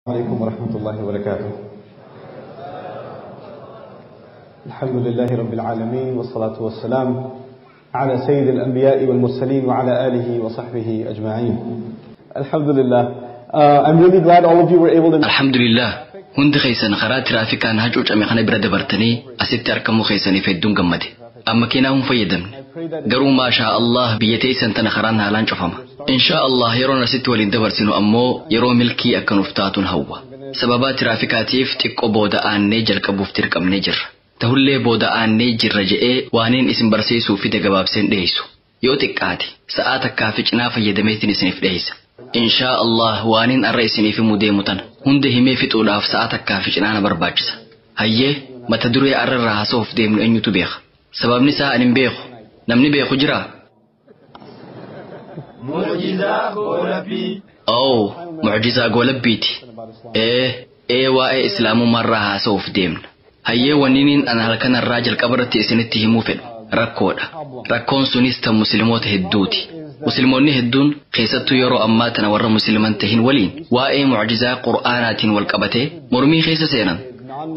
عليكم ورحمة الله وبركاته. الحمد لله رب العالمين، والصلاة والسلام على سيد الأنبياء والمرسلين وعلى آله وصحبه أجمعين. الحمد لله. I'm really glad all of you were able to. Alhamdulillah, hundi keessan karaa tiraafikaan hacuucame kana bira dabartanii asitti argamuu keessaniif hedduun gammade. Amma keenaa hin fayyadamne. Garuu maashaa Allah, biyya teessan tana karaan haalaan cufama. Inshaa Allah yeroon asitti waliin dabarsinu ammoo yeroo milkii akka nuuf taatuun hawwa. Sababaa tiraafikaatiif xiqqoo booda aannee jalqabuuf dirqamnee jirra. Tahullee booda aannee jirra je'ee waaniin isin barsiisuu fide gabaabseen dhiyeessu. Yoo xiqqaate sa'aa takkaa fi cinaa fayyadameetiin isiniif dhiyeessa. Inshaa Allah waaniin arra isiniif himuu deemu tana hunda himee fixuudhaaf sa'aa takkaa fi cinaa na barbaachisa. Hayyee, mata duree arra irraa haasa'uuf deemnu eenyutu beeka? Sababni isaa ani hin beeku. Namni beeku jiraa? Mucjizaa goolabbii. Oo, mucjizaa goolabbiiti. Ee, waa'ee islaamummaarraa haasa'uuf deemna. Hayyee, wanniiniin ana halkan irraa jalqaba irratti isinitti himuu fedhu rakkoodha. Rakkoon sunis tan musliimoota hedduuti. Musliimoonni hedduun keessattuu yeroo ammaa tana warra musliiman tahin waliin waa'ee mucjizaa qur'aanaatiin wal qabatee mormii keessa seenan.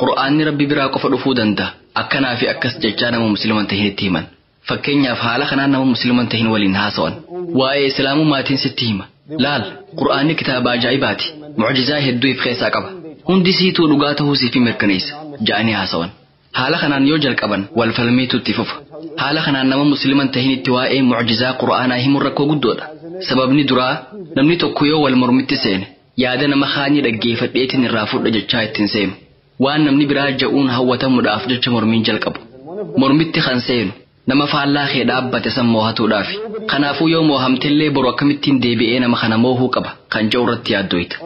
Qur'aanni Rabbi biraa qofa dhufuu danda'a. Akkanaa fi akkas jechaa nama musliiman tahinitti himan. Fakkeenyaaf haala kanaan nama musliiman tahin waliin haasawan. Waa'ee islaamummaatiin sitti hima. Laal, qur'aanni kitaaba ajaa'ibaati. Mucjizaa hedduu if keessaa qaba. Hundi siituu dhugaa ta'uu siif mirkaneessa ja'anii haasawan. Haala kanaan yoo jalqaban wal falmiitu itti fufa. Haala kanaan nama musliiman tahinitti waa'ee mucjizaa qur'aanaa himuun rakkoo guddoodha. Sababni duraa, namni tokko yoo wal mormitti seene yaada nama kaanii dhaggeeffadheetiin irraa fudha jechaa ittiin seenu. Waan namni biraa ja'uun hawwatamuudhaaf jecha mormiin jalqabu. Mormitti kan seenu nama faallaa kee dhaabbate san moohatuudhaafi. Kanaafuu yoo moohamtellee boru akkamittiin deebi'ee nama kana moohuu qaba kan ja'u irratti yaaddoyta.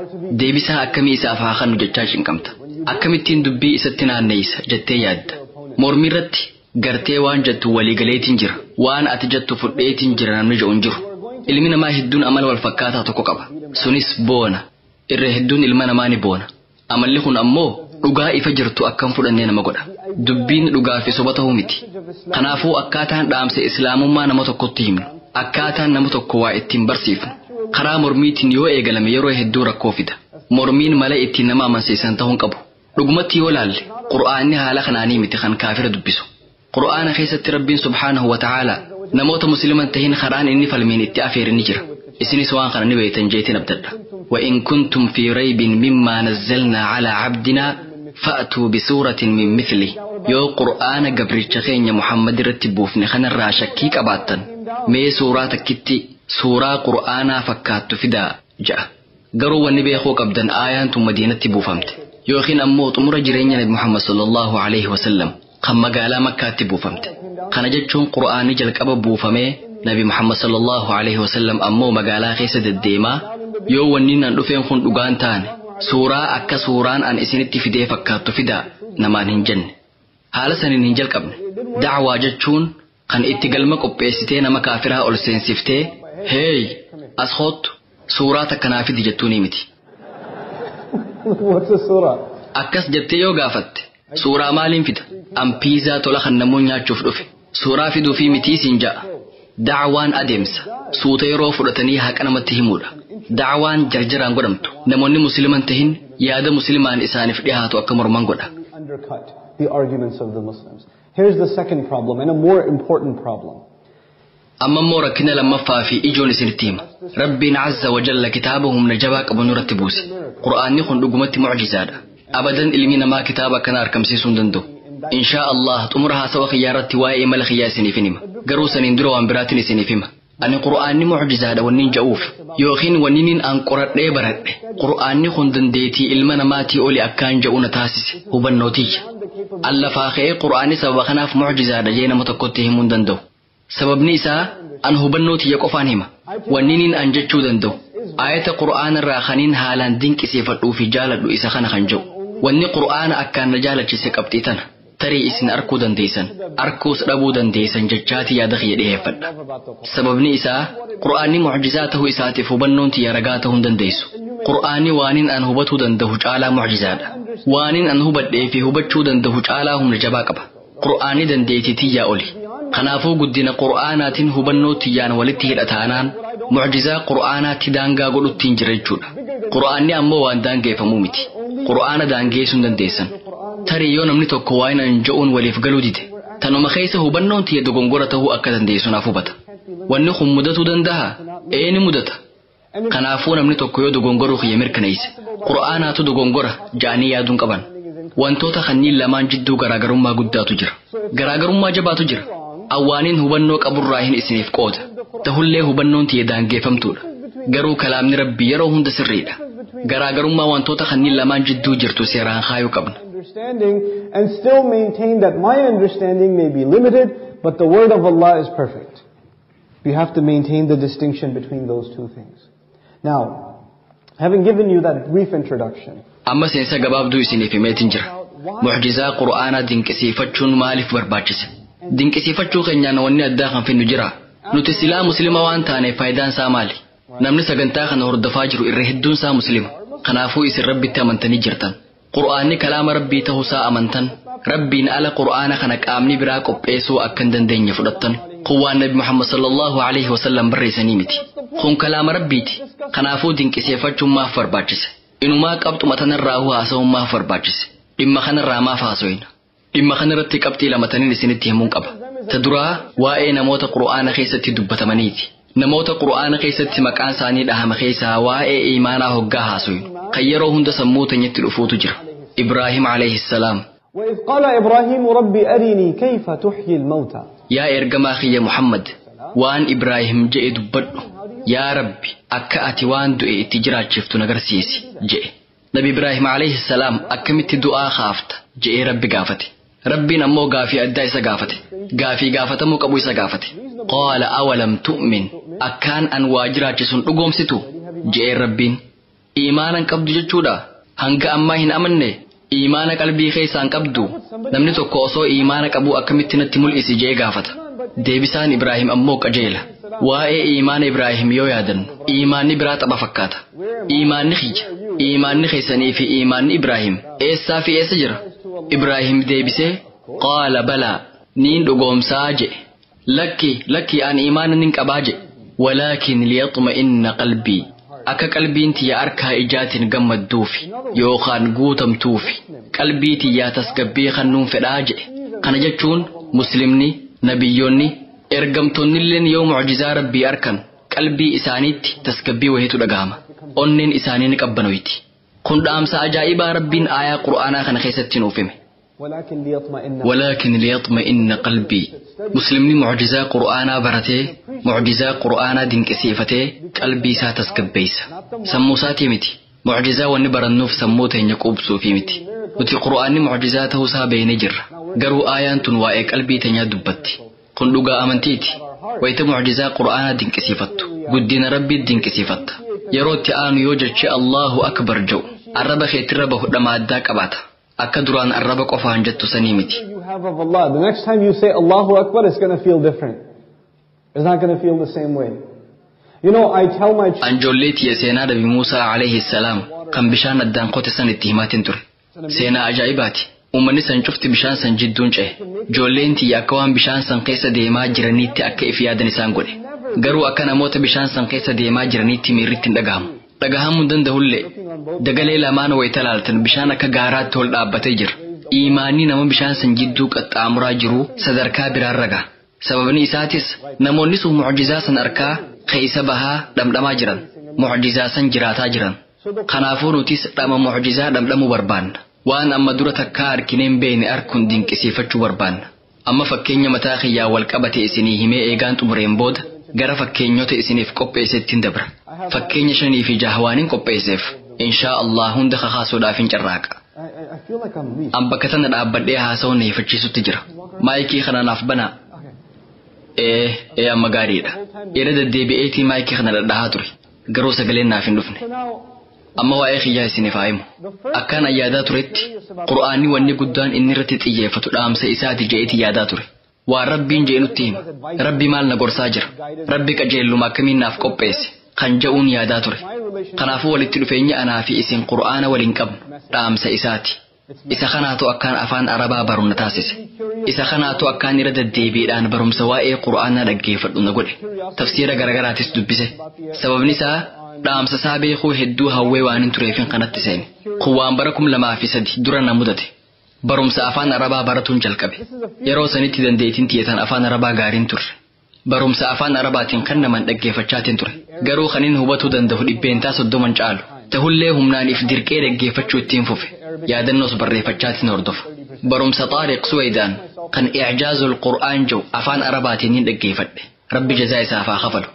Deebisaa akkamii isaaf haa kennu jechaa cinqamta. Akkamittiin dubbii isatti naanneessa jettee yaadda. Mormii irratti gartee waan jettu waliigaleetiin jira. Waan ati jettu fudheetiin jira namni ja'u hin jiru. Ilmi namaa hedduun amala wal fakkaataa tokko qaba. Sunis boona. Irra hedduun ilma namaa ni boona. Amalli kun ammoo dhugaa ifa jirtu akkam fudhannee nama godha. Dubbiin dhugaa fi soba ta'uu miti. Kanaafuu akkaataan dhaamsa islaamummaa nama tokkotti himnu, akkaataan nama tokko waa ittiin barsiifnu, karaa mormiitiin yoo eegalame yeroo hedduu rakkoo fida. Mormiin mala ittiin nama amansiisan ta'uu hin qabu. Dhugumatti yoo laalle Qur'aanni haala kanaanii miti kan kaafira dubbisu. Qur'aana keessatti Rabbiin subhaanahu wa ta'aalaa namoota musliiman tahin karaan inni falmiin itti afeere ni jira. Isinis waan kana ni beektan jeetiin abdadha. وإن كنتم في ريب مما نزلنا على عبدنا فأتوا بسورة من مثله. Yoo qur'aana gabricha keenya Muhammad irratti buufne kanarraa shakkii qabaattan, mee suuraa takkitti suuraa qur'aanaa fakkaattu fidaa ja'a. Garuu wanni beekuu qabdan aayaan tun Madiinatti buufamte. Yookiin ammoo xumura jireenya Nabi Muhammad sallallahu alaihi wasallam kan magaalaa Makkaatti buufamte. Kana jechuun qur'aanni jalqaba buufamee Nabi Muhammad sallallahu alaihi wasallam ammoo magaalaa keessa deddeemaa, yoo wanni nan dhufeen kun dhugaan taane suuraa akka suuraan an isinitti fidee fakkaattu fidaa namaan hin jenne. Haala saniin hin jalqabne. Da'waa jechuun kan itti galma qopheessitee nama kaafiraa ol seensiftee, "Heey, as hoottu, suuraa takka naa fidi," jettuuni miti. What's a surah? Akkas jettee yoo gaafatte suuraa maaliin fida? An piizaa tola kan namoonni nyaachuuf dhufe. Suuraa fiduu fi mitii siin ja'a. Da'waan adeemsa. Suuta yeroo fudhatanii haqa namatti himuudha. Da'waan jarjaraan godhamtu. Namoonni musliiman tahin yaada musliimaan isaaniif dhiyaatu akka morman godha. Undercut the arguments of the Muslims. Here's the second problem, and a more important problem. Amma immoo rakkina lammaffaa fi ijoon isinitti hima. Rabbiin azza wa jalla kitaaba humna jabaa qabu nurratti buuse. Qur'aanni kun dhugumatti mucjizaadha. Abadan ilmi namaa kitaaba akkana argamsiisuu hin danda'u. Inshaa Allah xumura haasawa kiyyaa irratti waa'ee imala kiyyaa isiniif hima. Garuu saniin dura waan biraatiin isiniif hima. Ani qur'aanni mucjizaadha wanniin ja'uuf yookiin wanniin an qoradhee baradhe qur'aanni kun dandeettii ilma namaatii oli akkaan ja'u na taasise hubannootiyya. An lafaa ka'ee qur'aanni sababa kanaaf mucjizaadha jee nama tokkotti himuu hin danda'u. Sababni isaa an hubannoo tiyya qofaan hima. Wanniin an jechuu danda'u ayata qur'aana irraa kaniin haalaan dinqisiifadhuu fi jaaladhu isa kana kan jedhu. Wanni qur'aana akkaan na jaalachise qabxii tana. Tarii isin arkuu dandeessan, arkuus dhabuu dandeessan jechaati yaada kiyya dhiyeeffadha. Sababni isaa qur'aanni mucjizaa ta'uu isaatiif hubannoon tiyya ragaa ta'uu hin dandeessu. Qur'aanni waaniin an hubatuu danda'u caalaa mucjizaadha. Waaniin an hubadhee fi hubachuu danda'u caalaa humna jabaa qaba. Qur'aanni dandeettii tiyyaa oli. Kanaafuu guddina qur'aanaatiin hubannoo tiyyaan walitti hidhataanaan mucjizaa qur'aanaatti daangaa godhuttiin jira jechuudha. Qur'aanni ammoo waan daangeeffamuu miti. Qur'aana daangeessuu hin dandeessan. Tarii yoo namni tokko waan an je'uun waliif galuu dide, tanuma keessa hubannoon tiyya dogongora ta'uu akka dandeessu naaf hubata. Wanni kun mudatuu danda'a? Ee ni mudata. Kanaafuu namni tokko yoo dogongoruu kiyya mirkaneesse, Qur'aanaatu dogongora ja'anii yaaduun qaban. Wantoota kanneen lamaan jidduu garaagarummaa guddaatu jira. Garaagarummaa jabaatu jira. Awwaaniin hubannoo qaburraa hin isiniif qooda. Tahullee hubannoon tiyya daangeffamtuudha. Garuu kalaamni Rabbii yeroo hunda sirriidha. Garaagarummaa wantoota kanneen lamaan jidduu jirtu seeraan kaayuu qabna. Understanding and still maintain that my understanding may be limited, but the word of Allah is perfect. We have to maintain the distinction between those two things. Now, having given you that brief introduction, Amma seensa gabaabduu isiniif himeetiin jira. Mucjizaa Qur'aanaa dinqisiifachuun maaliif barbaachise? Dinqisiifachuu keenyaan wanni addaa kan finnu jira. Nuti silaa Muslima waan taaneef faayidaan isaa maali? Namni sagantaa kana hordofaa jiru irra hedduun isaa Muslima. Kanaafuu isin Rabbitti amantanii jirtan. Qur'aanni kalaama Rabbii ta'uusaa amantan. Rabbiin ala Qur'aana kana qaamni biraa qopheessuu akka hin dandeenye fudhattan. Kun waan Nabi Muhammad sallallahu alaihi wasallam barreessanii miti. Kun kalaama Rabbiiti. Kanaafuu dinqisiifachuun maaf barbaachise? Inumaa qabxuma tanarraa haasa'uun maaf barbaachise? Dhimma kanarraa maaf haasofna? Dhimma kanarratti qabxii lamataniin isinitti himuun qaba. Ta duraa waa'ee namoota Qur'aana keessatti dubbatamaniiti. Namoota Qur'aana keessatti maqaan isaanii dhahama keessaa waa'ee iimaanaa hoggaa haasofnu. Kan yeroo hunda sammuu teenyatti dhufuutu jira. Ibraahim alayhi salaam. وإذ قال إبراهيم ربي أرني كيف تحيي الموتى. Yaa ergamaa kiyya Muhammad, waan Ibraahim je'e dubbadhu. Yaa Rabbi, akka ati waan du'e itti jiraachiftu na garsiisi je'e. Nabi Ibraahim alayhi salaam akkamitti du'aa kaafta je'ee Rabbi gaafate. Rabbiin ammoo gaafii addaa isa gaafate. Gaafii gaafatamuu qabu isa gaafate. Qaala awalam tu'min, akkaan an waa jiraachisuun dhugoomsitu je'ee Rabbiin. Iimaanan qabdu jechuudha. Hanga ammaa hin amanne. Iimaana qalbii keessaan qabdu. Namni tokko osoo iimaana qabu akkamitti natti mul'isi je'ee gaafata. Deebisaan Ibraahim ammoo qajeela. Waa'ee iimaana Ibraahim yoo yaadannu, iimaanni biraa tapha fakkaata. Iimaanni kiyya, iimaanni keessanii fi iimaanni Ibraahim eessaa fi eessa jira? Ibraahim deebisee qaala balaa niin dhugoomsaa je'e. Lakki lakki an iimaana nin qabaa je'e. Walaakin liyatma'inna qalbii, akka qalbiin tiyya harkaa ijaatiin gammadduufi yookaan guutamtuufi qalbii tiyyaa tasgabbii kennuun fedhaa je'e. Kana jechuun muslimni, nabiyyoonni, ergamtoonnilleen yoo mucjizaa Rabbii arkan qalbii isaaniitti tasgabbii wayiitu dhagahama. Onneen isaanii ni qabbanoyti. Kun dhaamsa ajaa'ibaa Rabbiin aayaa Qur'aanaa kana keessatti nuuf hime. ولكن ليطمئن ولكن ليطمئن قلبي. Muslimni mucjizaa Qur'aanaa baratee, mucjizaa Qur'aanaa dinqisiifatee qalbii isaa tasgabbeessa. Sammuu isaatii miti. Mucjizaa wanni barannuuf sammuu teenya quubsuufi miti. Nuti Qur'aanni mucjizaa ta'uusaa beeknee jirra. Garuu aayaan tun waa'ee qalbii teenyaa dubbatti. Kun dhugaa amantiiti. Wayita mucjizaa Qur'aanaa dinqisiifattu, guddina Rabbii dinqisiifatta. Yeroo itti aanu yoo jechi Allahu Akbar jedhu arraba keetirra bahu dhama addaa qabaata. Akka duraan arraba qofaan jettu sanii miti. You have of Allah. The next time you say Allahu Akbar, it's going to feel different. It's not going to feel the same way. You know, I tell my children, Anjoollee tiyya seenaa Nabi Muusaa alayhi salaam kan bishaan addaan qote san itti himaatiin ture. Seenaa ajaa'ibaati. Uummanni san cufti bishaan san jidduun ce'e. Ijoolleen tiyya akka waan bishaan san keessa deemaa jiraniitti akka if yaadan isaan godhe. Garuu akka namoota bishaan san keessa deemaa jiraniitti miirritti hin dhagahamu. Dhagahamuu hin danda'ullee. Dagalee lamaan wayita laaltan bishaan akka gaaraatti ol dhaabbatee jira. Iimaanni nama bishaan san jidduu qaxxaamuraa jiru sadarkaa biraan raga. Sababni isaatis namoonni sun mucjizaa san arkaa keessa bahaa dhamdhamaa jiran. Mucjizaa san jiraataa jiran. Kanaafuu nutis dhama mucjizaa dhamdhamuu barbaanna. Waan amma dura takkaa arkinee hin beekne arkuun dinqisiifachuu barbaanna. Amma fakkeenya mataa kiyyaa wal qabate isinii himee eegaan xumureen booda gara fakkeenyota isiniif qopheessettiin dabra. Fakkeenya 5 fi 6 waanin qopheesseef inshaa Allah hunda kakaasuudhaaf hin carraaqa. I feel like I'm weak. An bakka tana dhaabbadhee haasa'uun na hifachiisutti jira. Maayikii kana naaf banaa. Ee, ee amma gaariidha. Irra deddeebi'eetii maayikii kana dhadhahaa ture. Garuu sagaleen naaf hin dhufne. So now, Amma waa'ee kiyyaa isiniif haa himu. Akkaan an yaadaa turetti Qur'aanni wanni guddaan inni irratti xiyyeeffatu dhaamsa isaati je'eeti yaadaa ture. Waan Rabbiin je'e nutti hima. Rabbi maal na gorsaa jira? Rabbi qajeelluma akkamiin naaf qopheesse? Kan je'uun yaadaa ture. Kanaafuu walitti dhufeenya anaa fi isin Qur'aana waliin qabnu dhaamsa isaati. Isa kanaatu akkaan afaan Arabaa baru na taasise. Isa kanaatu akkaan irra deddeebiidhaan barumsa waa'ee Qur'aanaa dhaggeeffadhu na godhe. Tafsiira garagaraatis dubbise. Sababni isaa Dhaamsa isaa beekuu hedduu hawwee waan hin tureefin kanatti seene. Kun waan bara 2003 dura na mudate. Barumsa afaan Arabaa baratuun jalqabe. Yeroo sanitti dandeettiin tiyyatan afaan Arabaa gaariin turre. Barumsa afaan Arabaatiin kan naman dhaggeeffachaatiin ture. Garuu kanin hubatuu danda'u 30% caalu. Tahullee humnaan if dirqee dhaggeeffachuu ittiin fufe. Yaadannoos barreeffachaatiin hordofa. Barumsa Xaariq Suweydaan kan Icjaazul Qur'aan jedhu afaan Arabaatiin hin dhaggeeffadhe. Rabbi jazaa isaaf haa kafalu.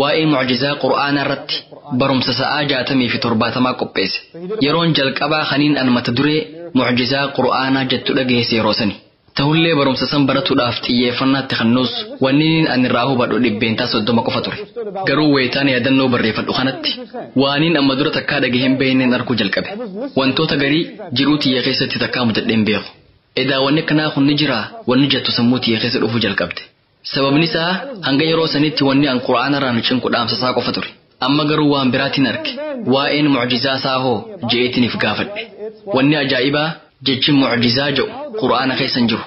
Waa'ee mucjizaa Qur'aanaa irratti barumsa sa'aa 60 fi 70 qopheesse. Yeroon jalqabaa kaniin an mata duree mucjizaa Qur'aanaa jettu dhageesse yeroo sani. Tahullee barumsa san baratuudhaaf xiyyeeffannaatti kannuus wanni an irraa hubadhu 30% qofa ture. Garuu wayitaan yaadannoo barreeffadhu kanatti waaniin amma dura takkaa dhagahee hin beekneen arguu jalqabe. Wantoota garii jiruu tiyya keessatti takkaa mudadhee hin beeku. Edaa wanni akkanaa kun ni jiraa wanni jettu sammuu tiyya keessa dhufuu jalqabde. Sababni isaa hanga yeroo sanitti wanni an Qur'aanarraa nu cinqu dhaamsa isaa qofa ture. Amma garuu waan biraatiin arge. Waa'een mucjizaa isaa hoo je'eetiin if gaafadhe. Wanni ajaa'ibaa jechi mucjizaa jedhu Qur'aana keessa hin jiru.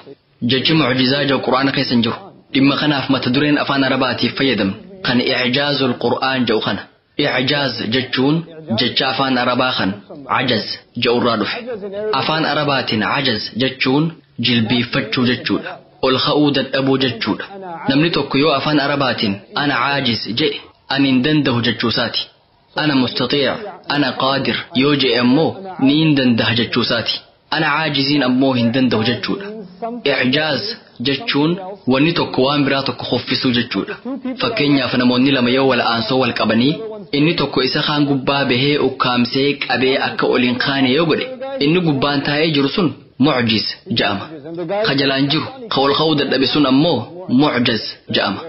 Jechi mucjizaa jedhu Qur'aana keessa hin jiru. Dhimma kanaaf mata dureen afaan Arabaatiif fayyadamnu kan Icjaazul Qur'aan jedhu kana. Icjaaz jechuun jecha afaan Arabaa kan ajaz jedhurraa dhufe. Afaan Arabaatiin ajaz jechuun jilbiiffachuu jechuudha. Ol ka'uu dadhabuu jechuudha. Namni tokko yoo afaan Arabaatiin ana caajiz jedhe ani hin danda'u jechuusaati. Ana mustatiic, ana qaadir yoo jedhe ammoo ni hin danda'a jechuusaati. Ana caajiziin ammoo hin danda'u jechuudha. Icjaaz jechuun wanni tokko waan biraa tokko hoffisuu jechuudha. Fakkeenyaaf namoonni lama yoo wal aansoo wal qabanii inni tokko isa kaan gubbaa bahee ukkaamsee qabee akka ol hin kaane yoo godhe inni gubbaan taa'ee jiru sun mucjiz jedhama. Ka jalaan jiru ka ol ka'uu dadhabe sun ammoo mucjaz jedhama.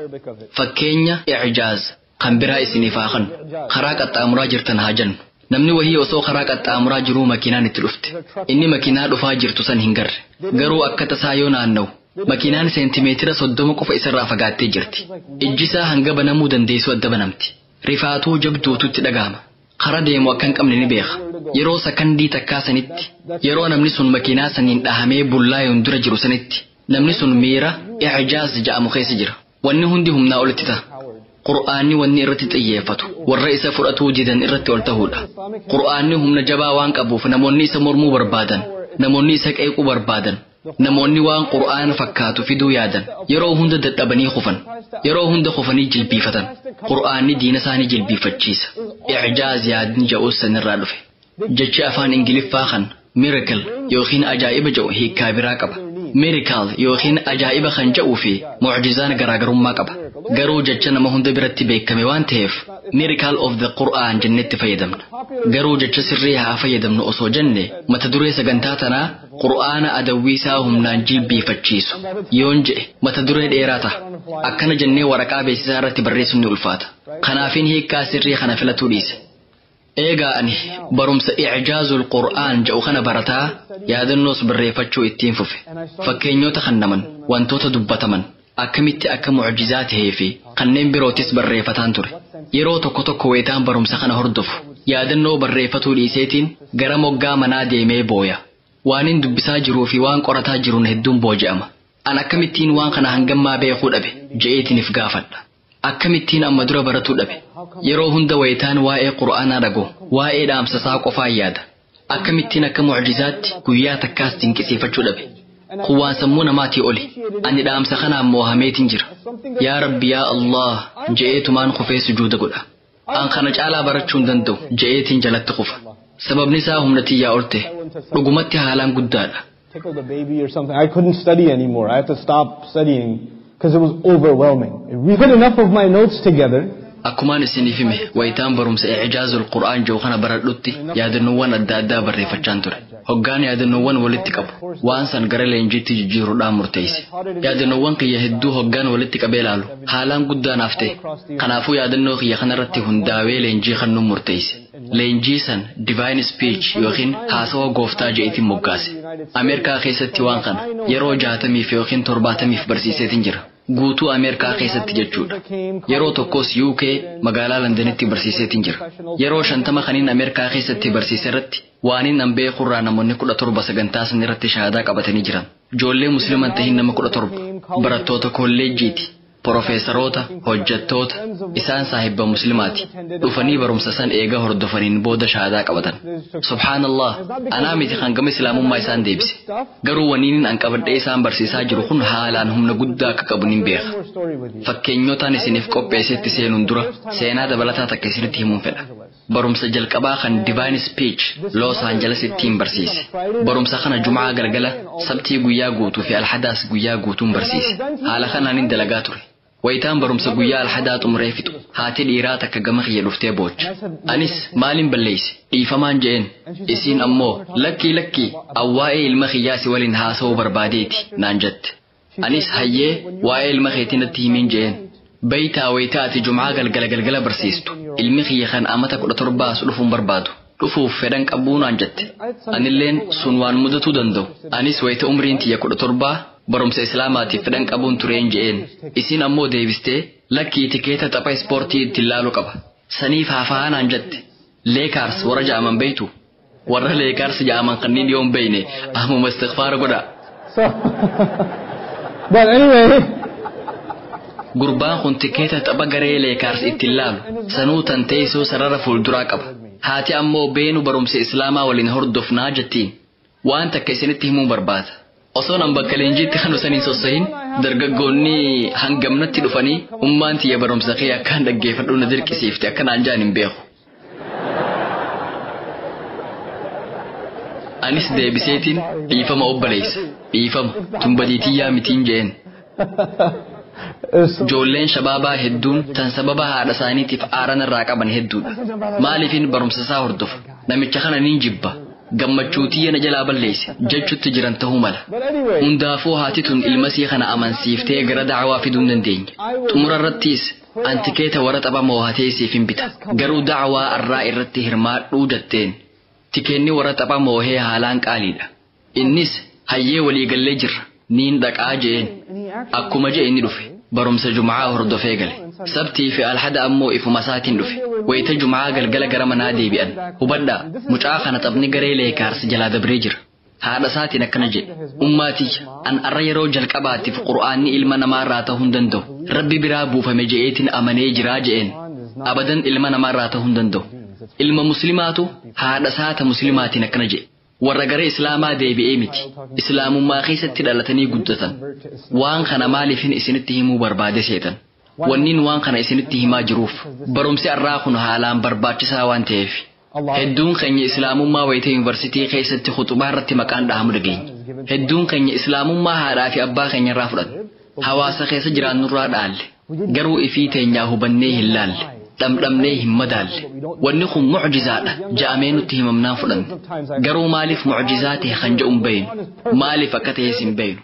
Fakkeenya icjaaz kan biraa isiniif haa kennu. Karaa qaxxaamuraa jirtan haa jennu. Namni wahii osoo karaa qaxxaamuraa jiruu makiinaan itti dhufte. Inni makiinaa dhufaa jirtu san hin garre. Garuu akka tasaa yoo naanna'u makiinaan 30 seentimeetira qofa isarraa fagaattee jirti. Ijji isaa hanga banamuu dandeessu adda banamti. Rifaatuu jabduutu itti dhagahama. Kara deemu akka hin qabne ni beeka. Yeroo sakandii takkaa sanitti, yeroo namni sun makiinaa saniin dhahamee bullaayuun dura jiru sanitti, namni sun miira icjaaz jedhamu keessa jira. Wanni hundi humnaa olitti ta'a. Qur'aanni wanni irratti xiyyeeffatu warra isa fudhatuu didan irratti ol ta'uudha. Qur'aanni humna jabaa waan qabuuf namoonni isa mormuu barbaadan, namoonni isa qeequu barbaadan, namoonni waan Qur'aana fakkaatu fiduu yaadan yeroo hunda dadhabanii kufan, yeroo hunda kufanii jilbiifatan. Qur'aanni diina isaanii jilbiifachiisa. Icjaaz yaadni jedhus sanirraa dhufe. Jechi afaan Ingiliffaa kan miracle yookiin ajaa'iba jedhu hiikkaa biraa qaba. Miracle yookiin ajaa'iba kan jedhuu fi mucjizaan garaagarummaa qaba. Garuu jecha nama hunda biratti beekame waan ta'eef miracle of the Quran jennetti fayyadamna. Garuu jecha sirrii haa fayyadamnu osoo jenne mata duree sagantaa tanaa Qur'aana adawwii isaa humnaan jilbiifachiisu yoon jedhe mata duree dheeraa ta'a. Akkana jennee waraqaa beeksisaa irratti barreessuun ni ulfaata. Kanaafin hiikkaa sirrii kana filatuu dhiise. Eegaa ani barumsa Icjaazul Qur'aan jedhu kana barataa yaadannoos barreeffachuu ittiin fufe. Fakkeenyota kannaman, wantoota dubbataman, akkamitti akka mucjizaa tahee fi kanneen birootis barreeffataan ture. Yeroo tokko tokko wayitaan barumsa kana hordofu yaadannoo barreeffatuu dhiiseetiin gara moggaa manaa deemee booya. Waanin dubbisaa jiruu fi waan qorataa jiruun hedduun booji'ama. An akkamittiin waan kana hangammaa beekuu dhabe je'eetiin if gaafadha. Akkamittiin amma dura baratuu dhabe? Yeroo hunda wayitaan waa'ee Qur'aanaa dhagu waa'ee dhaamsasaa qofaan yaada. Akkamittiin akka mucjizaatti guyyaa takkaas dinqisiifachuu dhabe? Kun waan sammuu namaatii oli. Ani dhaamsa kanaan moohameetiin jira. Yaa Rabbi, yaa Allah je'eetumaan kufee sujuuda godha. An kana caalaa barachuu hin danda'u je'eetiin jalatti kufa. Sababni isaa humna tiyyaa ol ta'e. Dhugumatti haalaan guddaadha. Tickled a baby or something. I couldn't study anymore. I had to stop studying because it was overwhelming. We put enough of my notes together. Akkumaan isiniif hime, wayitaan barumsa Icjaazul Qur'aan jiru kana baradhutti yaadannoowwan adda addaa barreeffachaan ture. Hoggaan yaadannoowwan walitti qabu waan san gara leenjiitti jijjiiruudhaan murteesse. Yaadannoowwan kiyya hedduu hoggaan walitti qabee ilaalu haalaan guddaa naaf ta'e. Kanaafuu yaadannoo kiyya kanarratti hundaawee leenjii kennuun murteesse. Leenjii san Divine Speech yookiin haasawa gooftaa je'eetiin moggaase. Ameerikaa keessatti waan kana yeroo 60f yookiin 70f barsiiseetiin jira. Guutuu Ameerikaa keessatti jechuudha. Yeroo tokkos UK magaalaa Londonitti barsiiseetiin jira. Yeroo 50 kaniin Ameerikaa keessatti barsiise irratti waaniin an beekurraa namoonni 17 sagantaa san irratti shahaadaa qabatanii jiran. Ijoollee musliiman tahin nama 17 barattoota kolleejjiiti. Profeesaroota, hojjettoota, isaan saahibba muslimaati. Dhufanii barumsa san eega hordofaniin booda shahaadaa qabatan. Subhaanallah, anaa miti kan gama islaamummaa isaan deebise. Garuu waniinin an qabadhee isaan barsiisaa jiru kun haalaan humna guddaa akka qabu nin beeka. Fakkeenyotaan isiniif qopheessetti seenuun dura seenaa dabalataa takka isinitti himuun fedha. Barumsa jalqabaa kan Divine Speech Los Angelesittiin barsiise. Barumsa kana Jumaa galgala, Sabtii guyyaa guutuu fi Alhadaas guyyaa guutuun barsiise. Haala kanaanin dalagaa ture. Wayitaan barumsa guyyaa Alhadaa xumuree fixu haati dhiiraa takka gama kiyya dhuftee boocha. Anis maalin balleeyse dhiifamaan je'een. Isiin ammoo lakkii lakkii awwaa'ee ilma kiyyaa si waliin haasa'uu barbaadeeti naan jette. Anis hayyee waa'ee ilma keetii natti himiin je'een. Baytaa wayitaa ati Jumaa galgala galgala barsiistu ilmi kiyya kan amata 17 as dhufuun barbaadu. Dhufuuf fedhan qabuu naan jette. Anilleen sun waan mudatuu danda'u. Anis wayita umriin tiyya 17 barumsa islaamaatiif fedhan qabuun tureen je'een. Isiin ammoo deebistee lakkii tikeeta tapha ispoortii ittiin laalu qaba. Saniif haafaa naan jette. Leekaars warra ja'aman beeytu. Warra Leekaars ja'aman kanneen dhiyoon beeyne ammuma istighfaara godha. So, but anyway, Gurbaan kun tikeeta tapha garee Leekaars ittiin laalu sanuu tan teessoo sarara fuulduraa qaba. Haati ammoo beenu barumsa islaamaa waliin hordofnaa jettiin. Waan takka isinitti himuu barbaada. Osoo nan bakka leenjiitti kan osoo hin sossohin dargaggoonni hangamnatti dhufanii ummaan tiyya barumsa kee akkaan dhaggeeffadhu na dirqisiifte akkanaan jaan hin beeku. Anis deebiseetiin dhiifama obboleessa dhiifama tumbadiitiyyaa mitiin jeen. Ijoolleen shabaabaa hedduun tan sababa haadha isaaniitiif aaran irraa qaban hedduudha. Maaliifin barumsa isaa hordofu? Namicha kana nin jibba. Gammachuu tiyya na jalaa balleesse jechutti jiran ta'uu mala. Hundaafuu haati tun ilmasii kana amansiiftee gara da'awaa fiduu hin dandeenye. Xumura irrattis antikeeta warra tapha moohatee siif hin bita. Garuu da'awaa arraa irratti hirmaadhuu jetteen. Tikeenni warra tapha moohee haalaan qaaliidha. Innis hayyee waliigallee jirra. Niin dhaqaa je'een. Akkuma je'e inni dhufe. Barumsa Jumaa hordofee gale. Sabtii fi Alhada ammoo ifuma isaatiin dhufe. Wayita Jumaa galgala gara manaa deebi'an. Hubadhaa, mucaa kana taphni garee Leekaars jalaa dabree jira. Haadha isaatiin akkana jedhe. Ummaatii, an arra yeroo jalqabaatiif Qur'aanni ilma namaarraa ta'uu hin danda'u. Rabbi biraa buufame je'eetiin amanee jiraa je'een. Abadan ilma namaarraa ta'uu hin danda'u. Ilma muslimaatu haadha isaata muslimaatiin akkana jedhe. Warra gara islaamaa deebi'ee miti. Islaamummaa keessatti dhalatanii guddatan. Waan kana maaliifin isinitti himuu barbaade seetan? Wanniin waan kana isinitti himaa jiruuf barumsi arraa kun haalaan barbaachisaa waan ta'eef. Hedduun keenya islaamummaa wayita yuunivarsiitii keessatti khutubaa irratti maqaan dhahamu dhageenya. Hedduun keenya islaamummaa haadhaa fi abbaa keenya irraa fudhanne. Hawaasa keessa jiraannurraa dhaalle. Garuu ifii teenyaa hubannee hin laalle. Dhamdhamnee hin madaalle. Wanni kun mucjizaadha ja'amee nutti himamnaan fudhanne. Garuu maaliif mucjizaa ta'e kan jedhu hin beeynu? Maaliif akka ta'es hin beeynu?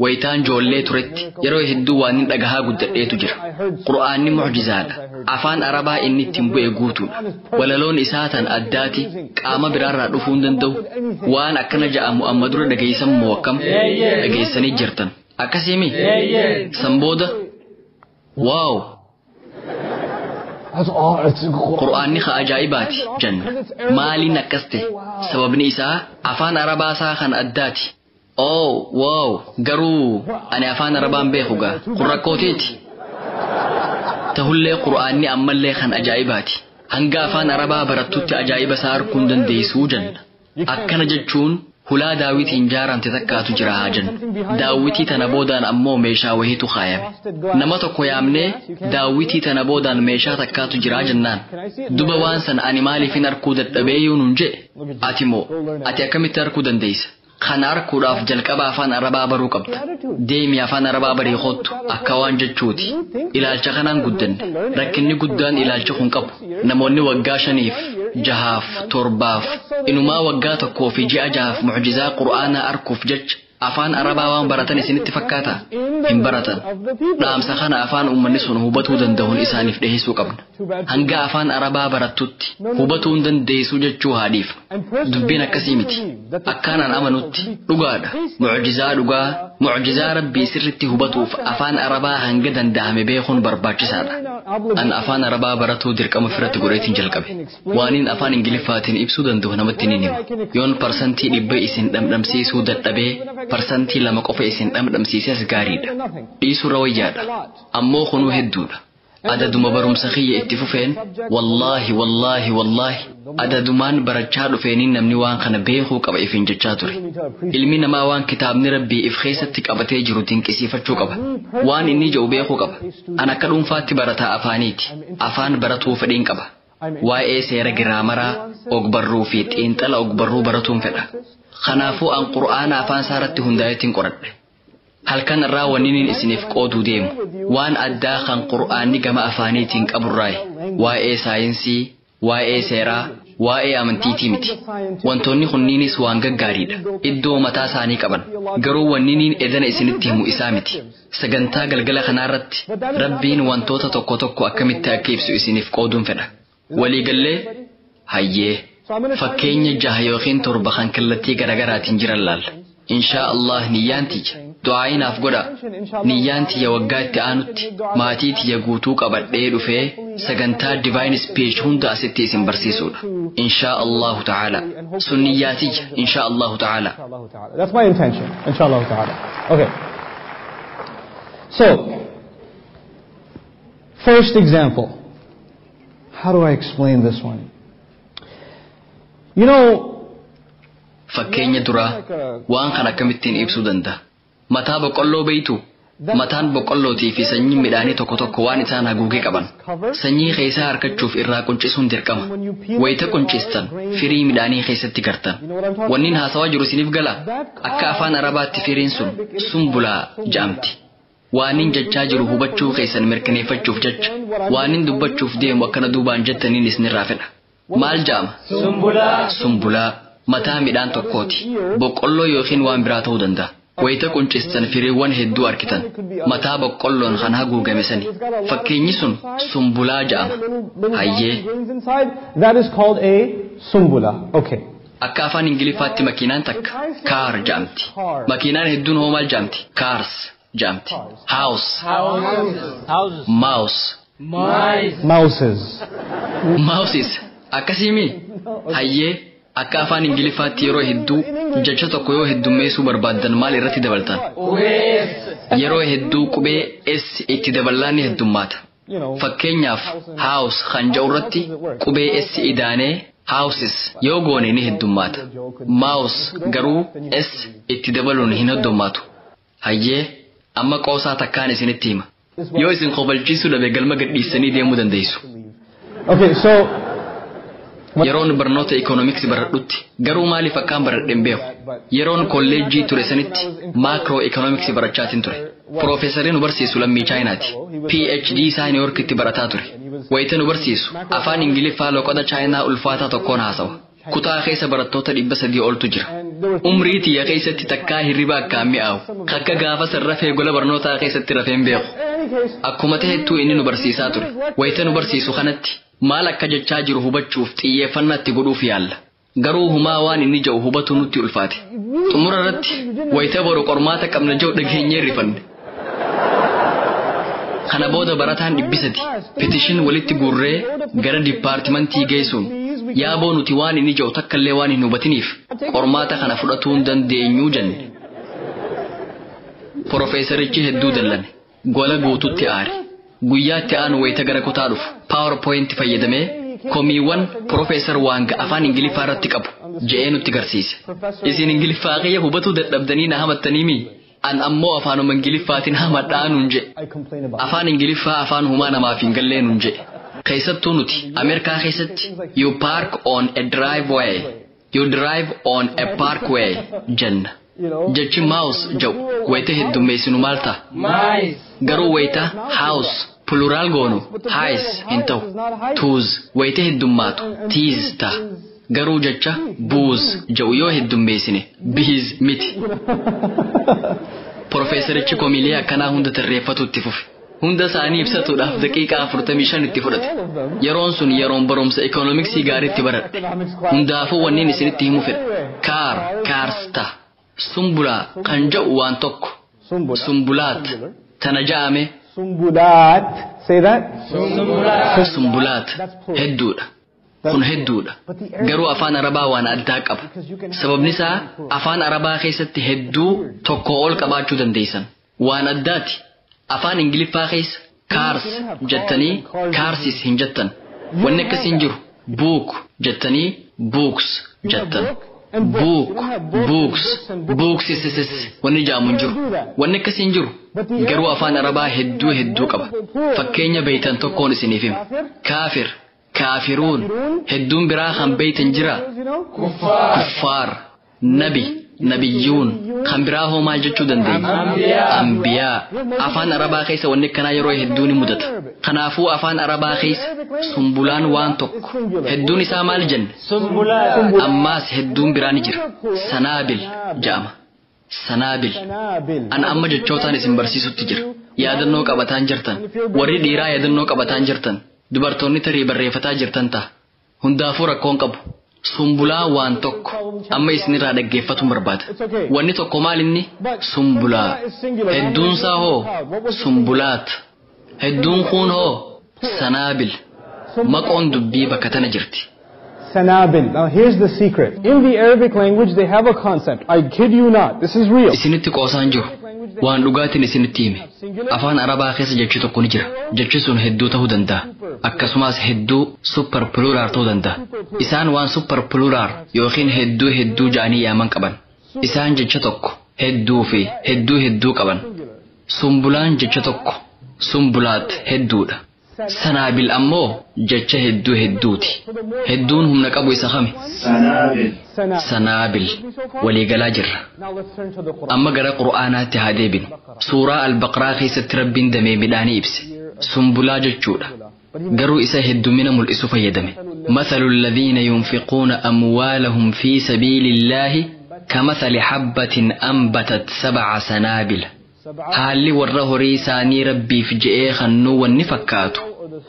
Wayitaan joollee turetti yeroo hedduu waan hin dhagahaa guddadheetu jira. Qur'aanni mucjizaadha. Afaan Arabaa inni ittiin bu'e guutuudha. Walaloon isaa tan addaati qaama biraarraa dhufuu hin danda'u. Waan akkana ja'amu amma dura dhageessan moo akkam? Dhageessanii jirtan. Akkasiimi? San booda waaw! Qur'aanni ka ajaa'ibaati jenna. Maaliin akkas ta'e? Sababni isaa afaan Arabaa isaa kan addaati. Oh, wow, garuu ani afaan Arabaan beeku gaa. Kun rakkooteeti. Tahullee Qur'aanni ammallee kan ajaa'ibaati. Hanga afaan Arabaa barattutti ajaa'iba isaa arguu hin dandeessuu jenna. Akkana jechuun hulaa daawitiin jaaramte takkaatu jira haa jennu. Daawitii tana boodaan ammoo meeshaa wahiitu kaayame. Nama tokko yaamnee daawitii tana boodaan meeshaa takkaatu jira jennaan. Duba waan sana ani maaliifin arguu dadhabee yoo nuun jedhe? Ati moo ati akkamitti arguu dandeessa? Kana arguudhaaf jalqaba afaan Arabaa baruu qabda. Deemi afaan Arabaa barii kottu akka waan jechuuti. Ilaalcha kanaan guddanne. Rakkinni guddaan ilaalcha kun qabu. Namoonni waggaa 5, 6, 7 inumaa waggaa 1 fi ji'a 6 mucjizaa Qur'aanaa arguuf jecha afaan Arabaa waan baratan isinitti fakkaata? Hin baratan. Dhaamsa kana afaan uummanni sun hubatuu danda'uun isaaniif dhiyeessuu qabna. Hanga afaan Arabaa barattutti hubatuu hin dandeessuu jechuu haa dhiifnu. Dubbiin akkasii miti. Akkaanaan amanutti dhugaadha. Mucjizaa dhugaa, mucjizaa Rabbii sirritti hubatuuf afaan Arabaa hanga danda'ame beekuun barbaachisaadha. An afaan Arabaa baratuu dirqama ofirratti godheetiin jalqabe. Waaniin afaan Ingiliffaatiin ibsuu danda'u namatti ni hima. Yoon 100% isin dhamdhamsiisuu dadhabee 2% qofa isin dhamdhamsiises gaariidha. Dhiisurra wayyaadha. Ammoo kunuu hedduudha. Adaduma barumsa kiyya itti fufeen, wallaahi, wallaahi, wallaahi, adadumaan barachaa dhufeeniin namni waan kana beekuu qaba ifin jechaa ture. Ilmi namaa waan kitaabni Rabbii if keessatti qabatee jiru dinqisiifachuu qaba. Waan inni jedhu beekuu qaba. An akka dhuunfaatti barataa afaaniiti. Afaan baratuu fedhiin qaba. Waa'ee seera giraamaraa, ogbarruu fi xiinxala ogbarruu baratuun fedha. Kanaafuu an Qur'aana afaan isaarratti hundaa'eetiin qoradhe. Halkan irraa wanniin isiniif qooduu deemu waan addaa kan Qur'aanni gama afaaniitiin qaburraayi. Waa'ee saayinsii, waa'ee seeraa, waa'ee amantiitii miti. Wantoonni kunniinis waan gaggaariidha. Iddoo mataa isaanii qaban. Garuu wanniiniin edana isinitti himu isaa miti. Sagantaa galgala kanaarratti Rabbiin wantoota tokko tokko akkamitti akka ibsu isiniif qooduun fedha. Waliigallee hayyee fakkeenya 6 yookiin 7 kan kallattii garaagaraatiin jiran laalla. Inshaa Allah niyyaan tiyya. Du'aayi naaf godha. Niyyaan tiyya waggaa itti aanutti maatii tiyya guutuu qabadhee dhufee sagantaa Divine Speech hunda asitti isin barsiisuudha. Inshaa Allahu ta'ala. Sun niyyaa tiyya. Inshaa Allahu ta'ala. That's my intention. Inshallah ta'ala. Okay. So, first example. How do I explain this one? You know, Fakkeenya duraa waan kana akkamittiin ibsuu danda'a? Mataa boqqolloo beeytu? Mataan boqqollootii fi sanyiin midhaanii tokko tokko waan isaan haguugee qaban. Sanyii keessaa harkachuuf irraa quncisuun dirqama. Wayita quncistan firii midhaanii keessatti gartan. Wanniin haasawaa jiru isiniif gala? Akka afaan Arabaatti firiin sun sumbulaa ja'amti. Waanin jechaa jiru hubachuu keessan mirkaneeffachuuf jecha waanin dubbachuuf deemu akkana duubaan jettaniin isinirraa fedha. Maal ja'ama? Sumbulaa. Sumbulaa mataa midhaan tokkooti. Boqqolloo yookiin waan biraa ta'uu danda'a. Wayita quncistan firiiwwan hedduu argitan. Mataa boqqolloon kan haguugame sani. Fakkeenyi sun sumbulaa ja'ama. Hayyee. That is called a sumbula. Okay. Akka afaan Ingiliffaatti makiinaan takka car ja'amti. Makiinaan hedduun hoo maal ja'amti? Cars ja'amti. House. Houses. Mouse. Mice. Mouses. Mouses. Akkasiimi? Hayyee. Akka afaan Ingiliffaatti yeroo hedduu jecha tokko yoo heddummeessuu barbaaddan maal irratti dabaltan? Qubee S. Yeroo hedduu qubee S itti daballaan ni heddummaata. Fakkeenyaaf house kan jedhu irratti qubee S idaanee houses yoo goone ni heddummaata. Mouse garuu S itti dabaluun hin heddummaatu. Hayyee amma qoosaa takkaan isinitti hima. Yoo isin kobalchiisuu dhabe galma gadhiisanii deemuu dandeessu. Okay, so Yeroon barnoota ikoonomiksii baradhutti garuu maaliif akkaan baradhe hin beeku. Yeroon kolleejjii ture sanitti maakiroo ikoonomiksii barachaatiin ture. Piroofeesarri nu barsiisu lammii Chaayinaati. PhD isaa Niiworkitti barataa ture. Wayita nu barsiisu afaan Ingiliffaa loqoda Chaayinaa ulfaataa tokkoon haasawa. Kutaa keessa barattoota 300 oltu jira. Umrii tiyya keessatti takkaa hirriba akkaan mi'aawu. Akka gaafa san rafee gola barnootaa keessatti rafee hin beeku. Akkuma ta'ettuu inni nu barsiisaa ture. Wayita nu barsiisu kanatti maal akka jechaa jiru hubachuuf xiyyeeffannaa itti godhuuf yaalla. Garuu humaa waan inni jedhu hubatu nutti ulfaate. Xumura irratti wayita boru qormaata qabna jedhu dhageenyee rifanne. Kana booda barataan 300 petition walitti guurree gara dipaartimentii geessuun yaaboo nuti waan inni jedhu takkallee waan hin hubatiniif qormaata kana fudhatuu hin dandeenyuu jenne. Piroofeesarichi hedduu dallane. Gola guututti aare. Guyyaatti aanu wayita gara kutaa dhufu PowerPoint fayyadamee komiiwwan Piroofeesar Waanga afaan Ingiliffaa irratti qabu je'ee nutti garsiise. Isin Ingiliffaa kiyya hubatuu dadhabdanii na hamattanii mii? An ammoo afaanuma Ingiliffaatiin hamadhaa nuun je'e. Afaan Ingiliffaa afaan humaa namaaf hin gallee nuun je'e. Keessattuu nuti Ameerikaa keessatti you park on a driveway, you drive on a parkway jenna. Jechi mouse jedhu wayita heddummeessinu maal ta'a? Mice. Garuu wayita house plural goonu hice hin ta'u. Twos wayita heddummaatu ties ta'a. Garuu jecha booze jedhu yoo heddummeessine bees miti. Piroofeesarichi komiilee akkanaa hunda tarreeffatu itti fufe. Hunda isaanii ibsatuudhaaf daqiiqaa 45 itti fudhate. Yeroon sun yeroon barumsa ikoonomiksii gaariitti baradhe. Hundaafuu wanneen isinitti himu fedha. Car, cars ta'a. Sumbulaa kan jedhu waan tokko. Sumbulaat. Tana ja'ame. Sumbulaat. Say that. Sumbulaat. Sumbulaat. Hedduudha. Kun hedduudha. Garuu afaan Arabaa waan addaa qaba. Sababni isaa afaan Arabaa keessatti hedduu tokko ol qabaachuu dandeessan. Waan addaati. Afaan Ingiliffaa keessa cars jettanii carses hin jettan. Wanni akkasii hin jiru. Book jettanii books jettan. Book, books, bookses wanni jedhamu hin jiru. Wanni akkasii hin jiru. Garuu afaan Arabaa hedduu hedduu qaba. Fakkeenya beeytan tokkoon isiniif hima. Kaafir, kaafiruun, hedduun biraa kan beeytan jira. Kuffaar, nabi, nabiyyuun, kan biraa hoo maal jechuu dandeenya? Ambiyaa. Afaan Arabaa keessa wanni akkanaa yeroo hedduu ni mudata. Kanaafuu afaan Arabaa keessa sumbulaan waan tokko. Hedduun isaa maal jenne? Sumbulaat. Ammaas hedduun biraa ni jira. Sanaabil ja'ama. Sanaabil. An amma jechootaan isin barsiisutti jira. Yaadannoo qabataan jirtan. Warri dhiiraa yaadannoo qabataan jirtan. Dubartoonni tarii barreeffataa jirtan ta'a. Hundaafuu rakkoon qabu. Sumbulaa waan tokko amma isinirraa dhaggeeffatuun barbaada. Wanni tokko maal inni? Sumbulaa. Hedduunsaa hoo? Sumbulaat. Hedduun kun hoo? Sanaabil. Maqoon dubbii bakka tana jirti. Sanabil. Now here's the secret. In the Arabic language, they have a concept. I kid you not. This is real. Isinitti qoosaan jiru. Waan dhugaatiin isinitti hime. Afaan Arabaa keessa jechi tokko ni jira. Jechi sun hedduu ta'uu danda'a. Akkasumas hedduu super plural ta'uu danda'a. Isaan waan super plural yookiin hedduu hedduu ja'anii yaaman qaban. Isaan jecha tokko hedduu fi hedduu hedduu qaban. Sumbulaan jecha tokko sumbulaat hedduudha. Sanaabil ammoo jecha hedduu hedduuti. Hedduun humna qabu isa kami? Sanaabil. Sanaabil. Waliigalaa jirra. Now let's turn to the Quran. Amma gara Qur'aanaatti haa deebinu. Suuraa Al-Baqraa keessatti Rabbiin damee midhaanii ibse. Sumbulaa jechuudha. Garuu isa heddumina mul'isu fayyadame. مثل الذين ينفقون أموالهم في سبيل الله كمثل حبة أنبتت سبع سنابل. Haalli warra horii isaanii Rabbiif je'ee kennuu wanni fakkaatu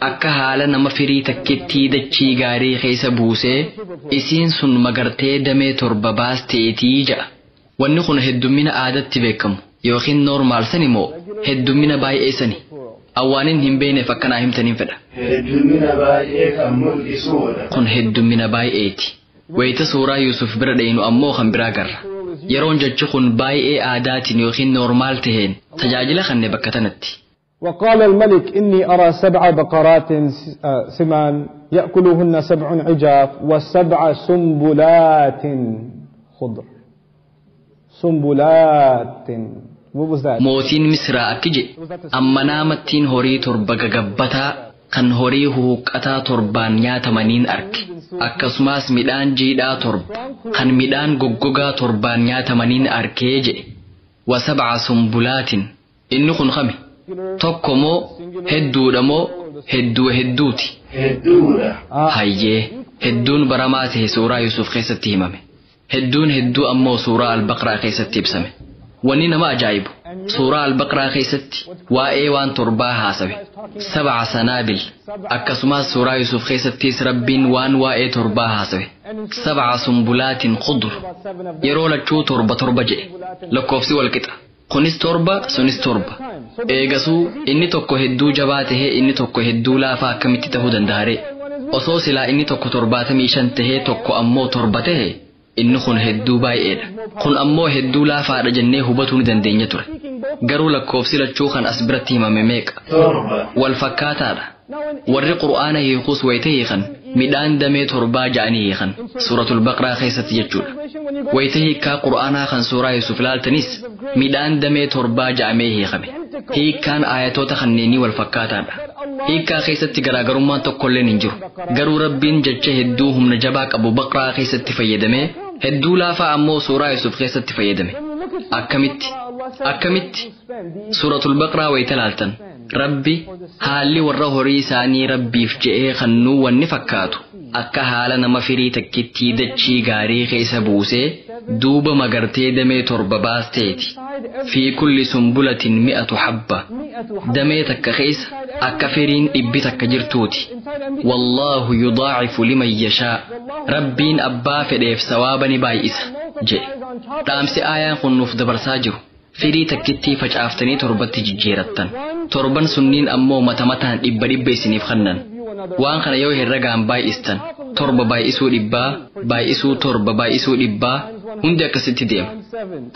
akka haala nama firii takkittii dachii gaarii keessa buusee isiin sun magartee damee torba baasteetii ja'a. Wanni kun heddummina aadatti beekamu yookiin normal sani moo heddummina baay'ee sani? Awwaaniin hin beekneef akkanaa himtaniin fedha. Heddummina baay'ee kan mul'isuudha. Kun heddummina baay'eeti. Wayita suuraa Yuusuf bira dhayinu ammoo kan biraa garra. Yeroon jechi kun baay'ee aadaatiin yookiin normal taheen tajaajila kanne bakka tanatti. وقال الملك إني أرى سبع بقرات سمان يأكلهن سبع عجاف وسبع سنبلات خضر. سنبلات. What was that? Mootiin Misraa akki jedhe amma naamattiin horii torba gagabbataa kan horii huuqqataa torbaan nyaatamaniin arge. Akkasumas midhaan jiidhaa torba kan midhaan goggogaa torbaan nyaatamaniin arkee jedhe. وسبع سنبلات. Inni kun kami? Tokko moo hedduudha moo hedduu hedduuti? Hedduudha. Hayyee, hedduun baramaa ta'e suuraa Yuusuf keessatti himame. Hedduun hedduu ammoo suuraa Al-Baqraa keessatti ibsame. Wanni nama ajaa'ibu suuraa Al-Baqraa keessatti waa'ee waan torbaa haasawe. سبع سنابل. Akkasumas suuraa Yuusuf keessattis Rabbiin waan waa'ee torbaa haasawe. سبع سنبلات خضر. Yeroo lachuu torba torba jedhe. Lakkoofsi wal qixa. Kunis torba, sunis torba. Eegasuu inni tokko hedduu jabaa tahee inni tokko hedduu laafaa akkamitti ta'uu danda'a ree? Osoo silaa inni tokko 75 tahee tokko ammoo torba tahe inni kun hedduu baay'eedha. Kun ammoo hedduu laafaadha jennee hubatuu ni dandeenya ture. Garuu lakkoofsi lachuu kan as biratti himame meeqa? Torba. Wal fakkaataadha. Warri Qur'aana hiikus wayita hiikan midhaan damee torbaa ja'anii hiikan suuratul Baqraa keessatti jechuudha. Wayita hiikkaa Qur'aanaa kan suuraa Yuusuf ilaaltanis midhaan damee torbaa ja'amee hiikame. Hiikkaan aayatoota kanneenii wal fakkaataadha. Hiikkaa keessatti garaagarummaan tokkolleen hin jiru. Garuu Rabbiin jecha hedduu humna jabaa qabu Baqraa keessatti fayyadamee hedduu laafaa ammoo suuraa Yuusuf keessatti fayyadame. Akkamitti? Akkamitti? Suuratul Baqraa wayita ilaaltan Rabbi haalli warra horii isaanii Rabbiif je'ee kennuu wanni fakkaatu akka haala nama firii takkittii dachii gaarii keessa buusee duuba magartee damee torba baasteeti. في كل سنبلة 100 حبة. Damee takka keessa akka firiin dhibbi takka jirtuuti. والله يضاعف لمن يشاء. Rabbiin abbaa fedheef sawaaba ni baay'isa jedhe. Dhaamsi aayaan kun nuuf dabarsaa jiru. Firii takkittii facaaftanii torbatti jijjiirattan. Torban sunniin ammoo mata mataan dhibba dhibba isiniif kennan. Waan kana yoo herregaan baay'istan 7 baay'isuu 100 baay'isuu 7 baay'isuu 100 hundi akkasitti deema.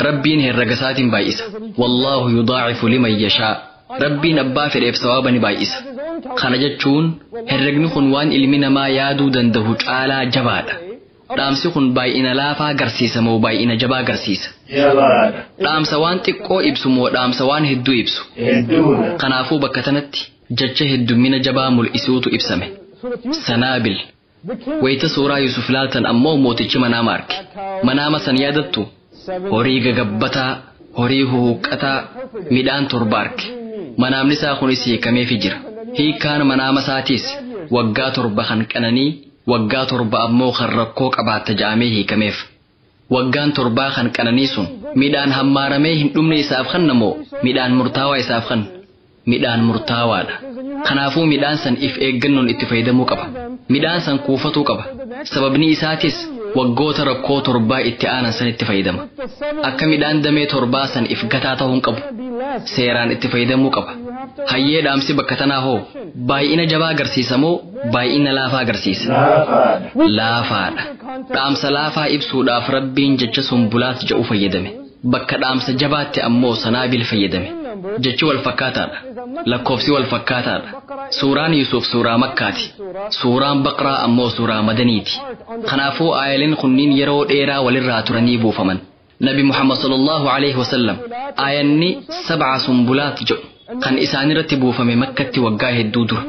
Rabbiin herrega isaatiin baay'isa. Wallaahu yudaacifu liman yashaa. Rabbiin abbaa fedheef sawaaba ni baay'isa. Kana jechuun herregni kun waan ilmi namaa yaaduu danda'u caalaa jabaadha. Dhaamsi kun baay'ina laafaa agarsiisa moo baay'ina jabaa agarsiisa? Jabaadha. Dhaamsa waan xiqqoo ibsu moo dhaamsa waan hedduu ibsu? Hedduudha. Kanaafuu bakka tanatti jecha heddummina jabaa mul'isuutu ibsame. Sanaabil. Wayita suuraa Yusuf laaltan ammoo mootichi manaama arge. Manaama san yaadattu? Horii gagabbataa, horii huhuqqataa, midhaan 7 arge. Manaamni isaa kunis hiikameefii jira. Hiikkaan manaama isaatiis waggaa 7 kan qananii, waggaa 7 ammoo kan rakkoo qabaatta ja'amee hiikameef. Waggaan 7 kan qananii sun midhaan hammaaramee hin dhumne isaaf kenna moo midhaan murtaawaa isaaf kenna? Midhaan murtaawaadha. Kanaafuu midhaan san if eeggannoon itti fayyadamuu qaba. Midhaan san kuufatuu qaba. Sababni isaatis waggoota rakkoo 7 itti aanan san itti fayyadama. Akka midhaan damee 7 san if gataa ta'uu hin qabu. Seeraan itti fayyadamuu qaba. Hayyee dhaamsi bakka tanaa hoo baay'ina jabaa agarsiisa moo baay'ina laafaa agarsiisa? Laafaadha. Laafaadha. Dhaamsa laafaa ibsuudhaaf Rabbiin jecha sumbulaat jedhu fayyadame. Bakka dhaamsa jabaatti ammoo sanaabil fayyadame. Jechi wal fakkaataadha. Lakkoofsi wal fakkaataadha. Suuraan Yusuf suuraa Makkaati. Suuraan Baqraa ammoo suuraa Madaniiti. Kanaafuu aayaleen kunniin yeroo dheeraa walirraa turanii buufaman. Nabi Muhammad sallallahu alaihi wasallam aayanni 7 sumbulaat jedhu kan isaanirratti buufame Makkatti waggaa hedduu dura.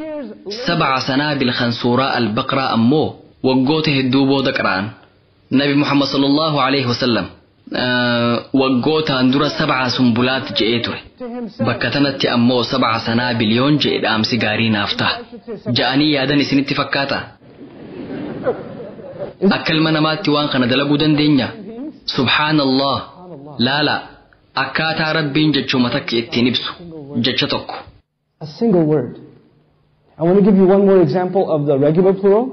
7 sanaabil kan suuraa Al-Baqraa ammoo waggoota hedduu booda qara'an. Nabi Muhammad sallallahu alaihi wasallam waggootaan dura 7 sumbulaat je'ee ture. Bakka tanatti ammoo 7 sanaabil yoon je'e dhaamsi gaarii naaf ta'a. Ja'anii yaadan isinitti fakkaata? Akka ilma namaatti waan kana dalaguu dandeenya? Subhaanallah. Laala. Akkaataa Rabbiin jechuma takka ittiin ibsu. Jecha tokko. A single word. I want to give you one more example of the regular plural.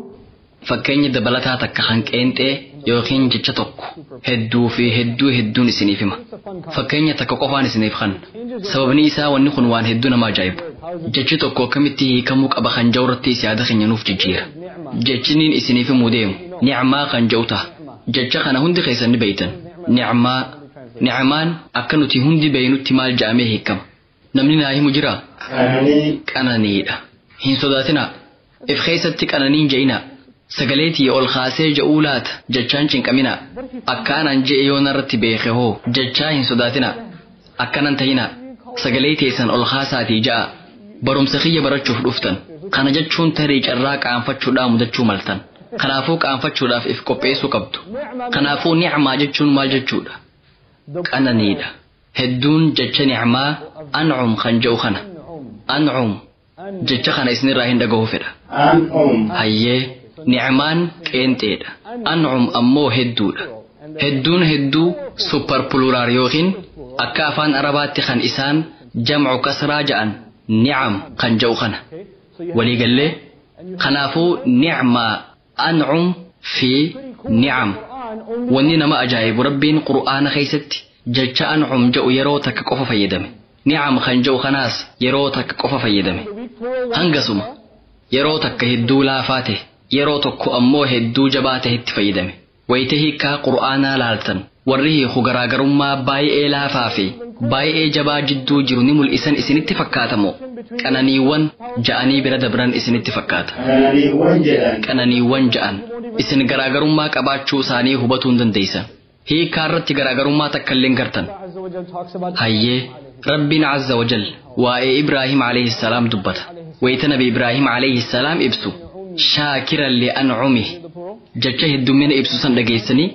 Fakkeenya dabalataa takka kan qeenxee yookiin jecha tokko hedduu fi hedduu hedduun isiniif hima. Fakkeenya takka qofaan isiniif kenna. Sababni isaa wanni kun waan hedduu nama ajaa'ibu. Jechi tokko akkamitti hiikamuu qaba kan jedhu irratti yaada keenya nuuf jijjiira. Jechiniin isiniif himuu deemu nicmaa kan jedhu ta'a. Jecha kana hundi keessan ni beektan. Nicmaa. Nicmaan akka nuti hundi beeknutti maal jedhamee hiikama? Namni naa himu jiraa? Qananii. Qananiidha. Hin sodaatinaa. If keessatti qananiin je'inaa. Sagaleetii ol kaasee je'uu laata jechaan cinqaminaa. Akkaanaan je'e yoo narratti beeke hoo jechaa hin sodaatinaa. Akkanan ta'inaa. Sagalee teessan ol kaasaatii ja'a. Barumsa kiyya barachuuf dhuftan. Kana jechuun tarii carraa qaanfachuudhaa mudachuu maltan. Kanaafuu qaanfachuudhaaf if qopheessuu qabdu. Kanaafuu nicmaa jechuun maal jechuudha? Qananiidha. Hedduun jecha nicmaa ancum kan je'u kana. Ancum jecha kana isinirraa hin dhaga'uu fedha. An'um. Hayyee nicmaan qeenxeedha. Ancum ammoo hedduudha. Hedduun hedduu super plural yookiin akka afaan Arabaatti kan isaan jamcu kasraa ja'an nicam kan je'u kana. Waliigallee kanaafuu nicmaa ancum fi nicam. Wanni nama ajaa'ibu Rabbiin Qur'aana keessatti jecha ancum je'u yeroo takka qofa fayyadame. Nicam kan je'u kanaas yeroo takka qofa fayyadame. Hangasuma yeroo takka hedduu laafaa ta'e, yeroo tokko ammoo hedduu jabaa ta'etti fayyadame. Wayita hiikaa Qur'aanaa laaltan warri hiiku garaagarummaa baay'ee laafaa fi baay'ee jabaa jidduu jiru ni mul'isan isinitti fakkaatamoo? Qananiiwwan ja'anii bira dabran isinitti fakkaata. Qananiiwwan jedhan. Qananiiwwan ja'an. Isin garaagarummaa qabaachuu isaanii hubatuu hin dandeessan. Hiikaa irratti garaagarummaa takka illee hin gartan. Hayyee Rabbiin Azza wa Jal waa'ee Ibraahim alayhi salaam dubbata. Wayita Nabi Ibraahim alayhi salaam ibsu shaakiran li'ancumihi jecha heddummina ibsu san dhageessanii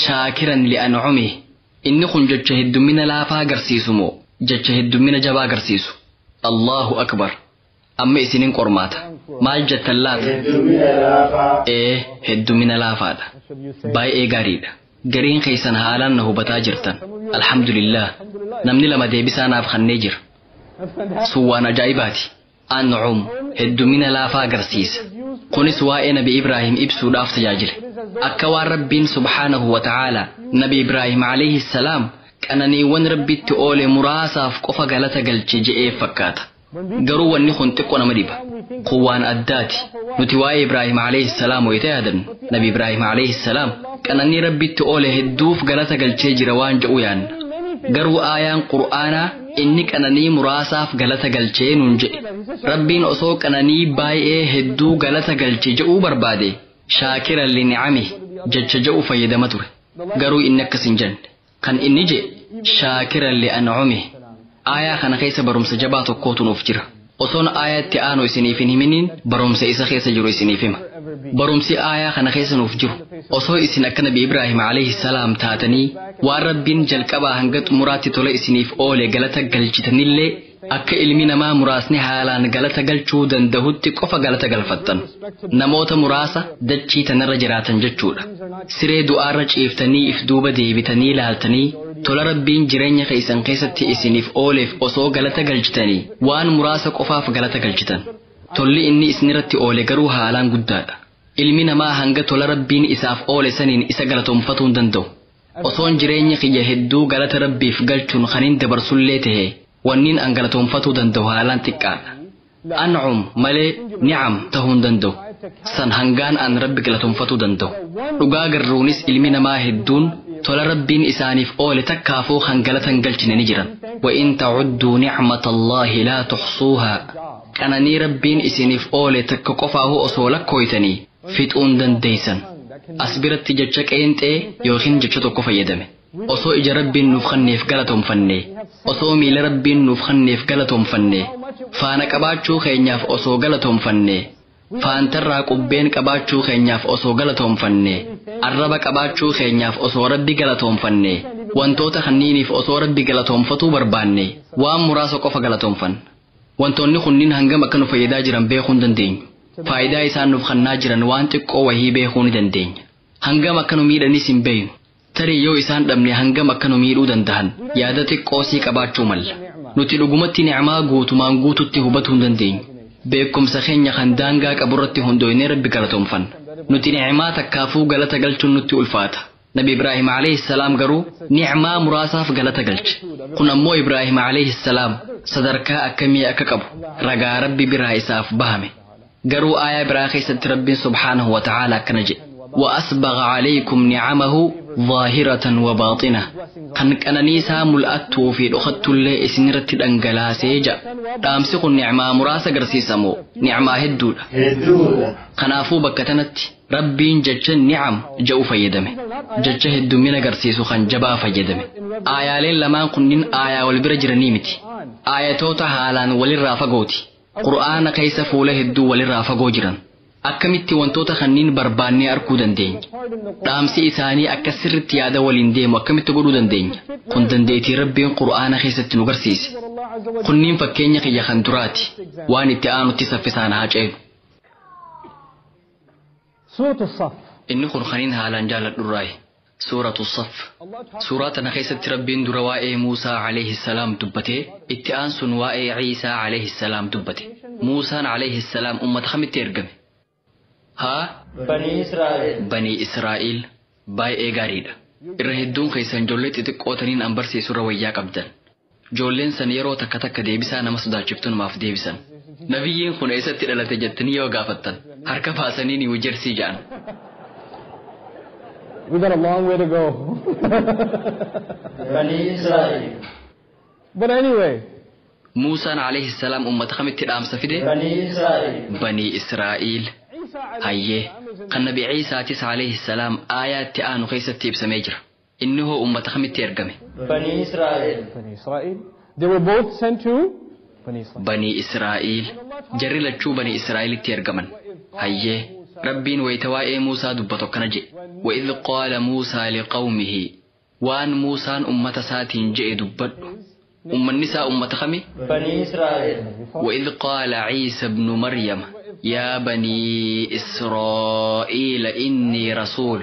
shaakiran li'ancumihi inni kun jecha heddummina laafaa agarsiisu moo jecha heddummina jabaa agarsiisu? Allahu akbar. Amma isinin qormaata. Maal jettan laata? Heddummina laafaa. Ee, heddummina laafaadha. Baay'ee gaariidha. Gariin keessan haalaan na hubataa jirtan. Alhamdulillah. Namni lama deebisaa naaf kennee jira. Sun waan ajaa'ibaati. Ancum heddummina laafaa agarsiisa. Kunis waa'ee Nabi Ibraahim ibsuudhaaf tajaajile. Akka waan Rabbiin subhaanahu wa ta'aala Nabi Ibraahim alayhi salaam qananiiwwan Rabbitti oole muraasaaf qofa galata galche je'ee fakkaata. Garuu wanni kun xiqqoo nama dhiba. Kun waan addaati. Nuti waa'ee Ibraahim alayhi salaam wayita yaadannu. Nabi Ibraahim alayhi salaam qananii Rabbitti oole hedduuf galata galchee jira waan jedhu yaanna. Garuu aayaan Qur'aanaa inni qananii muraasaaf galata galchee nuun jedhe. Rabbiin osoo qananii baay'ee hedduu galata galche jedhuu barbaade shaakiran linicami jecha jedhu fayyadama ture. Garuu inni akkas hin jenne. Kan inni jedhe shaakiran li'ancumi. Aayaa kana keessa barumsa jabaa tokkootu nuuf jira. Osoon aayaatti aanu isiniif hin himiniin barumsa isa keessa jiru isiniif hima. Barumsi aayaa kana keessa nuuf jiru osoo isin akka Nabi Ibraahim alayhi salaam taatanii waan Rabbiin jalqabaa hanga xumuraatti tola isiniif oole galata galchitanillee akka ilmi namaa muraasni haalaan galata galchuu dandahutti qofa galata galfattan. Namoota muraasa dachii tanarra jiraatan jechuudha. Siree du'aarra ciiftanii if duuba deebitanii laaltanii tola Rabbiin jireenya keessan keessatti isiniif ooleef osoo galata galchitanii waan muraasa qofaaf galata galchitan. Tolli inni isinirratti oole garuu haalaan guddaadha. Ilmi namaa hanga tola Rabbiin isaaf oole saniin isa galatoomfatuu hin danda'u. Osoon jireenya kiyya hedduu galata Rabbiif galchuun kanin dabarsullee ta'e wanniin an galatoomfatuu danda'u haalaan xiqqaadha. Ancum malee nicam ta'uu hin danda'u. San hangaan an Rabbi galatoomfatuu danda'u. Dhugaa garruunis ilmi namaa hedduun tola Rabbiin isaaniif oole takkaafuu kan galata hin galchine ni jiran. وإن تعدوا نعمة الله لا تحصوها. Qananii Rabbiin isiniif oole takka qofaahu osoo lakkooytanii fixuun dandeeysan. As biratti jecha qeenxee yookiin jecha tokko fayyadame. Osoo ija Rabbiin nuuf kenneef galatoomfanne, osoo miila Rabbiin nuuf kenneef galatoomfanne, faana qabaachuu keenyaaf osoo galatoomfanne, faantarraa qubbeen qabaachuu keenyaaf osoo galatoomfanne, arraba qabaachuu keenyaaf osoo Rabbi galatoomfanne, wantoota kanniiniif osoo Rabbi galatoomfatuu barbaanne, waan muraasa qofa galatoomfanna. Wantoonni kunniin hangam akka nu fayyadaa jiran beekuu hin dandeenyu. Faayidaa isaan nuuf kennaa jiran waan xiqqoo wahii beekuu ni dandeenya. Hangam akka nu miidhanis hin beeknu. Tarii yoo isaan dhabne hangam akka nu miidhuu danda'an yaada xiqqoo sii qabaachuu malla. Nuti dhugumatti nicmaa guutumaan guututti hubatuu hin dandeenyu. Beekumsa keenya kan daangaa qaburratti hundoofnee Rabbi galatoomfanna. Nuti nicmaa takkaafuu galata galchuun nutti ulfaata. Nabi Ibraahim alayhi salaam garuu nicmaa muraasaaf galata galche. Kun ammoo Ibraahim alayhi salaam sadarkaa akkamii akka qabu ragaa Rabbi biraa isaaf bahame. Garuu aayaa biraa keessatti Rabbiin subhaanahu wa ta'aala akkana jedhe. وأسبغ عليكم نعمه ظاهرة وباطنة. Kan qananiisaa mul'attuu fi dhokatullee isinirratti dhangalaasee ja'a. Dhaamsi kun nicmaa muraasa agarsiisamoo nicmaa hedduudha. Hedduudha. Kanaafuu bakka tanatti Rabbiin jecha nicam jedhu fayyadame. Jecha heddummina agarsiisu kan jabaa fayyadame. Aayaaleen lamaan kunniin aayaa wal bira jiranii miti. Aayatoota haalaan walirraa fagooti. Qur'aana keessa fuula hedduu walirraa fagoo jiran. Akkamitti wantoota kanniin barbaannee arguu dandeenya? Dhaamsi isaanii akka sirritti yaada waliin deemu akkamitti godhuu dandeenya? Kun dandeettii Rabbiin Qur'aana keessatti nu garsiise. Kunniin fakkeenya kiyya kan duraati. Waan itti aanutti saffisaan haa ceenu. Suuratu Saf. Inni kun kaniin haalaan jaaladhurraayi. Suuratu Saf. Suuraa tana keessatti Rabbiin dura waa'ee Muusaa alayhi salaam dubbatee itti aansuun waa'ee Ciisaa alayhi salaam dubbate. Muusaan alayhi salaam ummata kamitti ergame? Haa? Banii Israa'el. Banii Israa'el baay'ee gaariidha. Irra hedduun keessan ijoollee xixiqqoo taniin an barsiisurra wayyaa qabdan. Ijoolleen san yeroo takka takka deebisaa nama sodaachiftu namaaf deebisan. Nabiyyiin kun eessatti dhalate jettanii yoo gaafattan harka baasanii ni wijersii ja'an. We got a long way to go. Banii Israa'el. But anyway, Muusaan alayhi salaam ummata kamitti dhaamsa fide? Banii Israa'el. Banii Israa'el. Hayyee kan Nabi Ciisaatis alayhi salaam aayaatti aanu keessatti ibsamee jira. Inni hoo ummata kamitti ergame? Banii Israa'el. Bani Israel. They were both sent to Bani Israel. Banii Israa'el. Jarri lachuu Banii Israa'elitti ergaman. Hayyee Rabbiin wayita waa'ee Muusaa dubbatu akkana jedhe. وإذ قال موسى لقومه waan Muusaan ummata isaatiin je'e dubbadhu. Ummanni isaa ummata kami? Banii Israa'el. وإذ قال عيسى ابن مريم يا بني إسرائيل إني رسول.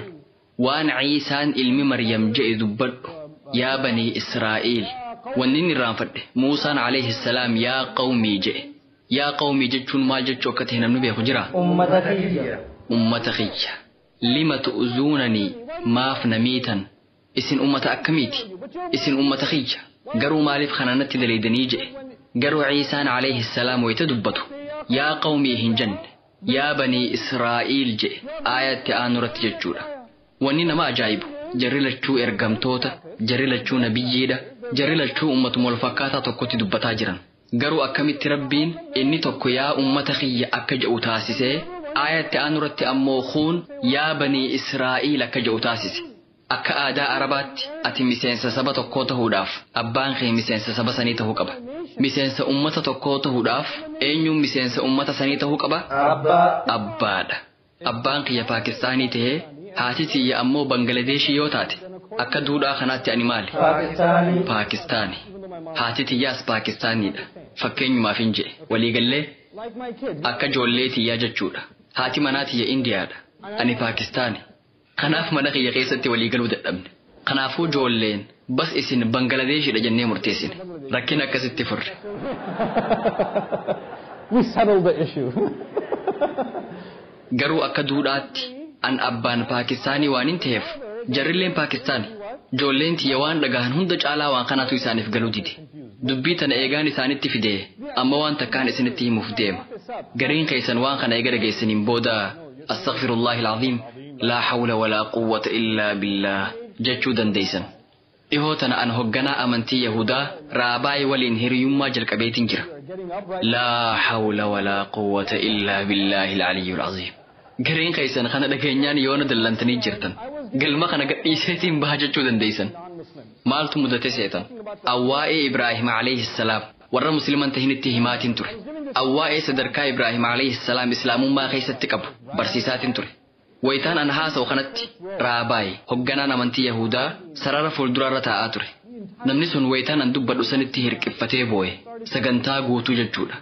waan Ciisaan ilmi Maryam je'e dubbadhu. Yaa banii Israa'el. Wanni inni irraanfadhe Muusaan alayhi salaam yaa qawmii je'e. Yaa qawmii jechuun maal jechuu akka ta'e namni beeku jira? Ummata kiyya. Ummata kiyya. Lima tu'zuunanii maaf namiitan? Isin ummata akkamiiti? Isin ummata kiyya. Garuu maaliif kana natti daleeydanii je'e? Garuu Ciisaan alayhi salaam wayita dubbatu. Yaa qawmii hin jenne. Yaa banii Israa'iil jedhe aayatti aanuratti jechuudha. Wanni nama ajaa'ibu jarri lachuu ergamtoota, jarri lachuu nabiyyiidha, jarri lachuu ummatuma wal fakkaataa tokkotti dubbataa jiran. Garuu akkamitti Rabbiin inni tokko yaa ummata kiyya akka jedhu taasisee aayatti aanuratti ammoo kuun yaa banii Israa'iil akka jedhu taasise. Akka aadaa Arabaatti ati miseensa saba tokkoo ta'uudhaaf abbaan kee miseensa saba sanii ta'uu qaba. Miseensa ummata tokkoo ta'uudhaaf eenyuun miseensa ummata sanii ta'uu qaba? Abbaa. Abbaadha. Abbaan kiyya Paakistaanii ta'ee haati tiyya ammoo Bangaladeeshii yoo taate akka duudhaa kanaatti ani maali? Paakistaanii. Paakistaani. Haati tiyyaas Paakistaaniidha. Fakkeenyumaaf hin jedhe. Waliigallee akka ijoollee tiyyaa jechuudha. Haati manaa tiyya Indiyaadha. Ani Paakistaani. Kanaaf mana kiyya keessatti waliigaluu dadhabne. Kanaafuu ijoolleen bas isin Bangaladeeshidha jennee murteessine. Rakkina akkasitti furre. We settled the issue. Garuu akka duudhaatti an abbaan Paakistaanii waan hin ta'eef jarrilleen Paakistaani. Ijoolleen tiyya waan dhagahan hunda caalaa waan kanaatu isaaniif galuu dide. Dubbii tana eegaan isaanitti fide amma waan takkaan isinitti himuuf deema. Gariin keessan waan kana eega dhageessaniin booda astaghfirullahi alazim laa hawla walaa quwwata illaa billaah jechuu dandeessan. Dhihoo tana an hogganaa amantii Yahudaa Raabaay waliin hiriyummaa jalqabeetiin jira. Laa hawla walaa quwwata illaa billaahi alaliyyul aziim. Gariin keessan kana dhageenyaan yoona dallantanii jirtan. Galma kana gadhiiseetiin baha jechuu dandeessan. Maaltu mudate seetan? Awwaa'ee Ibraahim alayhi salaam warra musliman tahinitti himaatiin ture. Awwaa'ee sadarkaa Ibraahim alayhi salaam islaamummaa keessatti qabu barsiisaatiin ture. Wayitaan an haasa'u kanatti Raabaay hogganaan amantii Yahudaa sarara fuulduraarra taa'aa ture. Namni sun wayitaan an dubbadhu sanitti hirqiffatee boo'e. Sagantaa guutuu jechuudha.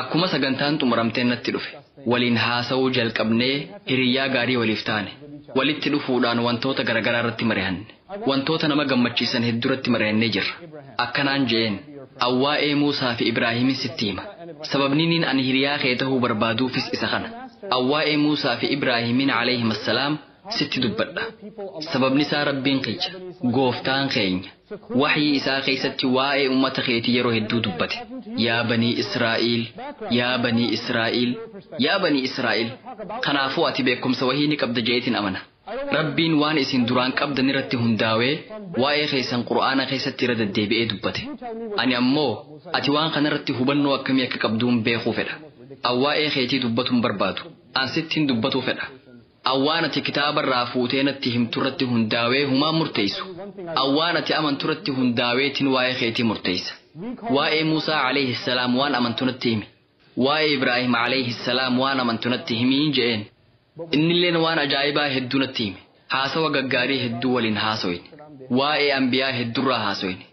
Akkuma sagantaan xumuramteen natti dhufe. Waliin haasa'uu jalqabnee hiriyyaa gaarii waliif taane. Walitti dhufuudhaan wantoota garaagaraa irratti mari'anne. Wantoota nama gammachiisan hedduu irratti mari'annee jirra. Akkanaan je'een awwaa'ee Muusaa fi Ibraahimin sitti hima. Sababni niin ani hiriyaa kee ta'uu barbaaduufis isa kana. Awwaa'ee Muusaa fi Ibraahimin alayhim assalaam sitti dubbadha. Sababni isaa Rabbiin kiyya, gooftaan keenya. Waxyii isaa keessatti waa'ee ummata keetii yeroo hedduu dubbate. Yaa banii Israa'iil, yaa banii Israa'iil, yaa banii Israa'iil. Kanaafuu ati beekumsa wahii ni qabda jeetiin amana. Rabbiin waan isin duraan qabdan irratti hundaa'ee waa'ee keessan Qur'aana keessatti irra deddeebi'ee dubbate. Ani ammoo ati waan kanarratti hubannoo akkamii akka qabduun beekuu fedha. Awwaa'ee keetii dubbatuun barbaadu. An sittiin dubbatuu fedha. Awwaan ati kitaabarraa fuutee natti himturratti hundaa'ee humaa murteessu. Awwaan ati amanturratti hundaa'eetiin waa'ee keetii murteessa. Waa'ee Muusaa alayhi salaam waan amantu natti himi. Waa'ee Ibraahim alayhi salaam waan amantu natti himiin je'een. Innilleen waan ajaa'ibaa hedduu natti hime. Haasawa gaggaarii hedduu waliin haasoyne. Waa'ee ambiyaa hedduurraa haasoyne.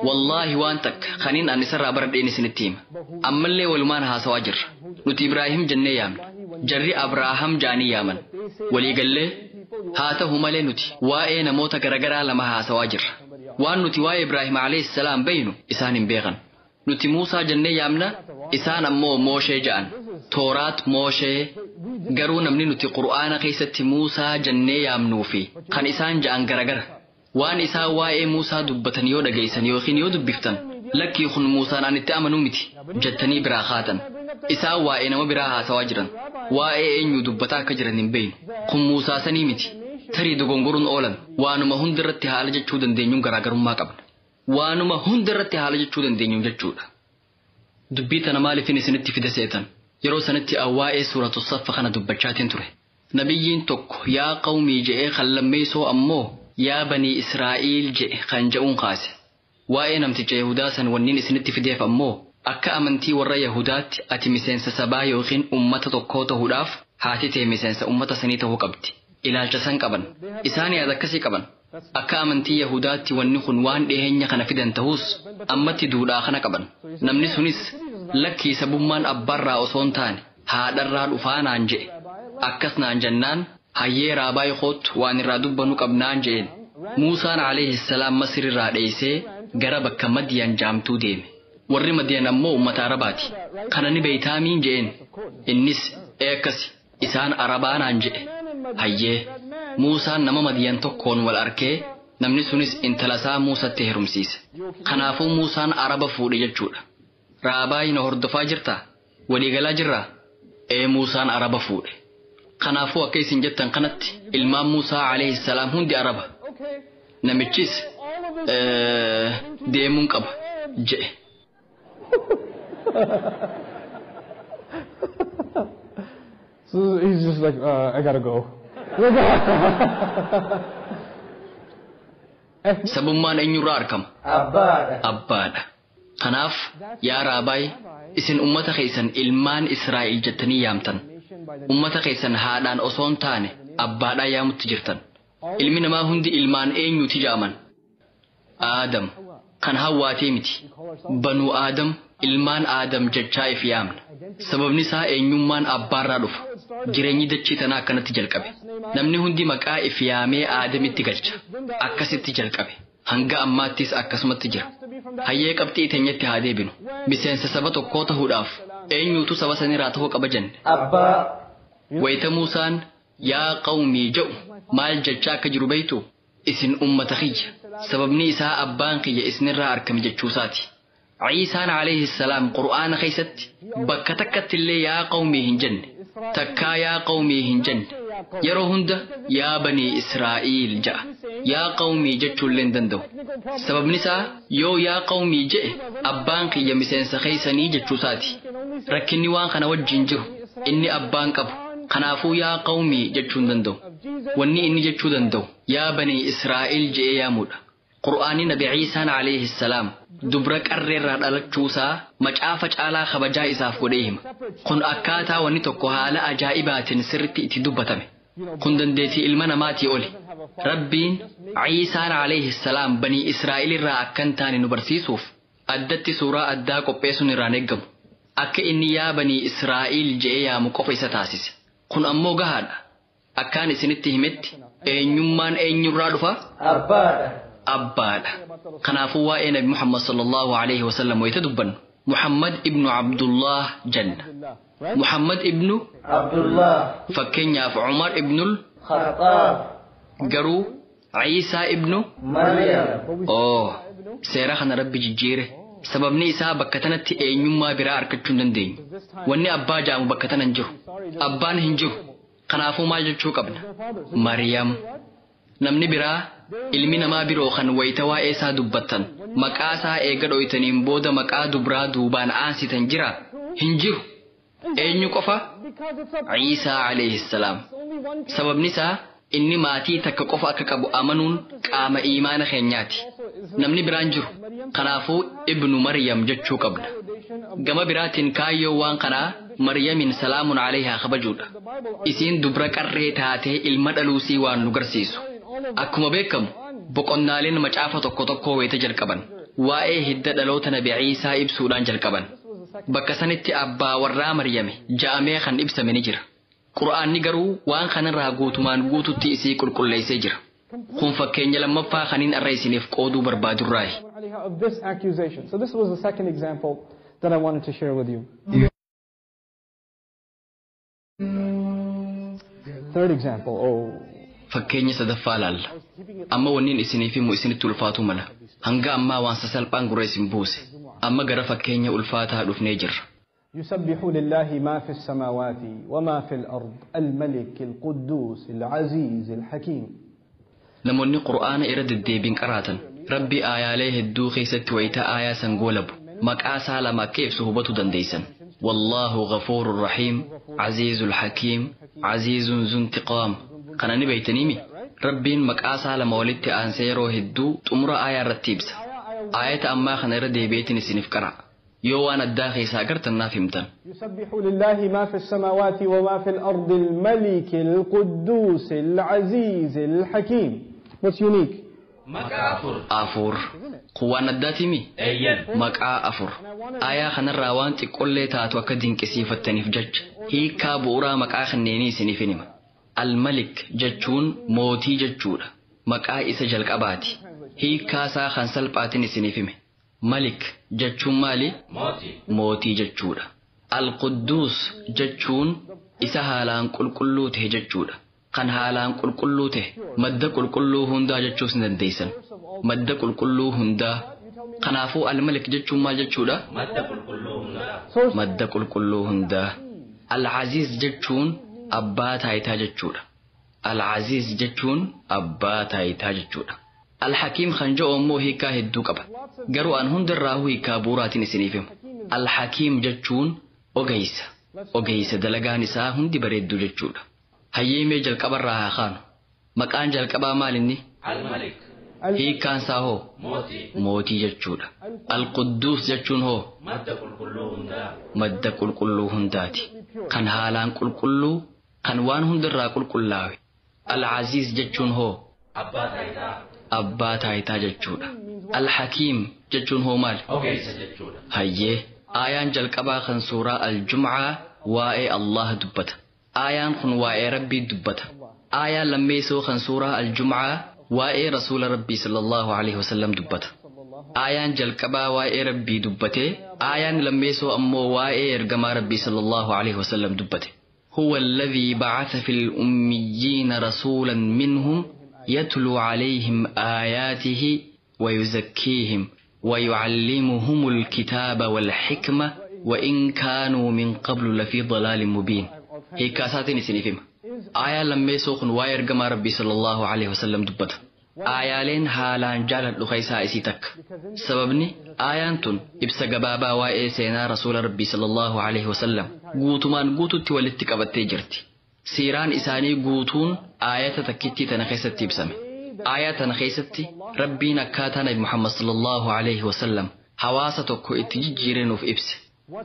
Wallaahi waan takka kaniin an isarraa baradheen isinitti hima. Ammallee walumaan haasawaa jirra. Nuti Ibraahim jennee yaamna. Jarri Abraaham jaanii yaaman. Waliigallee haa ta'u malee nuti waa'ee namoota garagaraa lama haasawaa jirra. Waan nuti waa'ee Ibraahim alayhi salaam beeynu isaan hin beekan. Nuti Muusaa jennee yaamna isaan ammoo Mooshee ja'an. Tooraat Mooshee garuu namni nuti Qur'aana keessatti Muusaa jennee yaamnuu fi kan isaan ja'an garagara. Waan isaan waa'ee Muusaa dubbatan yoo dhageessan yookiin yoo dubbiftan lakkii kun Muusaan an itti amanuu miti jettanii biraa kaatan. Isaan waa'ee nama biraa haasawaa jiran. Waa'ee eenyu dubbataa akka jiran hin beeynu. Kun Muusaa sanii miti. Tarii dogongoruun oolan waanuma hundarratti haala jechuu dandeenyuun garaagarummaa qabna. Waanuma hundarratti haala jechuu dandeenyuun jechuudha. Dubbii tana maaliifin isinitti fide seetan? Yeroo sanatti waa'ee suuratu saffa kana dubbachaatiin ture. Nabiyyiin tokko yaa qawmii je'ee kan lammeessoo ammoo yaa banii Israa'iil je'e kan je'uun kaase. Waa'ee namticha Yahudaa san wanniin isinitti fideef ammoo akka amantii warra Yahudaatti ati miseensa sabaa yookiin ummata tokkoo ta'uudhaaf haati tee miseensa ummata sanii ta'uu qabdi. Ilaalcha san qaban. Isaan yaada akkasii qaban. Akka amantii Yahudaatti wanni kun waan dhiheenya kana fidan ta'us ammatti duudhaa kana qaban. Namni sunis lakkii sabummaan abbaarraa osoo hin taane haadharraa dhufaa naan je'e. Akkas naan jennaan hayyee raabaa kootu waan irraa dubbannu qabnaan je'een. Muusaan alayhi salaam Masir irraa dheessee gara bakka Madiyan jaamtuu deeme. Warri Madiyan ammoo uummata Arabaati. Kana ni beeytaamiin je'een. Innis akkasi isaan Arabaa naan je'e. Hayyee Muusaan nama Madiyan tokkoon wal arkee namni sunis intala isaa Muusatti heerumsiise. Kanaafuu Muusaan Araba fuudhe jechuudha. Raabaa na hordofaa jirtaa? Waliigalaa jirraa? Ee Muusaan Araba fuudhe. Kanaafuu akka isin jettan kanatti ilmaan Muusaa alayhi salaam hundi Araba. Namichis deemuun qaba je'e. So he's just like, I gotta go. Sabummaan eenyurraa argama? Abbaadha. Abbaadha. Kanaaf yaa Raabaay isin ummata keessan ilmaan Israa'el jettanii yaamtan. Ummata keessan haadhaan osoo hin taane abbaadhaa yaamutti jirtan. Ilmi namaa hundi ilmaan eenyuti ja'aman? Aadam. Kan Hawwaatee miti. Banuu Aadam ilmaan Aadam jechaa if yaamna. Sababni isaa eenyummaan abbaarraa dhufa. Jireenyi dachee tanaa akkanatti jalqabe. Namni hundi maqaa if yaamee Aadamitti galcha. Akkasitti jalqabe. Hanga ammaattis akkasumatti jira. Hayyee qabxii teenyatti haa deebinu. Miseensa saba tokkoo ta'uudhaaf eenyuutu saba sanirraa ta'uu qaba jenne? Abbaa. Wayita Muusaan yaa qawmii jedhu maal jechaa akka jiru beektu? Isin ummata kiyya. Sababni isaa abbaan kiyya isinirraa argame jechuusaati. Ciisaan alayhi salaam Qur'aana keessatti bakka takkatti illee yaa qawmii hin jenne. Takkaa yaa qawmii hin jenne. Yeroo hunda yaa banii Israa'iil ja'a. Yaa qawmii jechuullee hin danda'u. Sababni isaa yoo yaa qawmii je'e abbaan kiyya miseensa keessanii jechuusaati. Rakkinni waan kana wajjin jiru inni abbaan qabu. Kanaafuu yaa qawmii jechuu hin danda'u. Wanni inni jechuu danda'u yaa banii Israa'iil je'ee yaamuudha. Qur'aanni Nabi Ciisaan alayhi salaam dubra qarreerraa dhalachuusaa macaafa caalaa kabajaa isaaf godhee hima. Kun akkaataa wanni tokko haala ajaa'ibaatiin sirritti itti dubbatame. Kun dandeettii ilma namaatii oli. Rabbiin Ciisaan alayhi salaam banii Israa'il irraa akka hin taane nu barsiisuuf addatti suuraa addaa qopheessuun irraan eeggamu. Akka inni yaa banii Israa'il je'ee yaamu qofa isa taasise. Kun ammoo gahaadha. Akkaan isinitti himetti eenyummaan eenyurraa dhufa? Abbaadha. Abbaadha. Kanaafuu waa'ee Nabi Muhammad sallallahu alaihi wasallam wayita dubbannu Muhammad ibnu Abdullah jenna. Muhammad ibnu Abdullah. Fakkeenyaaf Umar ibnul Khattaab. Garuu Ciisaa ibnu Maryam. Oo, seera kana Rabbi jijjiire. Sababni isaa bakka tanatti eenyummaa biraa argachuu hin dandeenyu. Wanni abbaa jaamu bakka tana hin jiru. Abbaan hin jiru. Kanaafuu maal jechuu qabna? Maryam. Namni biraa ilmi namaa biroo kan wayita waa'ee isaa dubbattan maqaa isaa eega dhoytaniin booda maqaa dubraa duubaan aansitan jira? Hin jiru. Eenyu qofa? Ciisaa alayhi salaam. Sababni isaa inni maatii takka qofa akka qabu amanuun qaama iimaana keenyaati. Namni biraan jiru. Kanaafuu ibnu Maryam jechuu qabna. Gama biraatiin kaayyoo waan kanaa Maryamin salaamun alayhaa kabajuudha. Isiin dubra qarree taatee ilma dhaluusii waan nu garsiisu. Akkuma beekamu boqonnaaleen macaafa tokko tokko wayita jalqaban. Waa'ee hidda dhaloota Nabi Ciisaa ibsuudhaan jalqaban. Bakka sanitti abbaa warraa Maryame ja'amee kan ibsame ni jira. Qur'aanni garuu waan kanarraa guutumaan guututti isii qulqulleessee jira. Kun fakkeenya lammaffaa kaniin arra isiniif qooduu barbaadurraayi. Of this accusation. So this was the second example that I wanted to share with you. Third example. Oh. Fakkeenya sadaffaa laalla. Amma wanniin isiniif himu isinitti ulfaatuu mala. Hanga ammaa waan sasalphaan gurra isin buuse. Amma gara fakkeenya ulfaataa dhufnee jirra. يسبح لله ما في السماوات وما في الأرض الملك القدوس العزيز الحكيم. Namoonni Qur'aana irra deddeebiin qaraatan Rabbi aayaalee hedduu keessatti wayita aayaa san goolabu maqaa isaa lama akka ibsu hubachuu dandeessan. Wallaahu ghafuurun rahiim, aziizul hakiim, aziizun zuntiqaam. Kana ni beeytaniimi? Rabbiin maqaa isaa lama walitti aansee yeroo hedduu xumura aayaa irratti ibsa. Aayata ammaa kana irra deebi'eetiin isiniif qara'a. Yoo waan addaa keessaa agartan naaf himtan. يسبح لله ما في السماوات وما في الأرض الملك القدوس العزيز الحكيم. What's unique? Maqaa afur. Afur. Kun waan addaatimi? Eeyyan. Maqaa afur. Aayaa kanarraa waan xiqqollee taatu akka dinqisiifattaniif jecha hiikkaa bu'uuraa maqaa kanneenii isiniif hima. Al-Malik jechuun mootii jechuudha. Maqaa isa jalqabaati. Hiikkaa isaa kan salphaatiin isiniif hime. Malik jechuun maali? Mootii. Mootii jechuudha. Al-Qudduus jechuun isa haalaan qulqulluu ta'e jechuudha. Kan haalaan qulqulluu ta'e madda qulqulluu hundaa jechuus ni dandeessan. Madda qulqulluu hundaa Kanaafuu Al-Malik jechuun maal jechuudha? Madda qulqulluu hundaa. Madda qulqulluu hundaa. Al-Aziz jechuun abbaa taayitaa jechuudha. Al-Aziz jechuun abbaa taayitaa jechuudha. Al-Hakiim kan jedhu immoo hiikaa hedduu qaba. Garuu an hundarraahuu hiikaa bu'uuraatiin isiniif hima. Al-Hakiim jechuun ogeessa. Ogeessa dalagaan isaa hundi bareedduu jechuudha. Hayyee mee jalqabarraa haa kaanu. Maqaan jalqabaa maal inni? Al-Malik. Hiikkaan isaa hoo? Mootii. Mootii jechuudha. Al-Qudduus jechuun hoo? Madda qulqulluu hundaa. Madda qulqulluu hundaati. Kan haalaan qulqulluu, kan waan hundarraa qulqullaawe. Al-Aziz jechuun hoo? Abbaa taayitaa. Abbaa taayitaa jechuudha. Al-Hakiim jechuun hoo maali? Ogeessa jechuudha. Hayyee, aayaan jalqabaa kan suuraa Al-Jum'aa waa'ee Allah dubbata. Aayaan kun waa'ee Rabbii dubbata. Aayaan lammeessoo kan suuraa Al-Jum'aa waa'ee Rasuula Rabbii sallallahu alaihi wasallam dubbata. Aayaan jalqabaa waa'ee Rabbii dubbatee, aayaan lammeessoo ammoo waa'ee ergamaa Rabbii sallallahu alaihi wasallam dubbate. هو الذي بعث في الأميين رسولا منهم يتلو عليهم آياته ويزكيهم ويعلمهم الكتاب والحكمة وإن كانوا من قبل لفي ضلال مبين. هيكاساتين سنفهم آية لما يسوخن واير ربي صلى الله عليه وسلم دبت آيالين هالان جالت لخيسا إسيتك سببني آيان تن إبسا قبابا واي سينا رسول ربي صلى الله عليه وسلم قوتمان قوتو تولدتك أبتي جرتي سيران إساني قوتون آية تكتي تنخيستي بسمي آية تنخيستي ربي نكاتا نبي محمد صلى الله عليه وسلم hawaasa tokko itti jijjiiree nuuf ibse.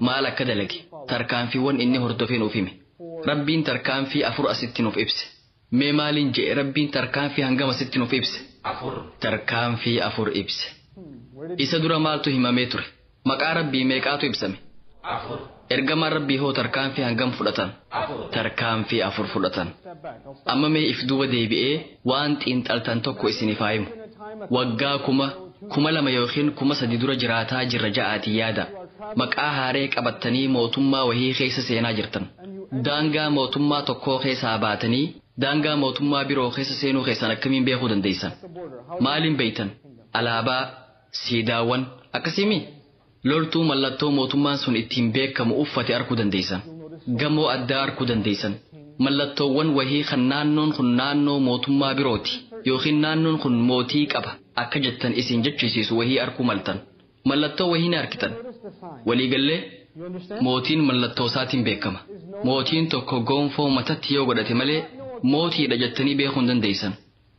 Maal akka dalage tarkaanfiiwwan inni hordofee nuuf hime. Rabbiin tarkaanfii afur asitti nuuf ibse. Mee maaliin je'e Rabbiin tarkaanfii hangam asitti nuuf ibse? Afur. Tarkaanfii afur ibse. Isa dura maaltu himamee ture? Maqaa Rabbii meeqaatu ibsame? Afur. Ergamaan Rabbii hoo tarkaanfii hangam fudhatan? Afur. Tarkaanfii afur fudhatan. Amma mee if duuba deebi'ee waan xiinxaltan tokko isiniif haa himu. Waggaa 2000 yookiin 3000 dura jiraataa jirra ja'aatii yaada. Maqaa haaree qabattanii mootummaa wahii keessa seenaa jirtan. Daangaa mootummaa tokkoo keessaa baatanii daangaa mootummaa biroo keessa seenuu keessan akkamiin beekuu dandeessan? Maaliin beektan? Alaabaa, siidaawwan akkasimi? Loltuu mallattoo mootummaan sun ittiin beekamu uffate arguu dandeessan. Gamoo addaa arguu dandeessan. Mallattoowwan wahii kan naannoon kun naannoo mootummaa birooti yookiin naannoon kun mootii qaba akka jettan isin jechisiisu wahii arguu maltan. Mallattoo wahii ni argitan. Waliigallee mootiin mallattoo isaatiin beekama. Mootiin tokko gonfoo matatti yoo godhate malee mootiidha jettanii beekuu hin dandeessan.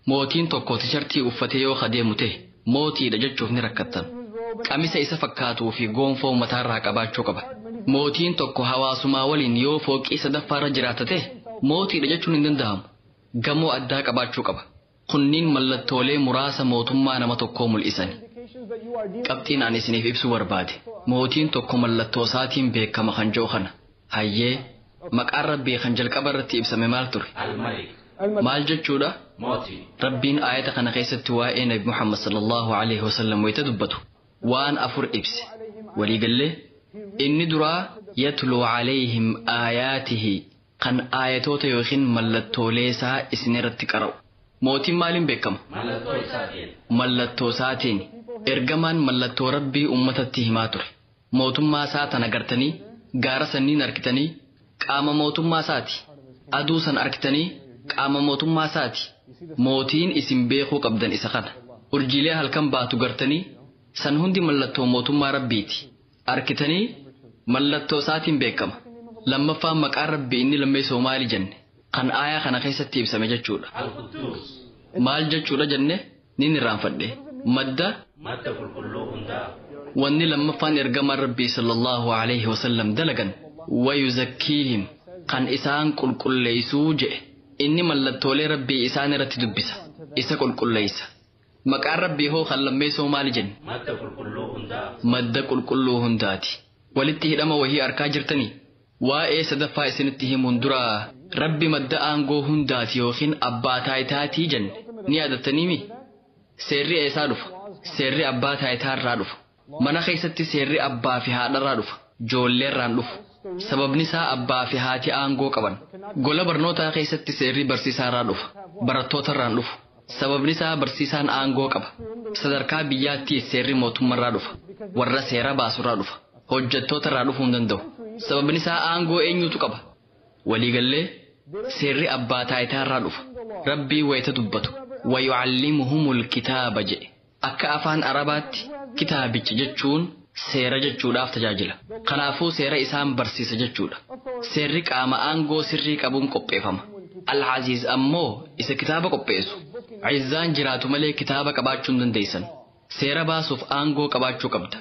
Mootiin tokko tishartii uffatee yoo adeemu ta'e mootiidha jechuuf ni rakkattan. Qamisa isa fakkaatuu fi gonfoo mataarraa qabaachuu qaba. Mootiin tokko hawaasumaa waliin yoo fooqii sadaffaarra jiraata ta'e mootiidha jechuun hin danda'amu. Gamoo addaa qabaachuu qaba. Kunniin mallattoolee muraasa mootummaa nama tokkoo mul'isani. Qabxiin ani isiniif ibsuu barbaade. Mootiin tokko mallattoo isaatiin beekama kan jedhu kana. Hayyee, maqaan Rabbii kan jalqaba irratti ibsame maal ture? Al-Malik. Maal jechuudha? Mootii. Rabbiin aayata kana keessatti waa'ee Nabi Muhammad sallallahu alaihi wasallam wayita dubbatu waan afur ibse. Waliigallee inni duraa yatluu alayhim aayaatihi kan aayatoota yookiin mallattoolee isaa isin irratti qara'u. Mootiin maaliin beekama? Mallattoo isaatiin. Mallattoo isaatiin. Ergamaan mallattoo Rabbii uummatatti himaa ture. Mootummaa isaa tan agartanii, gaara sanniin argitanii, qaama mootummaa isaati. Aduu san argitanii, qaama mootummaa isaati. Mootiin isin beekuu qabdan isa kana. Urjiilee halkan baatu gartanii, san hundi mallattoo mootummaa Rabbiiti. Argitanii mallattoo isaatiin beekama. Lammaffaan maqaan Rabbii inni lammeessoo maali jenne? Kan aayaa kana keessatti ibsame jechuudha. Al-Quddus. Maal jechuudha jenne? Nin irraanfadhe. Madda Madda qulqulluu hundaa. Wanni lammaffaan ergamaan Rabbii sallallahu alaihi wasallam dalagan wayuzakkiihim kan isaan qulqulleessuu je'e. Inni mallattoolee Rabbii isaan irratti dubbisa. Isa qulqulleessa. Maqaan Rabbii hoo kan lammeessoo maali jenne? Madda qulqulluu hundaa. Madda qulqulluu hundaati. Walitti hidhama wahii arkaa jirtanii? Waa'ee sadaffaa isinitti himuun dura Rabbi madda aangoo hundaati yookiin abbaa taayitaatii jenne ni yaadattaniimi? Seerri eessaa dhufa? Seerri abbaa taayitaarraa dhufa. Mana keessatti seerri abbaa fi haadharraa dhufa. Joolleerraan dhufu. Sababni isaa abbaa fi haati aangoo qaban. Gola barnootaa keessatti seerri barsiisaarraa dhufa. Barattootarraan dhufu. Sababni isaa barsiisaan aangoo qaba. Sadarkaa biyyaattis seerri mootummaarraa dhufa. Warra seera baasurraa dhufa. Hojjettootarraa dhufuu hin danda'u. Sababni isaa aangoo eenyutu qaba? Waliigallee seerri abbaa taayitaarraa dhufa. Rabbii wayita dubbatu. Wayucallimuhumul kitaaba jedhe. Akka afaan Arabaatti kitaabicha jechuun seera jechuudhaaf tajaajila. Kanaafuu seera isaan barsiisa jechuudha. Seerri qaama aangoo sirrii qabuun qopheeffama. Al-Aziz ammoo isa kitaaba qopheessu. Izzaan jiraatu malee kitaaba qabaachuu hin dandeessan. Seera baasuuf aangoo qabaachuu qabda.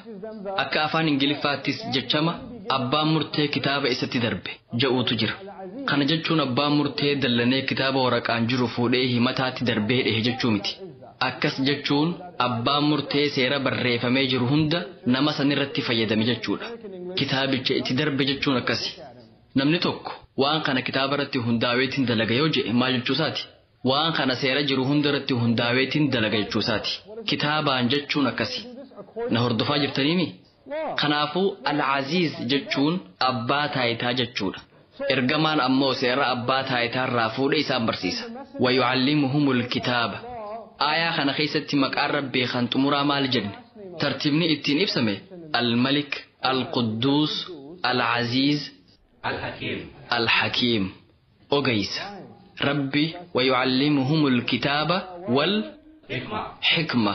Akka afaan Ingiliffaattis jechama abbaan murtee kitaaba isatti darbe je'uutu jira. Kana jechuun abbaan murtee dallanee kitaaba waraqaan jiru fuudhee himataatti darbee dhehe jechuu miti. Akkas jechuun abbaan murtee seera barreeffamee jiru hunda nama sanirratti fayyadame jechuudha. Kitaabicha itti darbe jechuun akkasi. Namni tokko waan kana kitaaba irratti hundaa'eetiin dalaga yoo jedhe maal jechuusaati? Waan kana seera jiru hunda irratti hundaa'eetiin dalaga jechuusaati. Kitaabaan jechuun akkasi. Na hordofaa jirtaniimi? Kanaafuu Al-Aziz jechuun abbaa taayitaa jechuudha. Ergamaan ammoo seera abbaa taayitaarraa fuudhee isaan barsiisa. Wayucallimuhumul kitaaba. Aayaa kana keessatti maqaan Rabbii kan xumuraa maal jenne? Tartiibni ittiin ibsame Al-Malik, Al-Qudduus, Al-Aziz, Al-Hakiim. Al-Hakiim. Ogeysa. Rabbi wayucallimuhumul kitaaba wal Hikma. xikma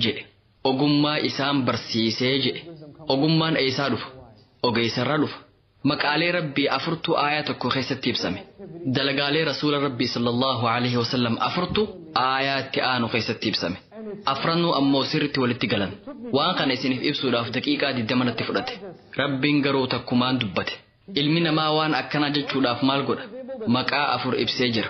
jedhe. Ogummaa isaan barsiisee jedhe. Ogummaan eessaa dhufa? Ogeessarraa dhufa. Maqaalee Rabbii afurtu aayaa tokko keessatti ibsame. Dalagaalee Rasuula Rabbii sallallahu alaihi wasallam afurtu aayaatti aanu keessatti ibsame. Afranuu ammoo sirritti walitti galan. Waan kana isiniif ibsuudhaaf daqiiqaa 20 natti fudhate. Rabbiin garuu takkumaan dubbate. Ilmi namaa waan akkanaa jechuudhaaf maal godha? Maqaa afur ibsee jira.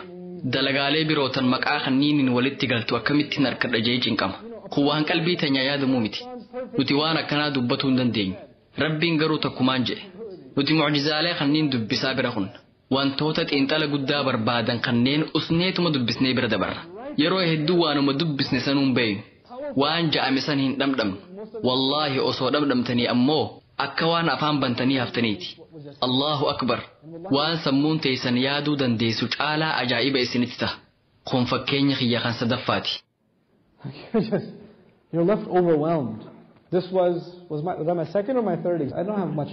Dalagaalee birootan maqaa kanniiniin walitti galtu akkamittiin harkadha jee cinqama. Kun waan qalbii teenyaa yaadamuu miti. Nuti waan akkanaa dubbatuu hin dandeenyu. Rabbiin garuu takkumaan jedhe. Nuti mucjizaalee kanneen dubbisaa bira kunna. Wantoota xiinxala guddaa barbaadan kanneen usneetuma dubbisnee bira dabarra. Yeroo hedduu waanuma dubbisne sanuun beeynu. Waan ja'ame san hin dhamdhamnu. Wallaahi osoo dhamdhamtanii ammoo akka waan afaan bantanii haftaniiti. Allahu akbar. Waan sammuun teessan yaaduu dandeessu caalaa ajaa'iba isinitti ta'a. Kun fakkeenya kiyya kan sadaffaati. You're left overwhelmed. This was that my second or my third? I don't have much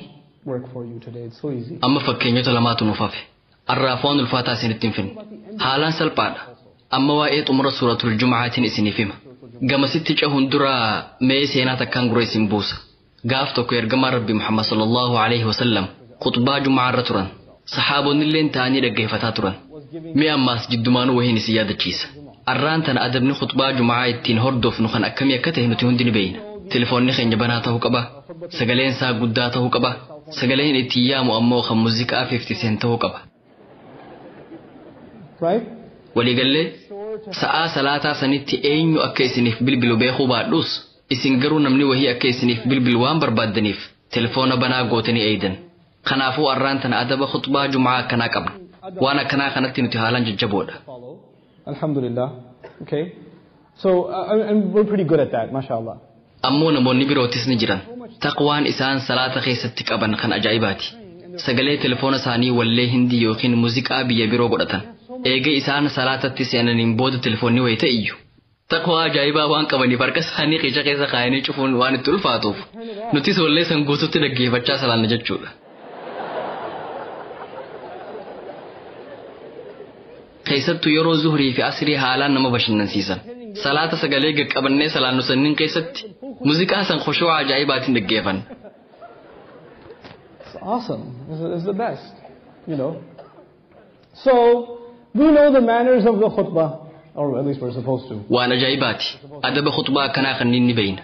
work for you today. It's so easy. Amma fakkeenyota lamaatu nuuf hafe. Arraaf waan ulfaataa isinitti hin finne. Haalaan salphaadha. Amma waa'ee xumura suuratul Jumcaatiin isiniif hima. Gamasitti cehuun dura mee seenaa takkaan gurra isin buusa. Gaaf tokko ergamaan Rabbi Muhammad sallallahu alaihi wasallam khutbaa Jumcaarra turan. Saxaabonnilleen ta'anii dhaggeeffataa turan. Mee ammaas jiddumaanuu wahiin isin yaadachiisa. Arraan tana adabni khutbaa Jumcaa ittiin hordofnu kan akkamii akka ta'e nuti hundi ni beeyna. Telefoonni keenya banaa ta'uu qaba. Sagaleen isaa guddaa ta'uu qaba. Sagaleen ittiin yaamu ammoo kan muuziqaa 50 cent ta'uu qaba. Right? Waliigallee sa'aa salaataa sanitti eenyu akka isiniif bilbilu beekuu baadhus isin garuu namni wahii akka isiniif bilbilu waan barbaaddaniif telefoona banaa gootanii eeydan. Kanaafuu arraan tana adaba khutbaa Jumcaa akkanaa qabna. Waan akkanaa kanatti nuti haalaan jajjaboodha. Alhamdulillah. Okay. So, and we're pretty good at that, mashallah. Ammoo namoonni birootis ni jiran. Taqwaan isaan salaata keessatti qaban kan ajaa'ibaati. Sagalee telefoona isaanii wallee hindii yookiin muuziqaa biyya biroo godhatan. Eega isaan salaatatti seenaniin booda telefoonni wayita iyyu. Taqwaa ajaa'ibaa waan qabaniif harka isaanii qica keessa kaayanii cufuun waan itti ulfaatuuf nutis wallee san guututti dhaggeeffachaa salaanna jechuudha. Keessattuu yeroo zuhurii fi asrii haalaan nama bashannansiisan. Salaata sagalee gaqqabannee salaannu sanniin keessatti muuziqaa san khushuu'a ajaa'ibaatiin dhaggeeffanna. It's awesome. It's the best, you know. So, we know the manners of the khutbah, or at least we're supposed to. Waan ajaa'ibaati. Adaba khutbaa akkanaa kanneen ni beeyna.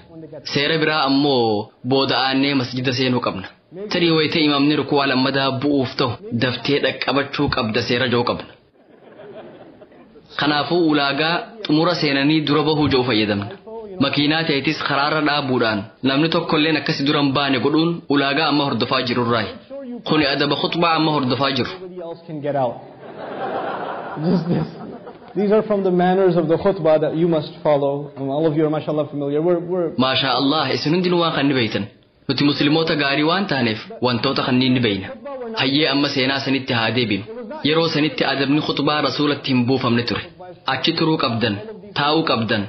Seera biraa ammoo booda aannee masjida seenuu qabna. Tarii wayita imaamni rukuwaa lammadaa bu'uuf ta'u daftee dhaqqabachuu qabda seera jiru qabna. Kanaafuu ulaagaa xumura seenanii dura bahuu jiru fayyadamna. Makiinaa ta'etis karaarra dhaabuudhaan namni tokkolleen akkasi dura hin baane godhuun ulaagaa amma hordofaa jirurraayi. Kuni adaba khutbaa amma hordofaa jiru. Nobody else can get out. Just this. These are from the manners of the khutbah that you must follow. And all of you are mashallah familiar. We're Maashaa Allah, isin hundinuu waan kan ni beeytan. Nuti musliimoota gaarii waan taaneef wantoota kanneen ni beeyna. Hayyee amma seenaa sanitti haa deebinu. Yeroo sanitti adabni khutbaa rasuulatti hin buufamne ture. Achi turuu qabdan. Taa'uu qabdan.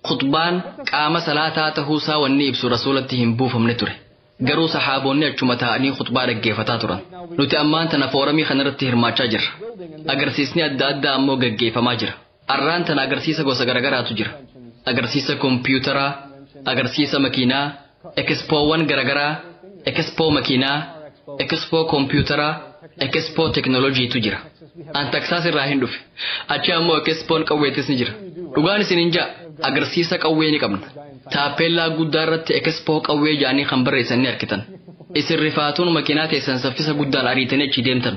Khutbaan qaama salaataa tahuusaa wanni ibsu rasuulatti hin buufamne ture. Garuu saxaaboonni achuma taa'anii khutbaa dhaggeeffataa turan. Nuti ammaan tana fooramii kanarratti hirmaachaa jirra. Agarsiisni adda addaa ammoo gaggeeffamaa jira. Arraan tana agarsiisa gosa garagaraatu jira. Agarsiisa kompiitaraa, agarsiisa makiinaa, ekspoowwan garagaraa, ekspoo makiinaa, ekspoo kompiitaraa, ekspoo teknooloojiitu jira. An Teksaas irraa hin dhufe. Achi ammoo ekspoon qawweetis ni jira. Dhugaan isin hin ja'a. Agarsiisa qawwee ni qabna. Taappeellaa guddaa irratti ekspoo qawwee jedhanii kan barreessan ni argitan. Isin rifaatuun makiinaa teessan saffisa guddaan ariitanii achi deemtan.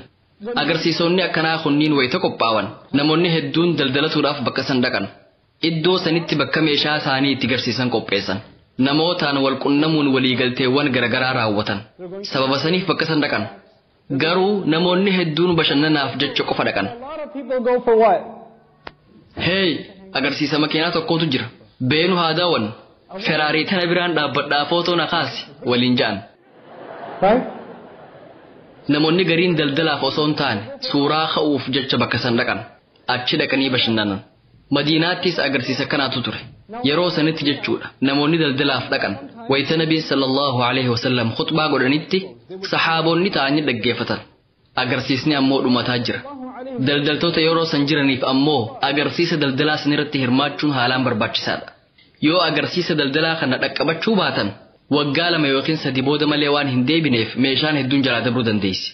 Agarsiisonni akkanaa kunniin wayita qophaawan. Namoonni hedduun daldalatuudhaaf bakka san dhaqan. Iddoo sanitti bakka meeshaa isaanii itti garsiisan qopheessan. Namootaan wal qunnamuun waliigalteewwan garagaraa raawwatan. Sababa saniif bakka san dhaqan. Garuu namoonni hedduun bashannanaaf jecha qofa dhaqan. A lot of people go for what? Hey, agarsiisa makiinaa tokkotu jira. Beenu haa daawwannu. Feraarii tana biraan dhaabbadhaa footoo na kaasi waliin ja'an. Right? Namoonni gariin daldalaaf osoo hin taane suuraa ka'uuf jecha bakka san dhaqan. Achi dhaqanii bashannanan. Madiinaattis agarsiisa kanaatu ture. Yeroo sanitti jechuudha namoonni daldalaaf dhaqan. Wayita Nabiin sallallahu alaihi wasallam khutbaa godhanitti saxaaboonni ta'anii dhaggeeffatan. Agarsiisni ammoo dhumataa jira. Daldaltoota yeroo san jiraniif ammoo agarsiisa daldalaa sanirratti hirmaachuun haalaan barbaachisaadha. Yoo agarsiisa daldalaa kana dhaqqabachuu baatan waggaa 2 yookiin 3 booda malee waan hin deebineef meeshaan hedduun jalaa dabruu dandeessi.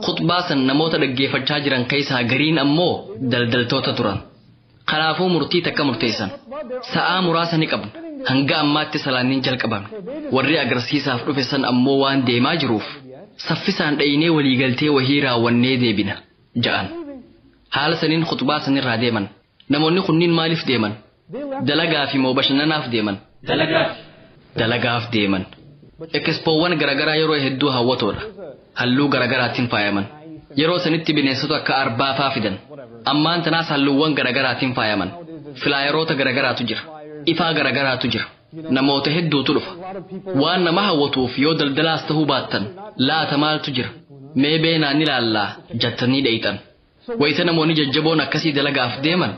Khutbaa san namoota dhaggeeffachaa jiran keessaa gariin ammoo daldaltoota turan. Kanaafuu murtii takka murteessan. Sa'aa muraasa ni qabna. Hanga ammaatti salaanniin jalqabame. Warri agarsiisaaf dhufe san ammoo waan deemaa jiruuf saffisaan dhayinee waliigaltee wahii raawwannee deebina ja'an. Haala saniin khutbaa sanirraa deeman. Namoonni kunniin maaliif deeman? Dalagaa fi moo bashannanaaf deeman? Dalagaaf. Dalagaaf deeman. Ekspoowwan garagaraa yeroo hedduu hawwatoodha. Halluu garagaraatiin faayaman. Yeroo sanitti bineensota akka arbaa faa fidan. Ammaan tanaas halluuwwan garagaraatiin faayaman. Filaayeroota garagaraatu jira. Ifaa garagaraatu jira. Namoota hedduutu dhufa. Waan nama hawwatuuf yoo daldalaas ta'uu baattan laata maaltu jira? Mee beenaan ni laallaa jettanii dheeyxan. Wayita namoonni jajjaboon akkasii dalagaaf deeman.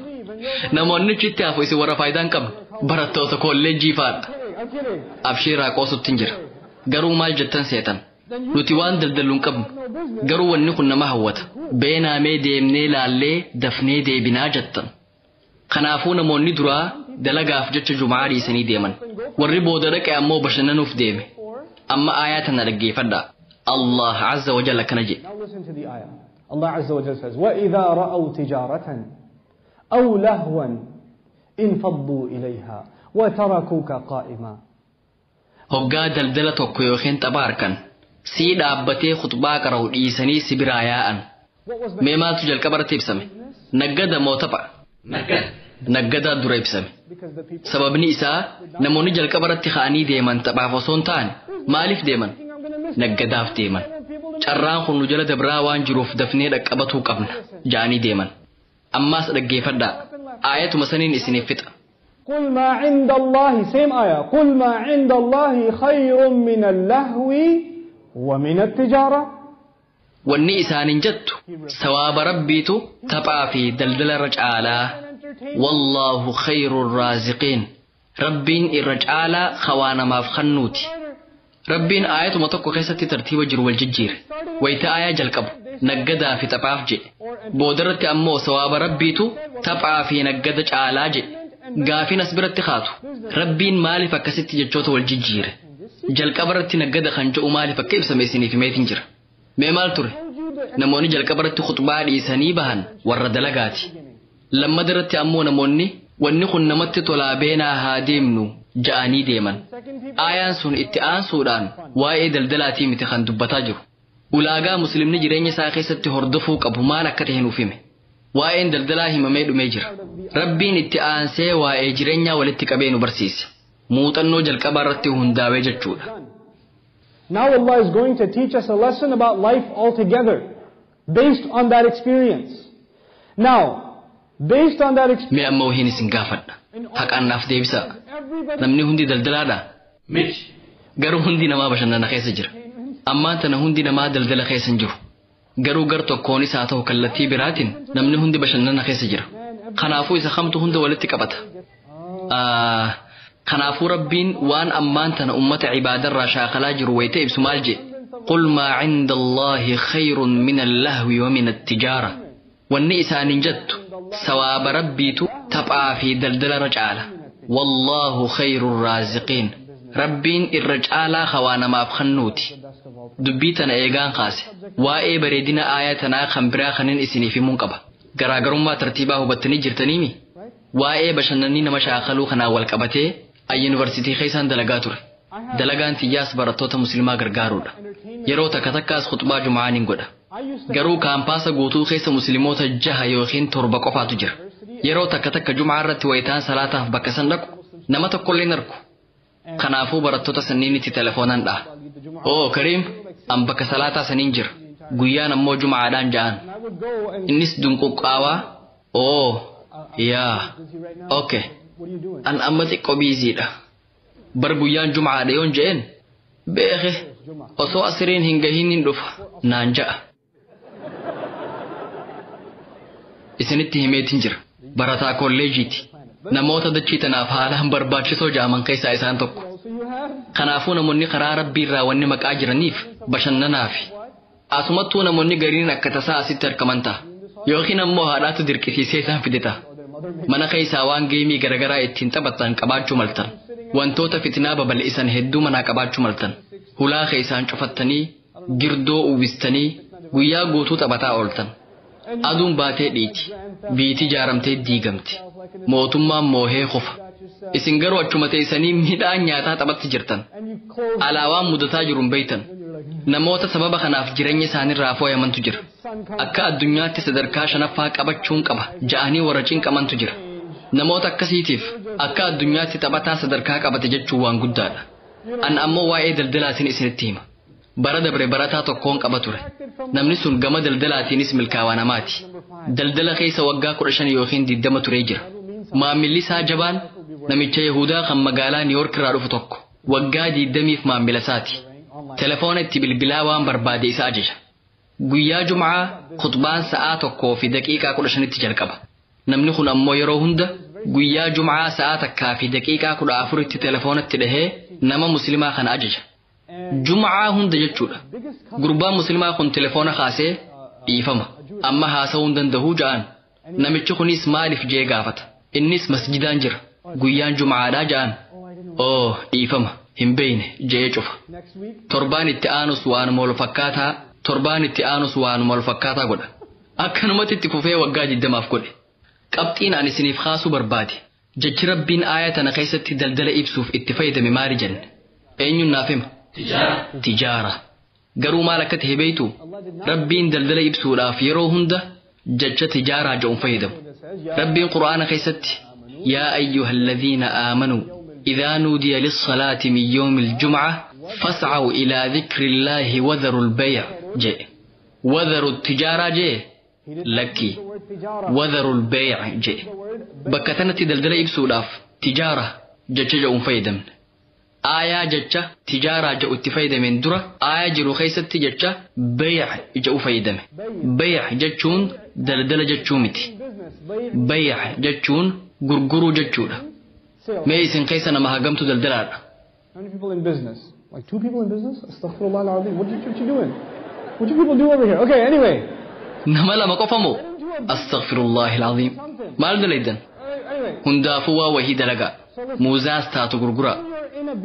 Namoonni achitti hafu isin warra faayidaa hin qabne barattoota kolleejjii fa'aadha. Abshiiraa qoosutti hin jira. Garuu maal jettan seetan? Nuti waan daldallu hin qabnu. Garuu wanni kun nama hawwata. Beenaa mee deemnee laallee dafnee deebinaa jettan. Kanaafuu namoonni duraa dalagaaf jecha jumaa dhiisanii deeman. Warri booda dhaqe ammoo bashannanuuf deeme. Amma aayaa tana dhaggeeffadhaa. Allah azza wa jalla kana jedhe. Now listen to the ayah. Allah azza wa jalla says, وَإِذَا رَأَوْا تِجَارَةً أَوْ لَهْوًا انفضوا إِلَيْهَا وَتَرَكُوكَ قَائِمًا. Hoggaa daldala tokko yookiin tapha harkan sii dhaabbatee khutbaa qara'u dhiisanii si biraa yaa'an. Mee maaltu jalqaba irratti ibsame? Naggada moo tapha? Naggada. Naggadaa dura ibsame. Sababni isaa namoonni jalqaba irratti ka'anii deeman taphaaf osoo hin taane maaliif deeman? Naggadaaf deeman. Carraan kun nu jala dabraa waan jiruuf dafnee dhaqqabatuu qabna ja'anii deeman. Ammaas dhaggeeffadhaa. Aayatuma saniin isiniif fixa. قل ما عند الله, same ayah. قل ما عند الله خير من اللهو ومن التجارة. Wanni isaanin jettu sawaaba rabbiitu taphaa fi daldala irra caalaa. Wallaahu khayrur raaziqiin. Rabbiin irra caalaa hawaa namaaf kennuuti. Rabbiin aayatuma tokko keessatti tartiiba jiru wal jijjiire. Wayita aayaa jalqabu naggadaa fi taphaaf jedhe. Boodarratti ammoo sawaaba rabbiitu taphaa fi naggada caalaa jedhe. Gaafiin as biratti kaatu Rabbiin maaliif akkasitti jechoota wal jijjiire? Jalqaba irratti naggada kan jedhu maaliif akka ibsame isiniif himeetiin jira. Mee maal ture? Namoonni jalqaba irratti khutbaa dhiisanii bahan warra dalagaati. Lammada irratti ammoo namoonni wanni kun namatti tolaa beenaa haa deemnu ja'anii deeman. Aayaan sun itti aansuudhaan waa'ee daldalaatii miti kan dubbataa jiru. Ulaagaa muslimni jireenya isaa keessatti hordofuu qabu maal akka ta'e nuuf hime. Waa'een daldalaa himamee dhumee jira. Rabbiin itti aansee waa'ee jireenyaa walitti qabee nu barsiise. Muuxannoo jalqabaa irratti hundaa'ee jechuudha. Now Allah is going to teach us a lesson about life altogether, based on that experience. Now, based on that experience... Mee amma wahiin isin gaafadha. Haqaan naaf deebisaa. Namni hundi daldalaadha? Miti. Garuu hundi namaa bashannana keessa jira. Ammaan tana hundi namaa daldala keessa hin jiru. Garuu gar tokkoonis haa ta'u kallattii biraatiin namni hundi bashannana keessa jira. Kanaafuu isa kamtu hunda walitti qabata. Kanaafuu Rabbiin waan ammaan tana ummata ibaadarraa shaakalaa jiru wayita ibsu maal jedhe? Qul maa cinda Allaahi khayrun min allahwi wa min attijaara. Wanni isaaniin jettu sawaaba Rabbiitu taphaa fi daldalarra caala. Wallaahu khayru raaziqiin. Rabbiin irra caalaa hawaa namaaf kennuuti. Dubbii tana eegaan kaase. Waa'ee bareedina aayaa tanaa kan biraa kanin isiniif himuun qaba. Garaagarummaa tartiibaa hubattanii jirtaniimi? Waa'ee bashannanii nama shaakaluu kanaan wal qabatee ay yuunivarsiitii keessaan dalagaa ture. Dalagaan tiyyaas barattoota musliimaa gargaaruudha. Yeroo takka takkaas khutbaa jumaa nin godha. Garuu kaampaasa guutuu keessa musliimoota 6 yookiin 7 qofaatu jira. Yeroo takka takka jumaa irratti wayitaan salaataaf bakka san dhaqu nama tokkollee hin argu. Kanaafuu barattoota sanniinitti telefoonaan dha'a. Oo Kariim, an bakka salaataa saniin jira. Guyyaan ammoo jumaadhaan ja'an. Innis dunquqqaawaa. Oo yaa okay. An amma xiqqoo biiziidha. Bar guyyaan jumaadha yoon je'een beeke osoo asiriin hin gahin hin dhufa naan ja'a. Isinitti himeetiin jira. Barataa kolleejiiti. Namoota dachii tanaaf haalaan barbaachisoo ja'aman keessaa isaan tokko. Kanaafuu namoonni karaa Rabbii irraa wanni maqaa jiraniif bashannanaafi. Asumattuu namoonni gariin akka tasaa asitti argaman ta'a. Yookiin ammoo haadhaatu dirqisiisee isaan fide ta'a. Mana keessaa waan geemii garaagaraa ittiin taphatan qabaachuu maltan. Wantoota fitinaa babal'isan hedduu manaa qabaachuu maltan. Hulaa keessaan cufattanii, girdoo uwwistanii, guyyaa guutuu taphataa ooltan. Aduun baatee dhiiti. Biitii ijaaramtee diigamti. Mootummaan moohee qofa. Isin garuu achuma teessanii midhaan nyaataa taphatti jirtan. Alaawaan mudataa jiru hin beektan. Namoota sababa kanaaf jireenya isaaniirraa fooyamantu jira. Akka addunyaatti sadarkaa 5ffaa qabachuun qaba ja'anii warra cinqamantu jira. Namoota akkasiitiif akka addunyaatti taphataa sadarkaa qabate jechuun waan guddaadha. An ammoo waa'ee daldalaatiin isinitti hima. Bara dabre barataa tokkoon qaba ture. Namni sun gama daldalaatiinis milkaa'aa namaati. Daldala keessa waggaa 15 yookiin 20 turee jira. Maamilli isaa jabaan namicha Yihudaa kan magaalaa Niiyork irraa dhufu tokko waggaa 20 maamila isaati. Telefoona itti bilbilaa waan barbaade isa ajaja. Guyyaa Jum'aa khutbaan sa'aa 1:15 jalqaba. Namni kun ammoo yeroo hunda guyyaa Jum'aa sa'aa 1:14 telefoonatti dhahee nama musliimaa kana ajaja. Jum'aa hunda jechuudha. Gurbaan musliimaa kun telefoona kaasee dhiifama. Amma haasa'uu hin danda'uu ja'an. Namichi kunis maaliif jee gaafata. Innis masjidaan jira. Guyyaan Jum'aadhaa ja'an. Oo dhiifama hin beeyne jee cufa. Torbaan itti aanus waanuma wal fakkaataa, torbaan itti aanus waanuma wal fakkaataa godha. Akkanumatti itti fufee waggaa 20 godhe. Qabxiin ani isiniif kaasuu barbaade. Jechi Rabbiin aaya tana keessatti daldala ibsuuf itti fayyadame maali jenne? Eenyuun naaf hima? Tijaara. Garuu maal akka ta'e beektu? Rabbiin daldala ibsuudhaaf yeroo hunda jecha tijaaraa jedhuun fayyadamu. Rabbiin Qur'aana keessatti yaa ayyuhalladhiina aamanuu idhaa nuudiya lis-salaati min yawmil jum'a fas'aw ilaa dhikrillaahi wadharul bay' jedhe. Wadharu tijaaraa jedhe lakki wadharul bay' jedhe. Bakka tanatti daldala ibsuudhaaf tijaara jecha jedhuun fayyadamne. Aayaa jecha tijaaraa jedhu itti fayyadameen dura aayaa jiru keessatti jecha bay' jedhu fayyadame. Bay' jechuun daldala jechuu miti. Bay' jechuun gurguruu jechuudha. Mee isin keessa nama hagamtu daldalaadha? How many people in business? Like 2 people in business? Astaghfirullah al-azim. What you doing? What do people do over here? Okay, anyway. Nama lama qofa moo? Astaghfirullah al-azim. Maal dalaydan? Hundaafuu waa wahii dalagaa. Muuzaas taatu gurguraa.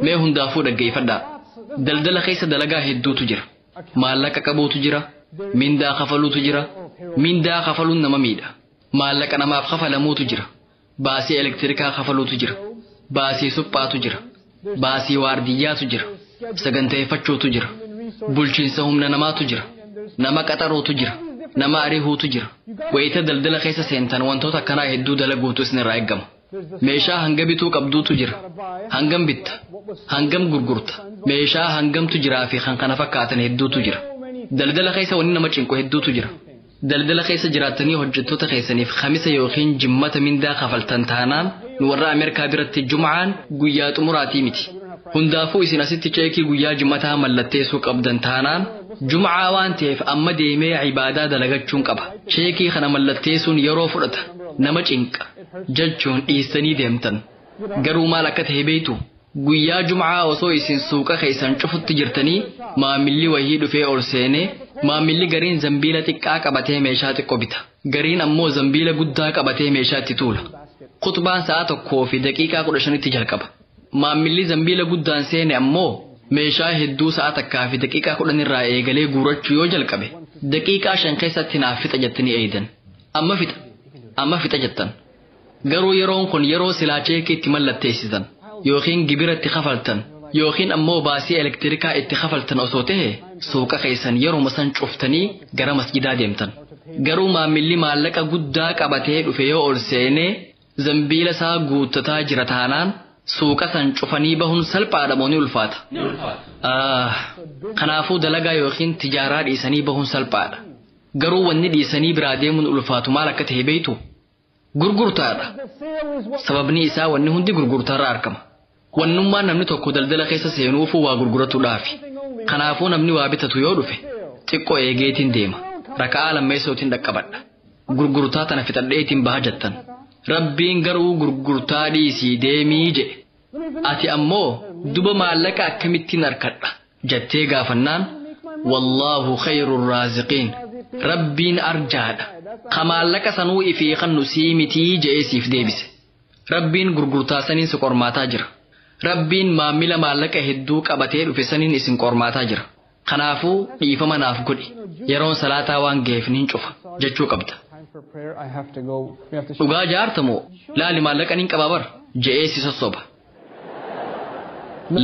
Mee hundaafuu dhaggeeffadhaa. Daldala keessa dalagaa hedduutu jira. Maallaqa qabuutu jira. Mindaa kafaluutu jira. Mindaa kafaluun nama miidha. Maallaqa namaaf kafalamuutu jira. Baasii elektirikaa kafaluutu jira. Baasii suphaatu jira. Baasii waardiyyaatu jira. Saganteeffachuutu jira. Bulchiinsa humna namaatu jira. Nama qaxaruutu jira. Nama ariihuutu jira. Wayita daldala keessa seentan wantoota akkanaa hedduu dalaguutu isinirraa eegama. Meeshaa hanga bituu qabduutu jira. Hangam bitta? Hangam gurgurta? Meeshaa hangamtu jiraa fi kan kana fakkaatan hedduutu jira. Daldala keessa wanni nama cinqu hedduutu jira. Daldala keessa jiraattanii hojjettoota keessaniif khamisa yookiin jimmata mindaa kafaltan taanaan nu warra Ameerikaa biratti jum'aan guyyaa xumuraatii miti. Hundaafuu isin asitti ceekii guyyaa jimmataa mallatteessuu qabdan taanaan jum'aa waan ta'eef amma deemee ibaadaa dalagachuun qaba. Ceekii kana mallatteessuun yeroo fudhata nama cinqa jechuun dhiistanii deemtan. Garuu maal akka ta'e beektu? Guyyaa Jum'aa osoo isin suuqa keessan cufutti jirtanii maamilli wayii dhufee ol seenee maamilli gariin zambiila xiqqaa qabatee meeshaa xiqqoo bita. Gariin ammoo zambiila guddaa qabatee meeshaa itti tuula. Khutbaan sa'a 1:15 jalqaba. Maamilli zambiila guddaan seene ammoo meeshaa hedduu sa'a 1:10 irraa eegalee guurachuu yoo jalqabe daqiiqaa 5 keessatti naaf fixa jettanii eeydan. Amma fixa jettan. Garuu yeroon kun yeroo silaa cheekii itti mallatteessitan yookiin gibira itti kafaltan yookiin ammoo baasii elektirikaa itti kafaltan osoo ta'e suuqa keessan yeruma san cuftanii gara masjidaa deemtan. Garuu maamilli maallaqa guddaa qabatee dhufe yoo ol seenee zambiila isaa guuttataa jira taanaan suuqa san cufanii bahuun salphaadha moo ni ulfaata? Kanaafuu dalagaa yookiin tijaaraa dhiisanii bahuun salphaadha. Garuu wanni dhiisanii biraa deemuun ulfaatu maal akka ta'e beektu? Gurgurtaadha. Sababni isaa wanni hundi gurgurtaarraa argama. Wannummaan namni tokko daldala keessa seenuufuu waa gurguratuudhaafi. Kanaafuu namni waa bitatu yoo dhufe xiqqoo eegeetiin deema. Raka'aa lammeessootiin dhaqqabadha. Gurgurtaa tana fixadheetiin baha jettan. Rabbiin garuu gurgurtaa dhiisii deemii jedhe. Ati ammoo duba maallaqa akkamittiin harkadha jettee gaafannaan wallaahu khayrur raaziqiin. Rabbiin arjaadha. Ka maallaqa sanuu ifii kan nu sii mitii je'ee siif deebise. Rabbiin gurgurtaa saniin si qormaataa jira. Rabbiin maamila maallaqa hedduu qabatee dhufe saniin isin qormaataa jira. Kanaafuu dhiifama naaf godhi. Yeroon salaataa waan ga'eef nin cufa jechuu qabda. Dhugaa jaartamoo laali maallaqa nin qabaa bara je'ee si sossoba.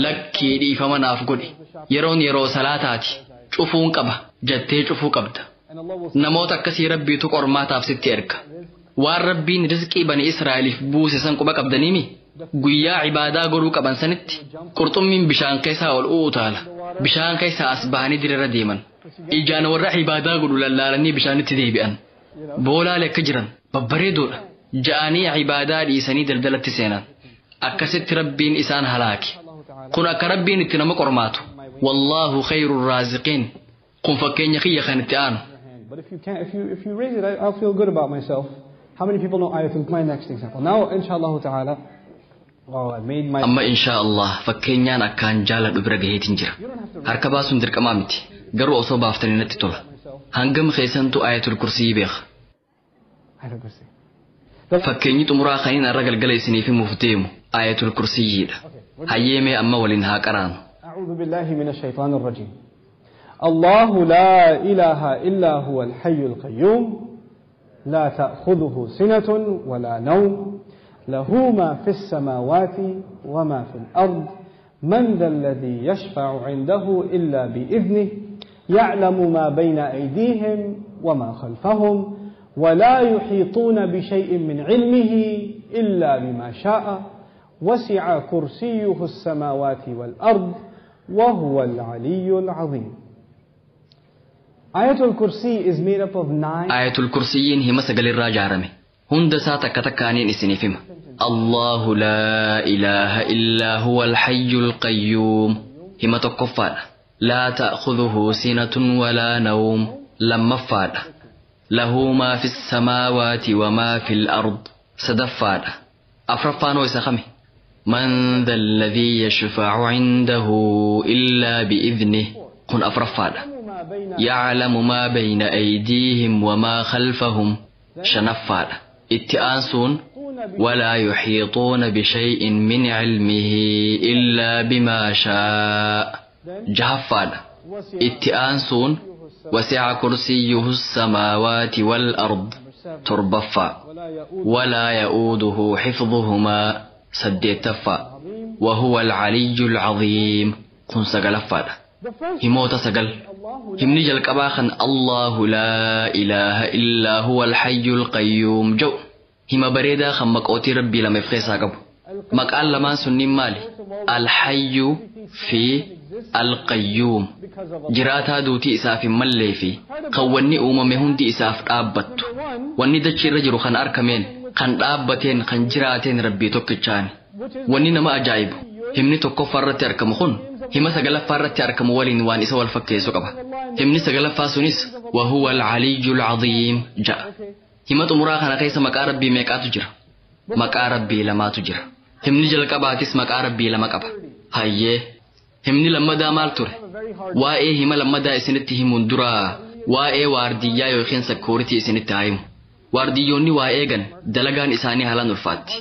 Lakkii dhiifama naaf godhi. Yeroon yeroo salaataati. Cufuun qaba jettee cufuu qabda. Namoota akkasii Rabbiitu qormaataaf sitti erga. Waan Rabbiin rizqii bani Israa'eliif buuse san quba qabdaniimi? Guyyaa ibaadaa godhuu qaban sanitti qurxummiin bishaan keessaa ol utaala. Bishaan keessaa as bahanii dirira deeman. Ijaan warra ibaadaa godhu lallaalanii bishaanitti deebi'an. Boolaalee akka jiran babbareedoodha. Ja'anii ibaadaa dhiisanii daldalatti seenan. Akkasitti Rabbiin isaan halaake. Kun akka Rabbiin itti nama qormaatu. Wallaahu khayrur raaziqiin. Kun fakkeenya kiyya kan itti aanu. But if you can't, if you raise it, I'll feel good about myself. How many people know Ayatul? My next example. Now, inshallah ta'ala, oh, I made my. Amma inshallah fakkeenyaan akkaan jaaladhu bira gaheetiin jira. Harka baasuun dirqamaa miti. Garuu osoo baaftanii natti tola. Hangam keessantu Ayatul Kursii beeka? Ayatul Kursii. Fakkeenyi xumuraa kaniin har'a galgala isiniif himuuf deemu Ayatul Kursiyyiidha. Hayyee mee amma waliin haa qaraanu. أعوذ بالله من الشيطان الرجيم. الله لا إله إلا هو الحي القيوم لا تأخذه سنة ولا نوم له ما في السماوات وما في الأرض من ذا الذي يشفع عنده إلا بإذنه يعلم ما بين أيديهم وما خلفهم ولا يحيطون بشيء من علمه إلا بما شاء وسع كرسيه السماوات والأرض وهو العلي العظيم. Ayatul Kursi is made up of 9. Ayatul Kursiyyiin hima 9 irraa ijaarame. Hunda isaa takka takkaaniin isiniif hima. Allahu laa ilaaha illaa huwa al-hayyul qayyuum. Hima tokkoffaadha. Laa ta'khudhuhu sinatun walaa nawm. Lammaffaadha. Lahu maa fis samaawaati wa maa fil ard. Sadaffaadha. Afraffaanoo isa kami? Man dha alladhii yashfa'u indahu illaa bi'idhnih. Kun afraffaadha. يعلم ما بين أيديهم وما خلفهم. شنفال اتآنسون ولا يحيطون بشيء من علمه إلا بما شاء. جهفال اتآنسون وسع كرسيه السماوات والأرض. تربفا ولا يؤوده حفظهما. سديتفا وهو العلي العظيم. كن سقلفال himoota 9. Himni jalqabaa kan Allahu laa ilaaha illaa huwa al-hayyul qayyuum jedhu hima bareedaa kan maqootii Rabbii lama of keessaa qabu. Maqaan lamaan sunniin maali? Al-hayyu fi al-qayyuum. Jiraataa duutii isaaf hin mallee fi kan wanni uumame hundi isaaf dhaabbattu. Wanni dachii irra jiru kan arkameen, kan dhaabbateen, kan jiraateen Rabbii tokkichaani. Wanni nama ajaa'ibu himni tokkoffaa irratti argamu kun hima sagalaffaa irratti argamu waliin waan isa wal fakkeessu qaba. Himni sagalaffaa sunis wa huwa al-aliyyul aziim ja'a. Hima xumuraa kana keessa maqaa Rabbii meeqaatu jira? Maqaa Rabbii lamaatu jira. Himni jalqabaatis maqaa Rabbii lama qaba. Hayyee. Himni lammadaa maal ture? Waa'ee hima lammadaa isinitti himuun dura waa'ee waardiyyaa yookiin sakkooritii isinitti haa himu. Waardiyyoonni waa eegan dalagaan isaanii haalaan ulfaatti.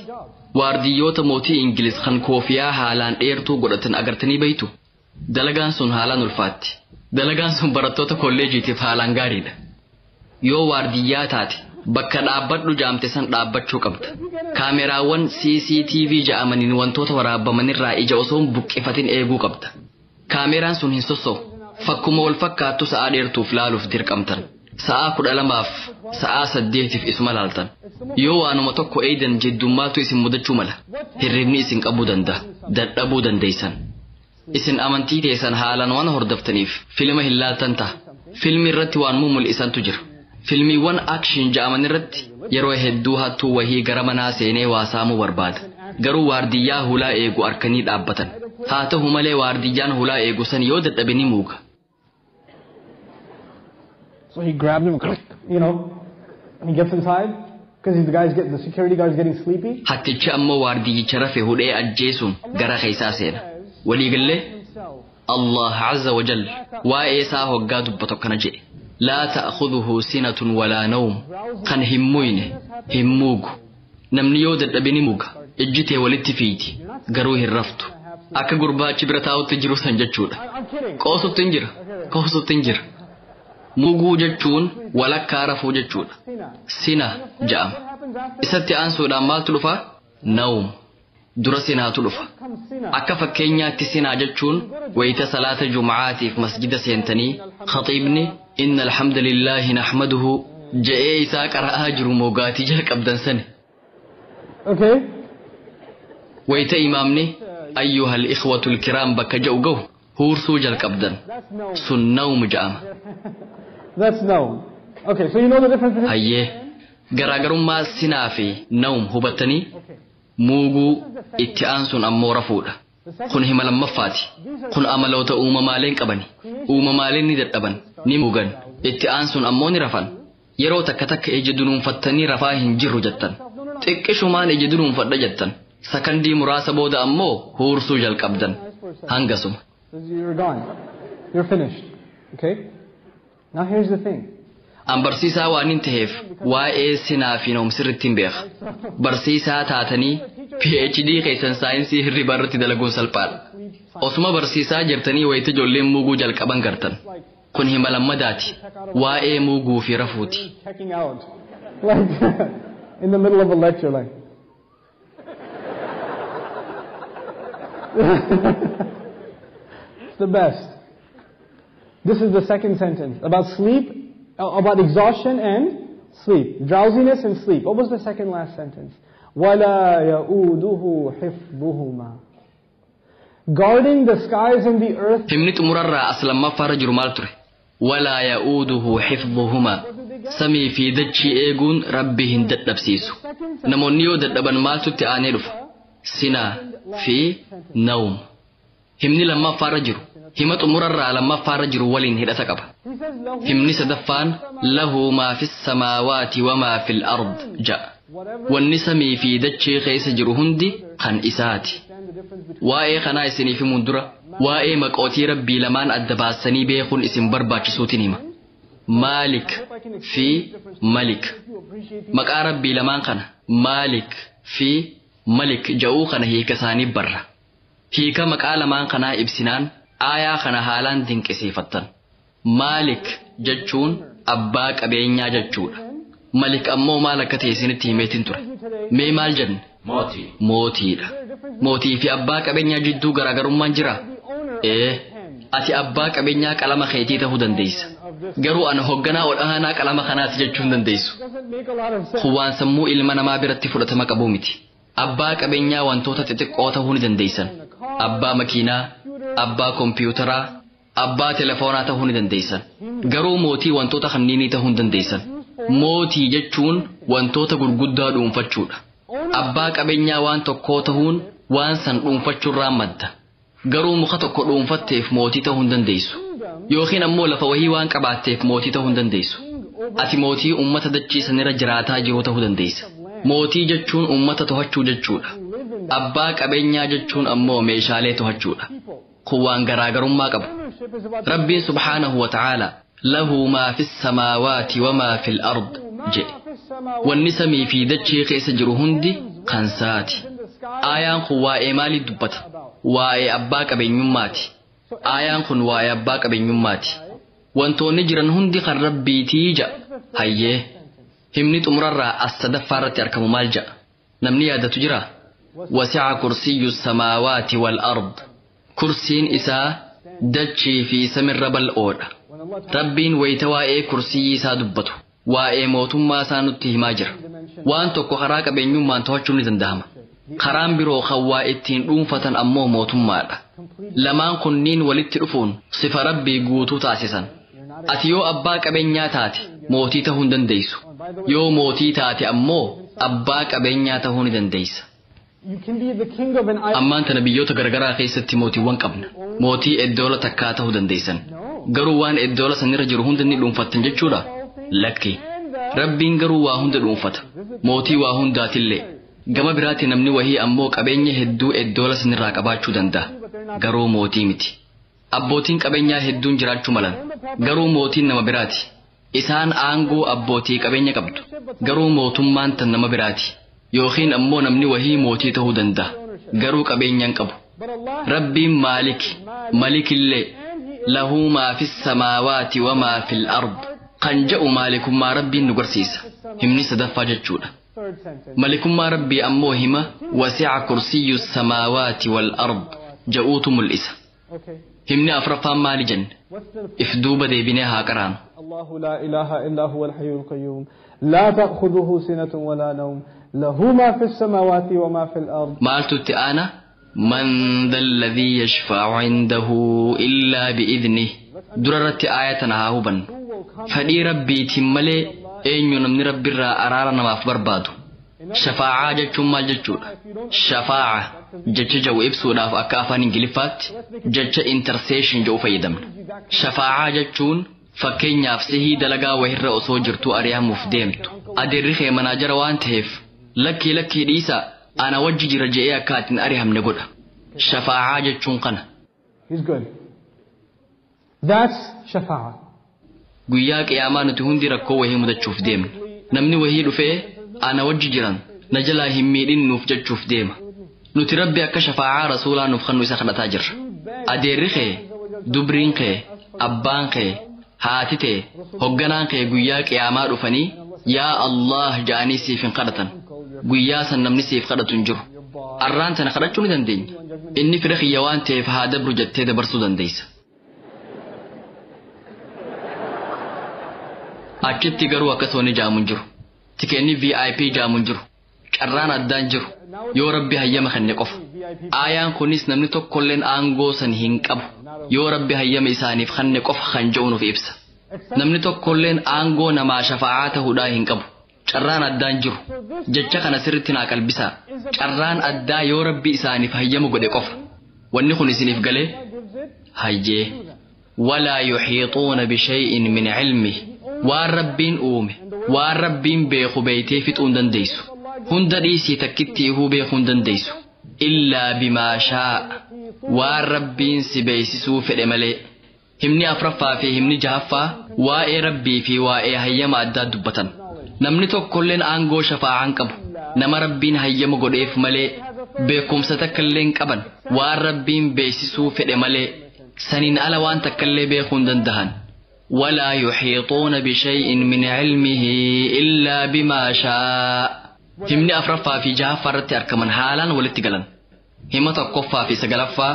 Waardiyyoota mootii Ingiliz kan koofiyaa haalaan dheertuu godhatan agartanii beektu. Dalagaan sun haalaan ulfaatti. Dalagaan sun barattoota kolleejiitiif haalaan gaariidha. Yoo waardiyyaa taate bakka dhaabbadhu jaamte san dhaabbachuu qabda. Kaameraawwan CCTV ja'amaniin wantoota waraabamanirraa ija osoo hin buqqifatin eeguu qabda. Kaameraan sun hin sosso'u. Fakkuma wal fakkaattu sa'aa dheertuuf laaluuf dirqamtan. Sa'aa 12f sa'aa 8f isuma laaltan. Yoo waanuma tokko eeydan jiddummaatu isin mudachuu mala. Hirribni isin qabuu danda'a. Dadhabuu dandeessan. Isin amantii teessan haalaan waan hordoftaniif filma hin laaltan ta'a. Filmi irratti waan mul'isantu jira. Filmiiwwan akshin ja'aman irratti yeroo hedduu hattuu wahii gara manaa seenee waa saamuu barbaada. Garuu waardiyyaa hulaa eegu arkanii dhaabbatan. Haa ta'u malee waardiyyaan hulaa eegu san yoo dadhabe ni muuga. So he grabbed him, you know, and he gets inside because the guy's getting, the security guard's getting sleepy. Hattichi ammoo waardiyyicha rafe hudhee ajjeesuun gara keessaa seena. Waliigallee Allah Azza wa Jalla waa'ee isaa hoggaa dubbatu akkana jedhe. Laa ta'khudhuhu sinatun walaa nawm. Kan hin muyne hin muugu. Namni yoo dadhabe ni muuga. Ijji tee walitti fiiti garuu hin raftu. Akka gurbaachi bira taa'utti jiru san jechuudha. Qoosutti hin jira. Qoosutti hin jira. Muguu jechuun walakkaa rafuu jechuudha. Sina ja'ama. Isatti aansuudhaan maaltu dhufa? Nawm. Dura sinaatu dhufa. Akka fakkeenyaatti sinaa jechuun wayita salaata jum'aatiif masjida seentanii khaxiibni inna alhamdulillaahi nahmaduhu je'ee isaa qara'aa jiru mogaatii jalqabdan sani. Okay. Wayita imaamni ayyuhal ikhwatul kiraam bakka ja'u gahu huursuu jalqabdan. Sun nawm ja'ama. That's nawm. Okay, so you know the difference between Hayyee garaagarummaa sinaa fi nawm hubattanii muuguu itti aansuun ammoo rafuudha. Kun hima lammaffaati. Kun amaloota uumamaaleen qabani. Uumamaaleen ni dadhaban, ni muugan. Itti aansuun ammoo ni rafan. Yeroo takka takka ija dunuunfattanii rafaa hin jirru jettan. Xiqqishumaan ija dunuunfadha jettan. Sakandii muraasa booda ammoo huursuu jalqabdan. Hangasuma. You're gone. You're finished. Okay? Now here's the thing. An barsiisaa waan hin ta'eef waa'ee sinaa fi nawm sirriitti hin beeka. Barsiisaa taatanii PhD keessan saayinsii hirribaa irratti dalaguun salphaadha. Osuma barsiisaa jirtanii wayita ijoolleen muuguu jalqaban gartan. Kun hima lammadaati. Waa'ee muuguu fi rafuuti. Checking out. Like in the middle of a lecture, like. It's the best. This is the second sentence about sleep, about exhaustion and sleep, drowsiness and sleep. What was the second last sentence? وَلَا يَؤُودُهُ حِفْظُهُمَا. Guarding the skies and the earth. Himni xumurarraa as lammaffaarra jiru maal ture? وَلَا يَؤُودُهُ حِفْظُهُمَا. Samii fi dachii eeguun Rabbi hin dadhabsiisu. Namoonni yoo dadhaban maaltu itti aanee dhufa? Sinaa fi nawm. Himni lammaffaarra jiru hima xumurarraa lammaffaarra jiru waliin hidhata qaba. Himni sadaffaan lahu maa fis samaawaati wa maa fil ard ja'a. Wanni samii fi dachee keessa jiru hundi kan isaati. Waa'ee kanaa isiniif himuun dura waa'ee maqootii Rabbii lamaan adda baasanii beekuun isin barbaachisuutiin hima. Maalik fi Malik. Maqaa Rabbii lamaan kana Maalik fi Malik ja'uu kana hiika isaanii barra. Hiika maqaa lamaan kanaa ibsinaan aayaa kana haalaan dinqisiifattan. Maalik jechuun abbaa qabeenyaa jechuudha. Malik ammoo maal akka ta'e isinitti himeetiin ture. Mee maal jenne? Mootii. Mootiidha. Mootii fi abbaa qabeenyaa jidduu garaagarummaan jira? Ati abbaa qabeenyaa qalama keetii ta'uu dandeessa. Garuu ana hoogganaa ol aanaa qalama kanaati jechuu hin dandeessu. Kun waan sammuu ilma namaa biratti fudhatama qabu miti. Abbaa qabeenyaa wantoota xixiqqoo ta'uu ni dandeessan. Abbaa makiinaa, abbaa kompiitaraa, abbaa telefoonaa ta'uu ni dandeessan. Garuu mootii wantoota kanniinii ta'uu hin dandeessan. Mootii jechuun wantoota gurguddaa dhuunfachuudha. Abbaa qabeenyaa waan tokkoo ta'uun waan san dhuunfachuurraa madda. Garuu muka tokko dhuunfatteef mootii ta'uu hin dandeessu. Yookiin ammoo lafa wahii waan qabaatteef mootii ta'uu hin dandeessu. Ati mootii uummata dachii sanirra jiraataa jiru ta'uu dandeessa. Mootii jechuun uummata to'achuu jechuudha. Abbaa qabeenyaa jechuun ammoo meeshaalee to'achuudha. Kun waan garaagarummaa qabu. Rabbiin subhaanahu wa ta'aala lahu maa fi samaawaati wa maa fi al-ard jedhe. Wanni samii fi dachee keessa jiru hundi kan saati. Aayaan kun waa'ee maalii dubbata? Waa'ee abbaa qabeenyummaati. Aayaan kun waa'ee abbaa qabeenyummaati. Wantoonni jiran hundi kan Rabbiitii ja'a. Hayyee. Himni xumurarraa as sadaffaa irratti argamu maal ja'a? Namni yaadatu jira? Wasi'a kursiyyu samaawaati wal ard. Kursiin isaa dachii fi samirra bal'oodha. Rabbiin wayita waa'ee kursiyyi isaa dubbatu. Waa'ee mootummaa isaa nutti himaa jira. Waan tokko karaa qabeenyummaan to'achuun ni danda'ama. Karaan biroo kan waa ittiin dhuunfatan ammoo mootummaadha. Lamaan kunniin walitti dhufuun sifa Rabbii guutuu taasisan. Ati yoo abbaa qabeenyaa taate mootii ta'uu hin dandeessu. Yoo mootii taate ammoo abbaa qabeenyaa ta'uu ni dandeessa. Ammaan tana biyyoota garagaraa keessatti mootiiwwan qabna. Mootii eddoola takkaa ta'uu dandeessan. Garuu waan eddoola sanirra jiru hunda ni dhuunfattan jechuudha? Lakki. Rabbiin garuu waa hunda dhuunfata. Mootii waa hundaatillee. Gama biraatti namni wahii ammoo qabeenya hedduu eddoola sanirraa qabaachuu danda'a. Garuu mootii miti. Abbootiin qabeenyaa hedduun jiraachuu malan. Garuu mootiin nama biraati. Isaan aangoo abbootii qabeenya qabdu. Garuu mootummaan tan nama biraati. Yookiin ammoo namni wahii mootii ta'uu danda'a. Garuu qabeenyaan qabu. Rabbiin Maalik, Malikillee lahu maa fi samaawaati wa maa fil ard. Kan je'u maalikummaa Rabbiin nu garsiisa. Himni sadaffaa jechuudha. Malikummaa Rabbii ammoo hima wasi'a kursiyyu samaawaati wal ard je'uutu mul'isa. Himni afraffaan maali jenne? If duuba deebinee haa qaraanu. Allahu laa ilaaha illaa huwa al-hayyul qayyuum. Laa ta'khudhuhu sinatun walaa nawm. Lahu maa fi samaawaati wa maa fi al-ard. Maaltu itti aana? Man dhalladhii yashfa'u indahu illaa bi'idhnih. Dura irratti aaya tana haa hubannu. Fedhii Rabbiitiin malee eenyu namni Rabbiirraa araara namaaf barbaadu? Shafaa'aa jechuun maal jechuudha? Shafaa'a jecha jedhu ibsuudhaaf akka afaan Ingiliffaatti jecha intercession jedhu fayyadamna. Shafaa'aa jechuun fakkeenyaaf sihii dalagaa wahirra osoo jirtuu ari'amuuf deemtu. Adeerri kee manaajara waan ta'eef lakkii lakkii dhiisaa ana wajji jira je'ee akka ati hin ari'amne godha. Shafaa'aa jechuun kana. He's good. That's shafa'a. Guyyaa qiyaamaa nuti hundi rakkoo wahii mudachuuf deemna. Namni wahii dhufee ana wajji jiran na jalaa hin miidhin nuuf jechuuf deema. Nuti Rabbi akka shafaa'aa rasuulaa nuuf kennu isa kadhataa jirra. Adeerri kee, dubriin kee, abbaan kee, haati tee, hogganaan kee guyyaa qiyaamaa dhufanii yaa Allah ja'anii siif hin kadhatan. Guyyaa san namni siif kadhatu hin jiru. Arraan tana kadhachuu ni dandeenya. Inni fira kiyya waan ta'eef haa dabru jettee dabarsuu dandeessa. Achitti garuu akkasuma jaamu hin jiru. Tikeenni VIP jaamu hin jiru. Carraan addaan jiru. Yoo Rabbi hayyama kenne qofa. Aayaan kunis namni tokkolleen aangoo san hin qabu. Yoo Rabbi hayyama isaaniif kenne qofa kan jedhu nuuf ibsa. Namni tokkolleen aangoo namaa shafaa'aa ta'uudhaa hin qabu. Carraan addaan jiru. Jecha kana sirriitti naa qalbisaa. Carraan addaa yoo Rabbi isaaniif hayyama godhe qofa. Wanni kun isiniif galee? Hayyee. Walaa yuhiixuuna bishay'in min cilmihi. Waan Rabbiin uume, waan Rabbiin beeku beeytee fixuu hin dandeessu. Hunda dhiisii takkitti ihuu beekuu hin dandeessu. Illaa bimaa shaa'a. Waan Rabbiin si beeksisuu fedhe malee. Himni afraffaa fi himni jahaffaa waa'ee Rabbii fi waa'ee hayyama addaa dubbatan. Namni tokkolleen aangoo shafaa'aa hin qabu. Nama Rabbiin hayyama godheef malee beekumsa takkallee hin qaban. Waan Rabbiin beeksisuu fedhe malee saniin ala waan takkallee beekuu hin dandahan. ولا يحيطون بشيء من علمه إلا بما شاء. Himni afraffaa fi jahaffaa irratti argaman haalaan walitti galan. Hima tokkoffaa fi sagalaffaa,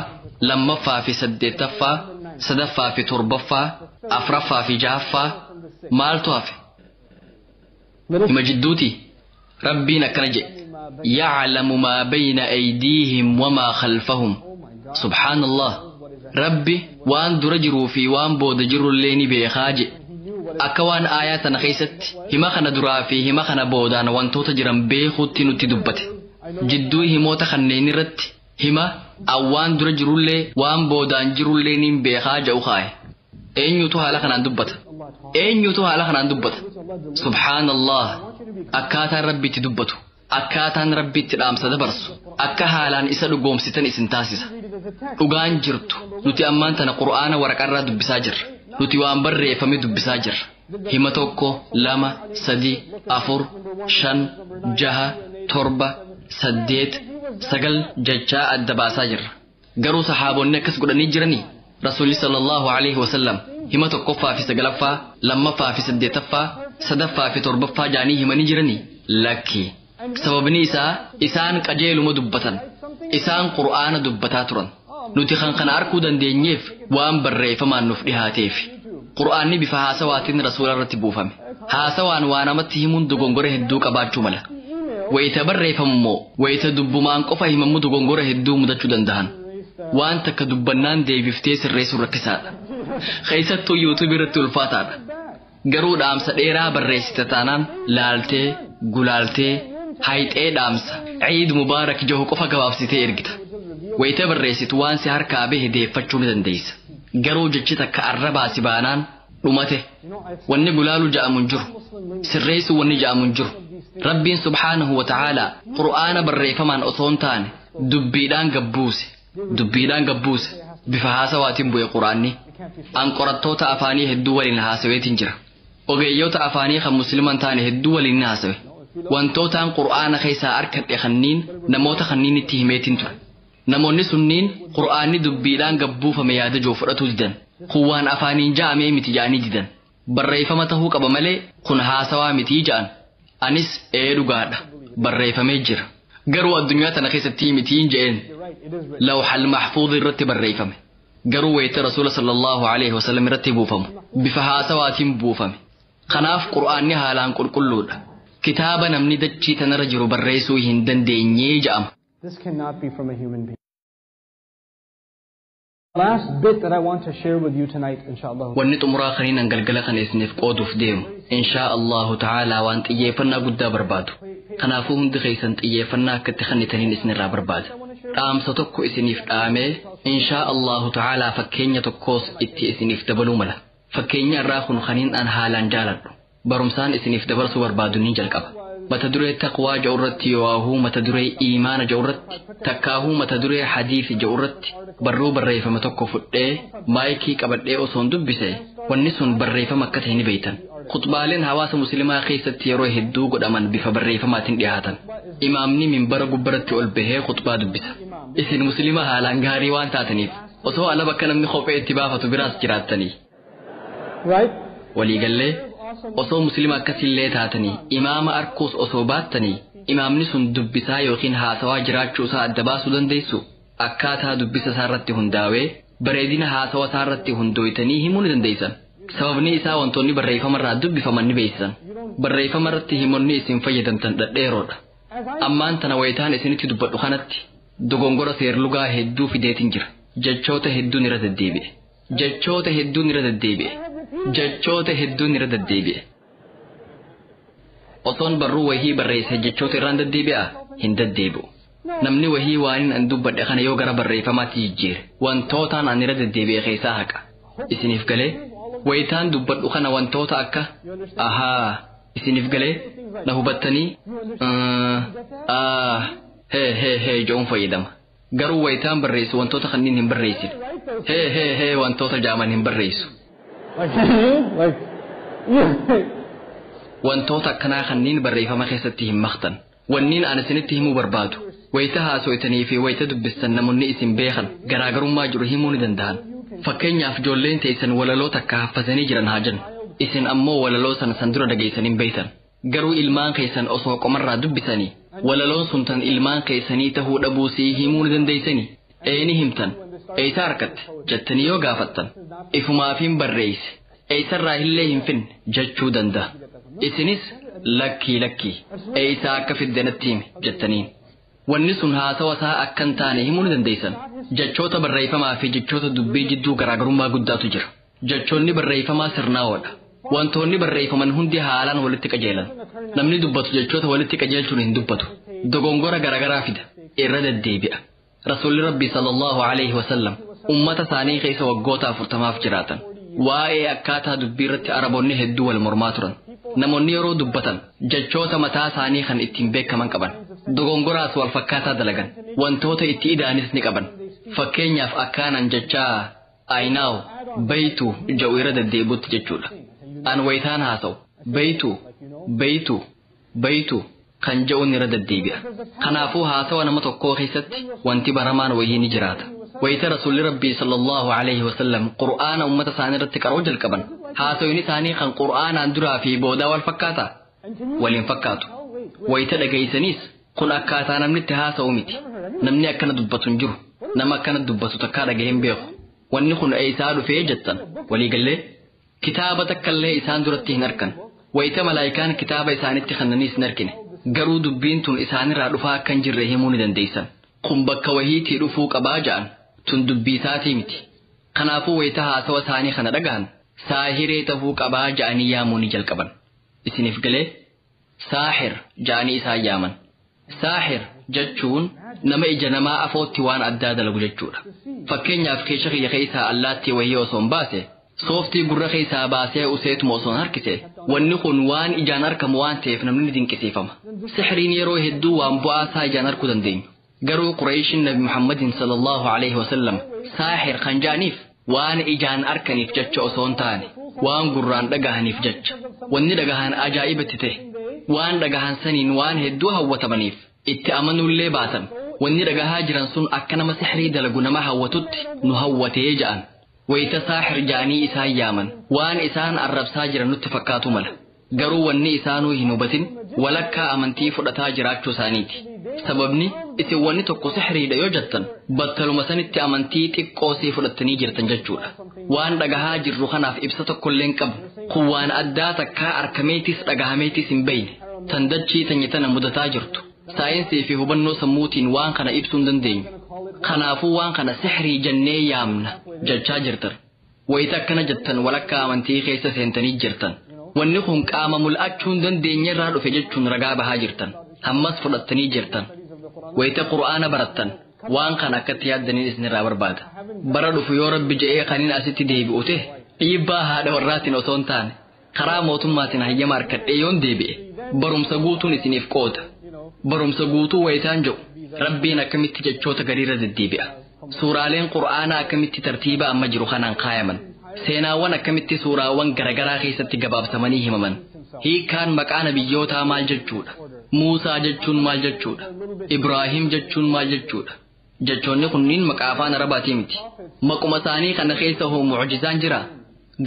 lammaffaa fi saddeettaffaa, sadaffaa fi torbaffaa, afraffaa fi jahaffaa maaltu hafe? Hima jidduuti. Rabbiin akkana jedhe. Ya'lamu maa bayna aydiihim wamaa khalfahum. Subhaanallah. Rabbi waan dura jiruu fi waan booda jirullee ni beekaa jedhe. Akka waan aayaa tana keessatti hima kana duraa fi hima kana boodaan wantoota jiran beekuutti nutti dubbate. Jidduu himoota kanneen irratti hima awwaan dura jirullee waan boodaan jirullee ni beekaa jedhu kaa'e. Eenyutu haala kanaan dubbata? Eenyutu haala kanaan dubbata? Subhaanallah. Akkaataan Rabbi itti dubbatu. Akkaataan Rabbi itti dhaamsa dabarsu akka haalaan isa dhugoomsitan isin taasisa. Dhugaan jirtu nuti ammaan tana Qur'aana waraqarraa dubbisaa jirra. Nuti waan barreeffame dubbisaa jirra. Hima 1, 2, 3, 4, 5, 6, 7, 8, 9 jechaa adda baasaa jirra. Garuu sahaabonni akkas godhanii jiranii? Rasuulli sallallahu alaihi wasallam hima 1ffaa fi 9ffaa, 2ffaa fi 8ffaa, 3ffaa fi 7ffaa jaanii himanii jiranii? Lakki. Sababni isaa isaan qajeeluma dubbatan. Isaan Qur'aana dubbataa turan. Nuti kan kana arkuu dandeenyeef waan barreeffamaan nuuf dhihaateef. Qur'aanni bifa haasawaatiin rasuula irratti buufame. Haasawaan waa namatti himuun dogongora hedduu qabaachuu mala. Wayita barreeffamu immoo wayita dubbumaan qofa himamu dogongora hedduu mudachuu danda'an. Waan takka dubbannaan deebiftee sirreessuun rakkisaadha. Keessattuu yuutuubii irratti ulfaataadha. Garuu dhaamsa dheeraa barreessite taanaan laaltee, gulaaltee, hayxee dhaamsa Ciid Mubaarak jahu qofa gabaabsitee ergita. Wayita barreessitu waan si harkaa bahe deeffachuu ni dandeessa. Garuu jechi takka arrabaa si baanaan dhumate. Wanni gulaaluu ja'amu hin jiru. Sirreessuu wanni ja'amu hin jiru. Rabbiin subhaanahu wa ta'aalaa Qur'aana barreeffamaan osoo hin taane dubbiidhaan gabbuuse. Dubbiidhaan gabbuuse. Bifa haasawaatiin bu'e Qur'aanni. An qorattoota afaanii hedduu waliin haasaweetiin jira. Ogeeyyoota afaanii kan musliman taane hedduu waliin ni haasawe. Wantootaan Qur'aana keessaa arkadhe kanniin namoota kanniin itti himeetiin ture. Namoonni sunniin Qur'aanni dubbiidhaan gabbuufame yaada jiru fudhatuu didan. Kun waan afaaniin ja'amee miti ja'anii didan. Barreeffama tahuu qaba malee kun haasawaa mitii ja'an. Anis ee dhugaadha. Barreeffamee jira. Garuu addunyaa tana keessatti mitiin je'een. Lawxal mahfuuz irratti barreeffame. Garuu wayita Rasuula sallallahu alaihi wasallam irratti buufamu. Bifa haasawaatiin buufame. Kanaaf Qur'aanni haalaan qulqulluudha. Kitaaba namni dachii tanarra jiru barreessuu hin dandeenyee ja'ama. This cannot be from a human being. Last bit that I want to share with you tonight, inshallah. Wanni xumuraa kaniin galgala kana isiniif qooduuf deemu. Insha Allahu ta'ala waan xiyyeeffannaa guddaa barbaadu. Kanaafuu hundi keessan xiyyeeffannaa akka itti kennitaniin isinirraa barbaada. Dhaamsa tokko isiniif dhaamee insha Allahu ta'ala fakkeenya tokkos itti isiniif dabaluu mala. Fakkeenya irraa kun kaniin an haalaan jaaladhu. Barumsaan isiniif dabarsuu barbaadu ni jalqaba. Mata duree taqwaa jedhu irratti yoo'aahuu mata duree iimaana jedhu irratti takkaahuu mata duree hadiisi jedhu irratti barruu barreeffama tokko fudhee maayikii qabadhee osoon dubbise wanni sun barreeffama akka ta'e ni beektan. Khutbaaleen hawaasa musliimaa keessatti yeroo hedduu godhaman bifa barreeffamaatiin dhiyaatan. Imaamni minbara gubbaratti ol bahee khutbaa dubbisa. Isin musliima haalaan gaarii waan taataniif osoo ala bakka namni kophee itti baafatu biraas jiraattanii. Right? Waliigallee osoo musliima akkasillee taatanii imaama arkuus osoo baattanii imaamni sun dubbisaa yookiin haasawaa jiraachuu isaa adda baasuu dandeessu. Akkaataa dubbisa isaa irratti hundaa'ee bareedina haasawa isaa irratti hundooytanii himuu ni dandeessan. Sababni isaa wantoonni barreeffama irraa dubbifaman ni beeksisan. Barreeffama irratti himoonni isin fayyadamtan dhadheeroodha. Ammaan tana wayitaan isinitti dubbadhu kanatti dogongora seerlugaa hedduu fideetiin jira. Jechoota hedduun irra deddeebi'e. Jechoota hedduun irra deddeebi'e. Jechoota hedduun irra deddeebi'e. Osoon barruu wayii barreesse jechoota irraan deddeebi'aa? Hin deddeebi'u. Namni wayii waan an dubbadhe kana yoo gara barreeffamaatti jijjiire wantootaan an irra deddeebi'e keessaa haqa. Isiniif galee wayitaan dubbadhu kana wantoota akka ahaa isiniif galee na hubattanii hee hee hee jedhuun fayyadama. Garuu wayitaan barreessu wantoota kanneen hin barreessine. Hee hee hee wantoota jaaman hin barreessu. Wantoota akkanaa kanneen barreeffama keessatti hin maqtan. Wanniin an isinitti himuu barbaadu wayita haaso'itanii fi wayita dubbistan namoonni isin beekan garaagarummaa jiru himuu ni danda'an. Fakkeenyaaf ijoolleen teessan walaloo takka haffasanii jiran haa jennu. Isin ammoo walaloo sana san dura dhageessanii hin beektan. Garuu ilmaan keessan osoo qomarraa dubbisanii walaloon sun tan ilmaan keessanii tahuu dhabuu sii himuu ni dandeessanii. Ee ni himtan. Eessa harkatte jettanii yoo gaafattan ifumaaf hin barreesse. Eessarraa illee hin finne jechuu danda'a. Isinis lakkii lakkii eessa akka fiddanatti hime jettaniin. Wanni sun haasawa isaa akka hin taane himuu ni dandeessan. Jechoota barreeffamaa fi jechoota dubbii jidduu garaagarummaa guddaatu jira. Jechoonni barreeffamaa sirnaa'oodha. Wantoonni barreeffaman hundi haalaan walitti qajeelan. Namni dubbatu jechoota walitti qajeelchuun hin dubbatu. Dogongora garaagaraa fida. Irra deddeebi'a. Rasuulli Rabbii sallallahu alaihi wasallam ummata isaanii keessa waggoota 40 jiraatan. Waa'ee akkaataa dubbii irratti Araboonni hedduu wal mormaa turan. Namoonni yeroo dubbatan jechoota mataa isaanii kan ittiin beekaman qaban. Dogongoraas wal fakkaataa dalagan. Wantoota itti ida'anis ni qaban. Fakkeenyaaf akkaanan jechaa ayinaaw baytu jedhu irra deddeebi'utti jechuudha. An wayitaan haasa'u baytu baytu baytu kan jedhuun irra deddeebi'a. Kanaafuu haasawa nama tokkoo keessatti wanti baramaan wayii ni jiraata. Wayita rasuulli rabbii sallallahu alaihi wasallam qur'aana ummata isaanii irratti qaroo jalqaban. Haasawni isaanii kan qur'aanaan duraa fi boodaa wal fakkaataa? Waliin fakkaatu. Wayita dhageessaniis kun akkaataa namni itti haasa'u miti. Namni akkana dubbatu hin jiru. Nama akkana dubbatu takkaa dhagahee hin beeku. Wanni kun eessaa dhufee jettan waliigallee kitaaba takkallee isaan duratti hin arkan. Wayita malaayikaan kitaaba isaanitti kennaniis hin argine. Garuu dubbiin tun isaanirraa dhufaa akka hin jirre himuu ni dandeessan. Kun bakka wahiitii dhufuu qabaa ja'an tun dubbii isaatii miti. Kanaafuu wayita haasawa isaanii kana dhagahan saahiree tahuu qabaa ja'anii yaamuu ni jalqaban. Isiniif galee saahir ja'anii isaan yaaman. Saahir jechuun nama ija namaa afootti waan addaa dalagu jechuudha. Fakkeenyaaf keesha kiyya keessaa allaattii wayii osoo hin baase, sooftii gurra keessaa baasee useetuma osoo hin harkise, wanni kun waan ijaan argamu waan ta'eef namni ni dinqisiifama. Sixiriin yeroo hedduu waan bu'aa isaa ijaan arguu dandeenyu. Garuu Qureeshiin Nabi Muhammadin sallallahu alaihi wasallam saahir kan ja'aniif waan ijaan arkaniif jecha osoo hin taane, waan gurraan dhagahaniif jecha. Wanni dhagahan ajaa'ibatti ta'e, waan dhagahan saniin waan hedduu hawwatamaniif itti amanuullee baatan. Wanni dhagahaa jiran sun akka nama sixrii dalagu nama hawwatutti nu hawwatee ja'an. Wayita saaxir ja'anii isaan yaaman waan isaan arrabsaa jiran nutti fakkaatu mala. Garuu wanni isaanuu hin hubatin walakkaa amantii fudhataa jiraachuu isaaniiti. Sababni isin wanni tokko sixriidha yoo jettan battaluma sanitti amantii xiqqoo sii fudhattanii jirtan jechuudha. Waan dhagahaa jirru kanaaf ibsa tokkollee hin qabnu. Kun waan addaa takkaa arkameetis dhagahameetis hin beeyne. Tan dachii tanya tana mudataa jirtu. Saayinsii fi hubannoo sammuutiin waan kana ibsuu hin dandeenyu. Kanaafuu waan kana sixrii jennee yaamna jechaa jirtan. Wayita akkana jettan walakkaa amantii keessa seentanii jirtan. Wanni kun qaama mul'achuu hin dandeenye irraa dhufe jechuun ragaa bahaa jirtan. Ammas fudhattanii jirtan. Wayita qur'aana barattan waan kana akkatti yaaddaniin isinirraa barbaada. Bara dhufu yoo rabbi je'ee kaniin asitti deebi'u ta'e dhiibbaa haadha warraatiin osoo hin taane karaa mootummaatiin hayyama harkadhee yoon deebi'e barumsa guutuun isiniif qooda. Barumsa guutuu wayitaan jedhu rabbiin akkamitti jechoota gariirra deddeebi'a. Suuraaleen qur'aanaa akkamitti tartiiba amma jiru kanaan kaayaman. Seenaawwan akkamitti suuraawwan garagaraa keessatti gabaabsamanii himaman. Hiikkaan maqaa nabiyyootaa maal jechuudha? Muusaa jechuun maal jechuudha? Ibraahim jechuun maal jechuudha? Jechoonni kunniin maqaa afaan Arabaatii miti. Maquma isaanii kana keessa hoo mucjizaan jira?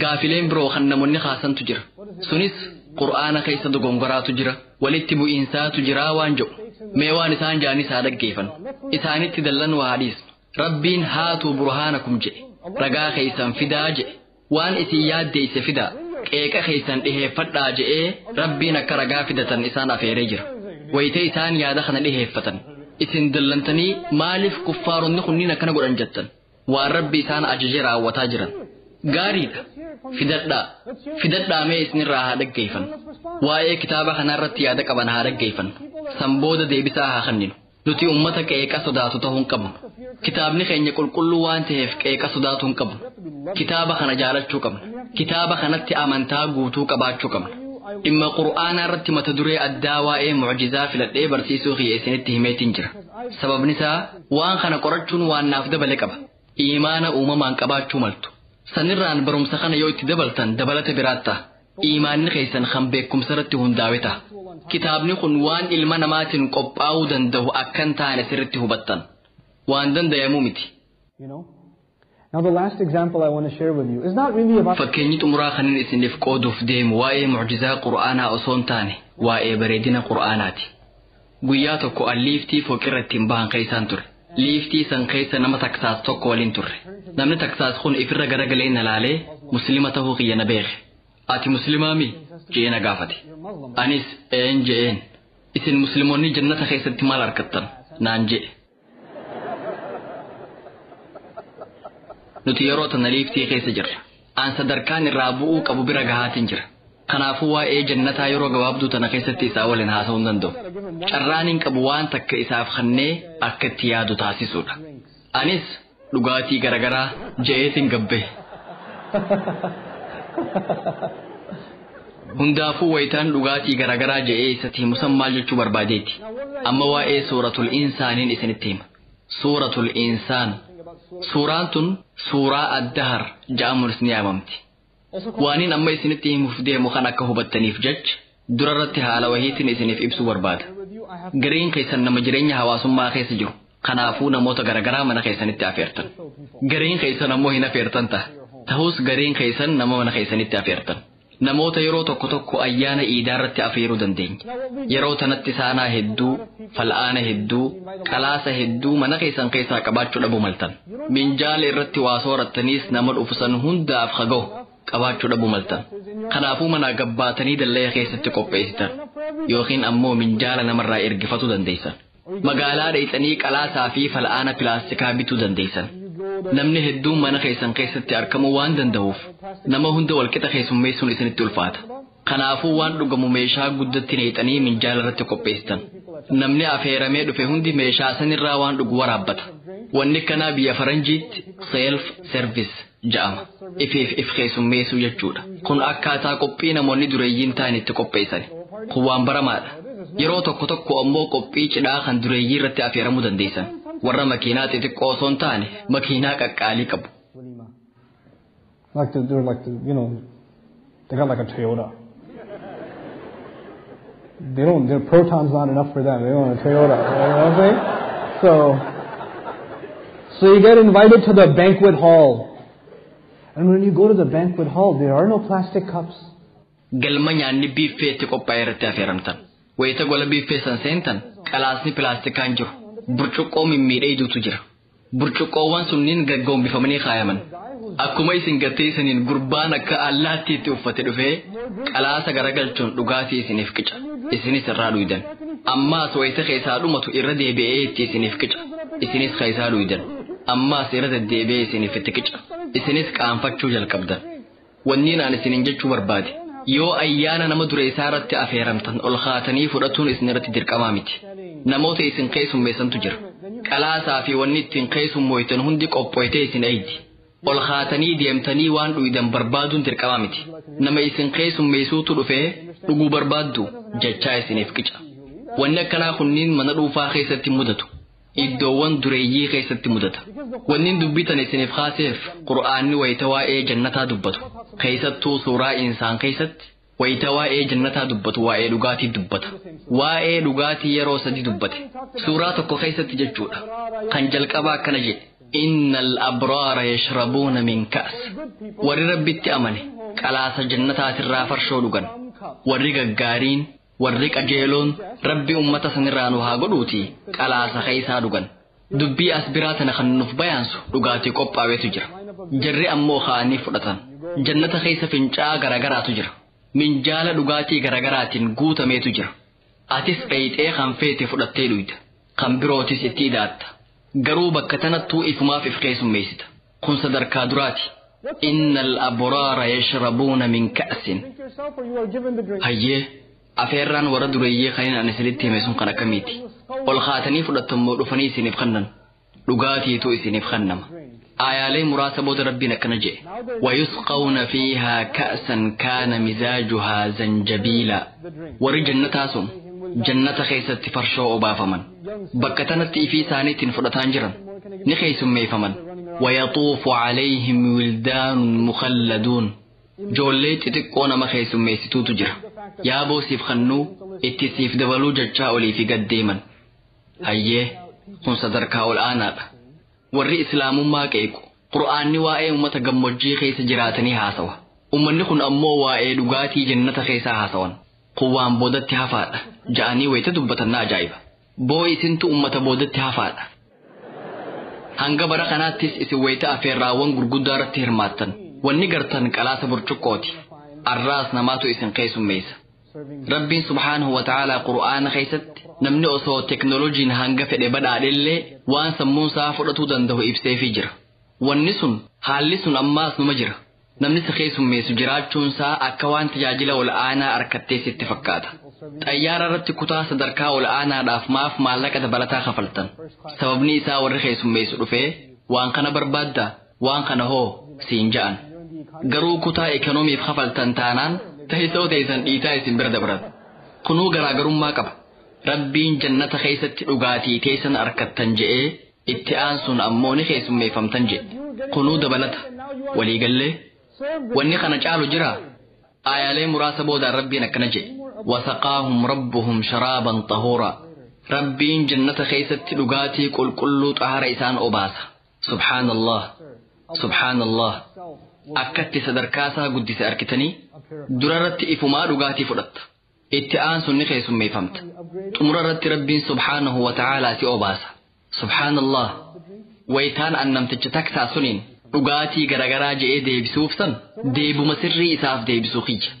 Gaafileen biroo kan namoonni kaasantu jira. Sunis qur'aana keessa dogongoraatu jira, walitti bu'iinsaatu jira waan jedhu. Mee waan isaan ja'anis haa dhaggeeffannu. Isaanitti dallanuu haa dhiisnu. Rabbiin haatuu burhaanakum jedhe. Ragaa keessan fidaa jedhe. Waan isin yaaddeesse fidaa. Qeeqa keessan dhiheeffadhaa jedhee Rabbiin akka ragaa fidatan isaan afeeree jira. Wayitee isaan yaada kana dhiheeffatan. Isin dallantanii maaliif kuffaaronni kunniin akkana godhan jettan? Waan Rabbi isaan ajaje raawwataa jiran. Gaariidha. Fidadhaa. Fidadhaa mee isinirraa haa dhaggeeffannu. Waa'ee kitaaba kanarratti yaada qaban haa dhaggeeffannu. San booda deebisaa haa kenninu. Nuti ummata qeeqa sodaatu ta'uu hin qabnu. Kitaabni keenya qulqulluu waan ta'eef qeeqa sodaatu hin qabnu. Kitaaba kana jaalachuu qabna. Kitaaba kanatti amantaa guutuu qabaachuu qabna. Dhimma qur'aanaa irratti mata duree addaa waa'ee mucjizaa filadhee barsiisuu kiyya isinitti himeetiin jira. Sababni isaa waan kana qorachuun waan naaf dabale qaba. Iimaana uumamaan qabaachuu maltu. Sanirraan barumsa kana yoo itti dabaltan dabalata biraat ta'a. Iimaanni keessan kan beekumsa irratti hundaa'e ta'a. Kitaabni kun waan ilma namaatiin qophaa'uu danda'u akka hin taane sirriitti hubattan. Waan danda'amuu miti. You know? Now the last example I want to share with you is not really about Fakkeenyi xumuraa kanin isiniif qooduuf deemu waa'ee mucjizaa qur'aanaa osoo hin taane waa'ee bareedina qur'aanaati. Guyyaa tokko an liiftii fooqirra ittiin bahan keessaan ture. Liiftii san keessa nama taksaas tokko waliin turre. Namni taksaas kun ifirra garagalee na laalee muslima tahuu kiyya na beeke. Ati muslimaa mi? Je'ee na gaafate. Anis een je'een. Isin musliimoonni jannata keessatti maal argattan? Naan je'e. Nuti yeroo tana liiftii keessa jirra. An sadarkaan irraa bu'uu qabu bira gahaatiin jira. Kanaafuu waa'ee jannataa yeroo gabaabduu tana keessatti isaa waliin haasa'uu hin danda'u. Carraan hin qabu waan takka isaaf kennee akka itti yaadu taasisuudha. Anis dhugaatii garagaraa je'eetiin gabbe. Hundaafuu wayitaan dhugaatii garaagaraa je'ee isatti himu san maal jechuu barbaadeeti. Amma waa'ee suuratul insaaniin isinitti hima. Suuratul insaan. Suuraan tun suuraa addahar ja'amuunis ni yaamamti. Waaniin amma isinitti himuuf deemu kan akka hubattaniif jecha dura irratti haala wahiitiin isiniif ibsuu barbaada. Gariin keessan nama jireenya hawaasummaa keessa jiru. Kanaafuu namoota garaagaraa mana keessanitti afeertan. Gariin keessan ammoo hin afeertan ta'a. Ta'us gariin keessan nama mana keessanitti afeertan. Namoota yeroo tokko tokko ayyaana iidaa irratti afeeruu dandeenya. Yeroo tanatti saanaa hedduu, fal'aana hedduu, qalaasa hedduu mana keessan keessaa qabaachuu dhabuu maltan. Minjaala irratti waa soorattaniis nama dhufu san hundaaf haga'u qabaachuu dhabuu maltan. Kanaafuu manaa gabbaatanii dallaya keessatti qopheessitan. Yookiin ammoo minjaala namarraa ergifatuu dandeessan. Magaalaa dheexanii qalaasaa fi fal'aana pilaastikaa bituu dandeessan. Namni hedduun mana keessan keessatti argamuu waan danda'uuf nama hunda walqixa keessummeessuun isinitti ulfaata. Kanaafuu waan dhugamu meeshaa guddatti neexanii minjaala irratti qopheessitan. Namni afeeramee dhufe hundi meeshaa sanirraa waan dhugu waraabbata. Wanni kanaa biyya faranjiitti self service ja'ama. Ifiif if keessummeessuu jechuudha. Kun akkaataa qophii namoonni dureeyyiin ta'an itti qopheessani. Kun waan baramaadha. Yeroo tokko tokko ammoo qophii cidhaa kan dureeyyii irratti afeeramuu dandeessan. Warra makiinaa xixiqqoo osoo hin taane makiinaa qaqqaalii qabu. Like they're like the, you know, they got like a Toyota. They don't, their Proton's not enough for them. They want a Toyota. You know what I'm saying? So you get invited to the banquet hall. And when you go to the banquet hall, there are no plastic cups. Galma nyaanni biiffeetti qophaa'e irratti afeeramtan. Wayita gola biiffee san seentan qalaasni pilaastikaan jiru. Burcuqqoo mimmiidheeduutu jira. Burcuqqoowwan sunniin gaggombifamanii kaayaman. Akkuma isin gattee isiniin gurbaan akka allaattiitti uffate dhufee qalaasa garagalchuun dhugaatii isiniif qica. Isinis irraa dhuydan. Ammaas wayita keessaa dhumatu irra deebi'ee itti isiniif qica. Isinis keessaa dhuydan. Ammaas irra deddeebi'ee isiniif itti qica. Isinis qaanfachuu jalqabdan. Wanniin aan isiniin jechuu barbaade. Yoo ayyaana nama dureessaa irratti afeeramtan ol kaatanii fudhatuun isin irratti dirqamaa miti. Namoota isin keessummeessantu jira. Qalaasaa fi wanni ittiin keessummooytan hundi qophooytee isin eeydi. Ol kaatanii deemtanii waan dhuydan barbaaduun dirqamaa miti. Nama isin keessummeessuutu dhufee dhuguu barbaaddu jechaa isiniif qica. Wanni akkanaa kunniin mana dhuunfaa keessatti mudatu. Iddoowwan dureeyyii keessatti mudata. Wanni dubbitan isiniif kaaseef Qur'aanni wayita waa'ee jannataa dubbatu. Keessattuu suuraa insaan keessatti wayita waa'ee jannataa dubbatu waa'ee dhugaatii dubbata. Waa'ee dhugaatii yeroo sadi dubbate. Suuraa tokko keessatti jechuudha. Kan jalqabaa akkana jedhe. Innal abraara yashrabuuna min ka'as. Warri rabbitti amane qalaasa jannataatirraa farshoo dhugan. Warri gaggaariin warri qajeeloon rabbi ummata sanirraa nu haa godhuuti qalaasa keessaa dhugan. Dubbii as biraa tana kan nuuf bayaansu dhugaatii qophaa'etu jira. Jarri ammoo kaa'anii fudhatan. Jannata keessa fincaa'aa garagaraatu jira. Minjaala dhugaatii garagaraatiin guutameetu jira. Atis dheeyxee kan feete fudhattee dhuyda. Kan birootis itti hidhaatta. Garuu bakka tanattuu ifumaaf if keessummeessita. Kun sadarkaa duraati. Innal abraara yashrabuuna min ka'sin. Hayyee afeerraan warra dureeyyii kan ani isinitti hime sun kan akkamiiti? Ol kaatanii fudhattammoo dhufanii isiniif kennan. Dhugaatiitu isiniif kennama. Aayaalee muraasa booda rabbiin akkana jedhe. Wayusqawna fiihaa ka'san kaana mizaajuhaa zanjabiila. Warri jannataa sun jannata keessatti farshoo obaafaman. Bakka tanatti ifii isaaniitiin fudhataan jiran. Ni keessummeeffaman. Wayaxuufu calayhim wildaanun mukhalladuun. Joollee xixiqqoo nama keessummeessituutu jira. Yaaboo siif kennuu itti siif dabaluu jechaa olii fi gad deeman. Hayyee kun sadarkaa ol aanaadha. Warri islaamummaa qeequ Qur'aanni waa'ee uummata gammoojjii keessa jiraatanii haasawa. Uummanni kun ammoo waa'ee dhugaatii jannata keessaa haasawan. Kun waan boodatti hafaadha ja'anii wayita dubbatan na ajaa'iba. Boo isintu uummata boodatti hafaadha. Hanga bara kanaattis isin wayita afeerraawwan gurguddaa irratti hirmaattan. Wanni gartan qalaasa burcuqqooti. Arraas namaatu isin keessummeessa. Rabbiin subhaanahu wa ta'aalaa Qur'aana keessatti namni osoo teknooloojiin hanga fedhe badhaadhellee waan sammuun isaa fudhatuu danda'u ibseefii jira. Wanni sun haalli sun ammaas numa jira. Namni si keessummeessu jiraachuun isaa akka waan tajaajila ol aanaa arkattee sitti fakkaata. Xayyaara irratti kutaa sadarkaa ol aanaadhaaf maaf maallaqa dabalataa kafaltan. Sababni isaa warri keessummeessu dhufee waan kana barbaaddaa waan kana hoo siin ja'an. Garuu kutaa ikoonomiif kafaltan taanaan Teessoo teessan dhiitaa isin bira dabran. Kunuu garaagarummaa qaba. Rabbiin jannata keessatti dhugaatii teessan arkattan je'ee itti aansuun ammoo ni keessummeeffamtan jedhe. Kunuu dabalata. Waliigallee wanni kana caalu jira. Aayaalee muraasa boodaan Rabbiin akkana jedhe. Wasaqaahum rabbuhum sharaaban xahuuraa. Rabbiin jannata keessatti dhugaatii qulqulluu xahara isaan obaasa. Subhaanallah. Subhaanallah. Akkatti sadarkaasaa guddise arkitanii durarratti ifumaa dhugaatii fudhatta. Itti aansuun ni keessummeeffamta. Xumurarratti Rabbiin subhaanahu wa ta'aalaa si obaasa. Subhaanallah. Wayitaan an namticha taksaa suniin dhugaatii garagaraa je'ee deebisuuf san deebuma sirrii isaaf deebisuu kiyya.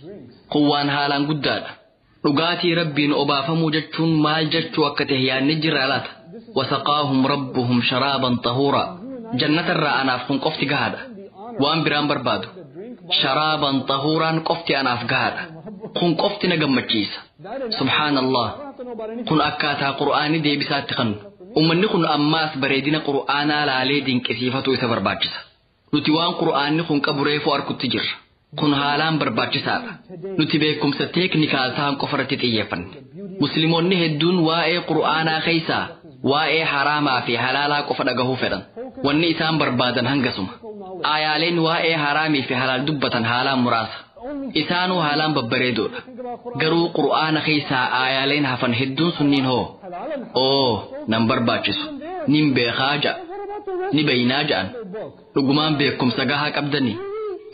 Kun waan haalaan guddaadha. Dhugaatii Rabbiin obaafamuu jechuun maal jechuu akka ta'e yaadni jirra laata. Wasaqaahum rabbuhum sharaaban xahuuraa. Jannatarraa anaaf kun qofti gahaadha. Waan biraan barbaadu. Sharaaban xahuuraan qofti anaaf gahaadha. Kun qofti na gammachiisa. Subhaanallah. Kun akkaataa Qur'aanii deebisaatti kannu. Uummanni kun ammaas bareedina Qur'aanaa laalee dinqisiifatu isa barbaachisa. Nuti waan Qur'aanni kun qabu reefuu arkutti jirra. Kun haalaan barbaachisaadha. Nuti beekumsa teeknikaal ta'an qofa irratti xiyyeeffanne. Musliimoonni hedduun waa'ee Qur'aanaa keessaa waa'ee haraamaa fi halaalaa qofa dhagahuu fedhan. Wanni isaan barbaadan hangasuma. Aayaaleen waa'ee haraamii fi halaal dubbatan haalaan muraasa. Isaanuu haalaan babbareedoodha. Garuu Qur'aana keessaa aayaaleen hafan hedduun sunniin hoo? Oo, nan barbaachisu. Nin beekaa ja'a. Ni beeynaa ja'an. Dhugumaan beekumsa gahaa qabdanii.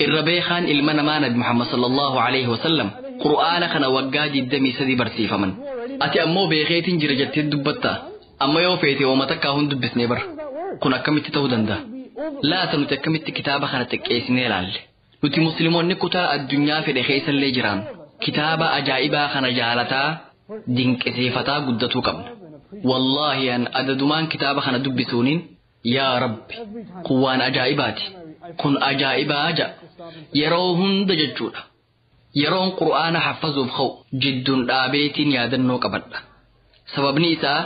Irra beekaan ilma namaa Nabi Muhammad sallallahu alaihi wasallam Qur'aana kana waggaa 23 barsiifaman. Ati ammoo beekeetiin jira jettee dubbatta. Amma yoo feete hooma takkaa hun dubbisnee bara. Kun akkamitti ta'uu danda'a? Laata nuti akkamitti kitaaba kana xiqqeessinee ilaalle? Nuti musliimoonni kutaa addunyaa fedhe keessallee jiraan kitaaba ajaa'ibaa kana jaalataa dinqisiifataa guddatuu qabna. Wallaahi an adadumaan kitaaba kana dubbisuuniin yaa Rabbi kun waan ajaa'ibaati. Kun ajaa'ibaa ja'a. Yeroo hunda jechuudha. Yeroon Qur'aana haffazuuf ka'u jidduun dhaabeetiin yaadannoo qabadha. Sababni isaa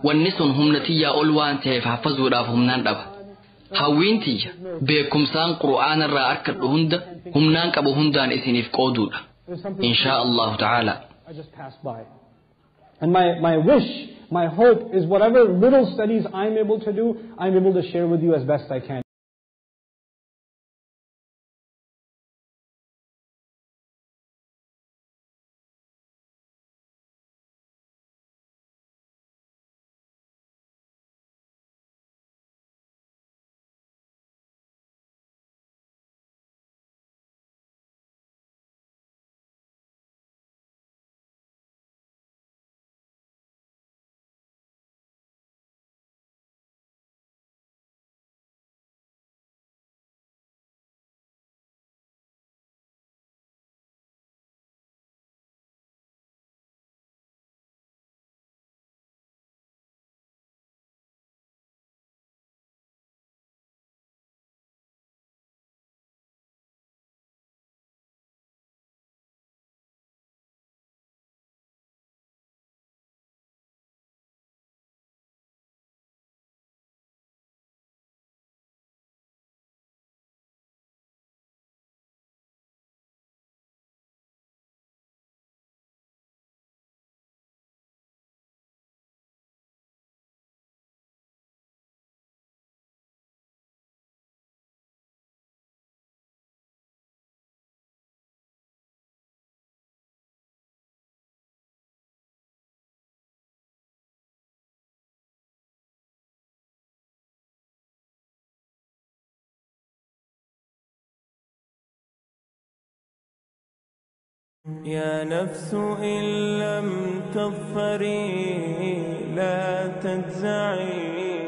wanni sun humna tiyyaa ol waan ta'eef haffazuudhaaf humnaan dhaba. Hawwiin tiyya beekumsaan Qur'aana irraa arkadhu hunda humnaan qabu hundaan isiniif qooduudha. Inshaa Allahu ta'ala. I just passed by. And my wish, my hope is whatever little studies I'm able to do, I'm able to share with you as best I can. يا نفس إن لم تظفري لا تجزعي.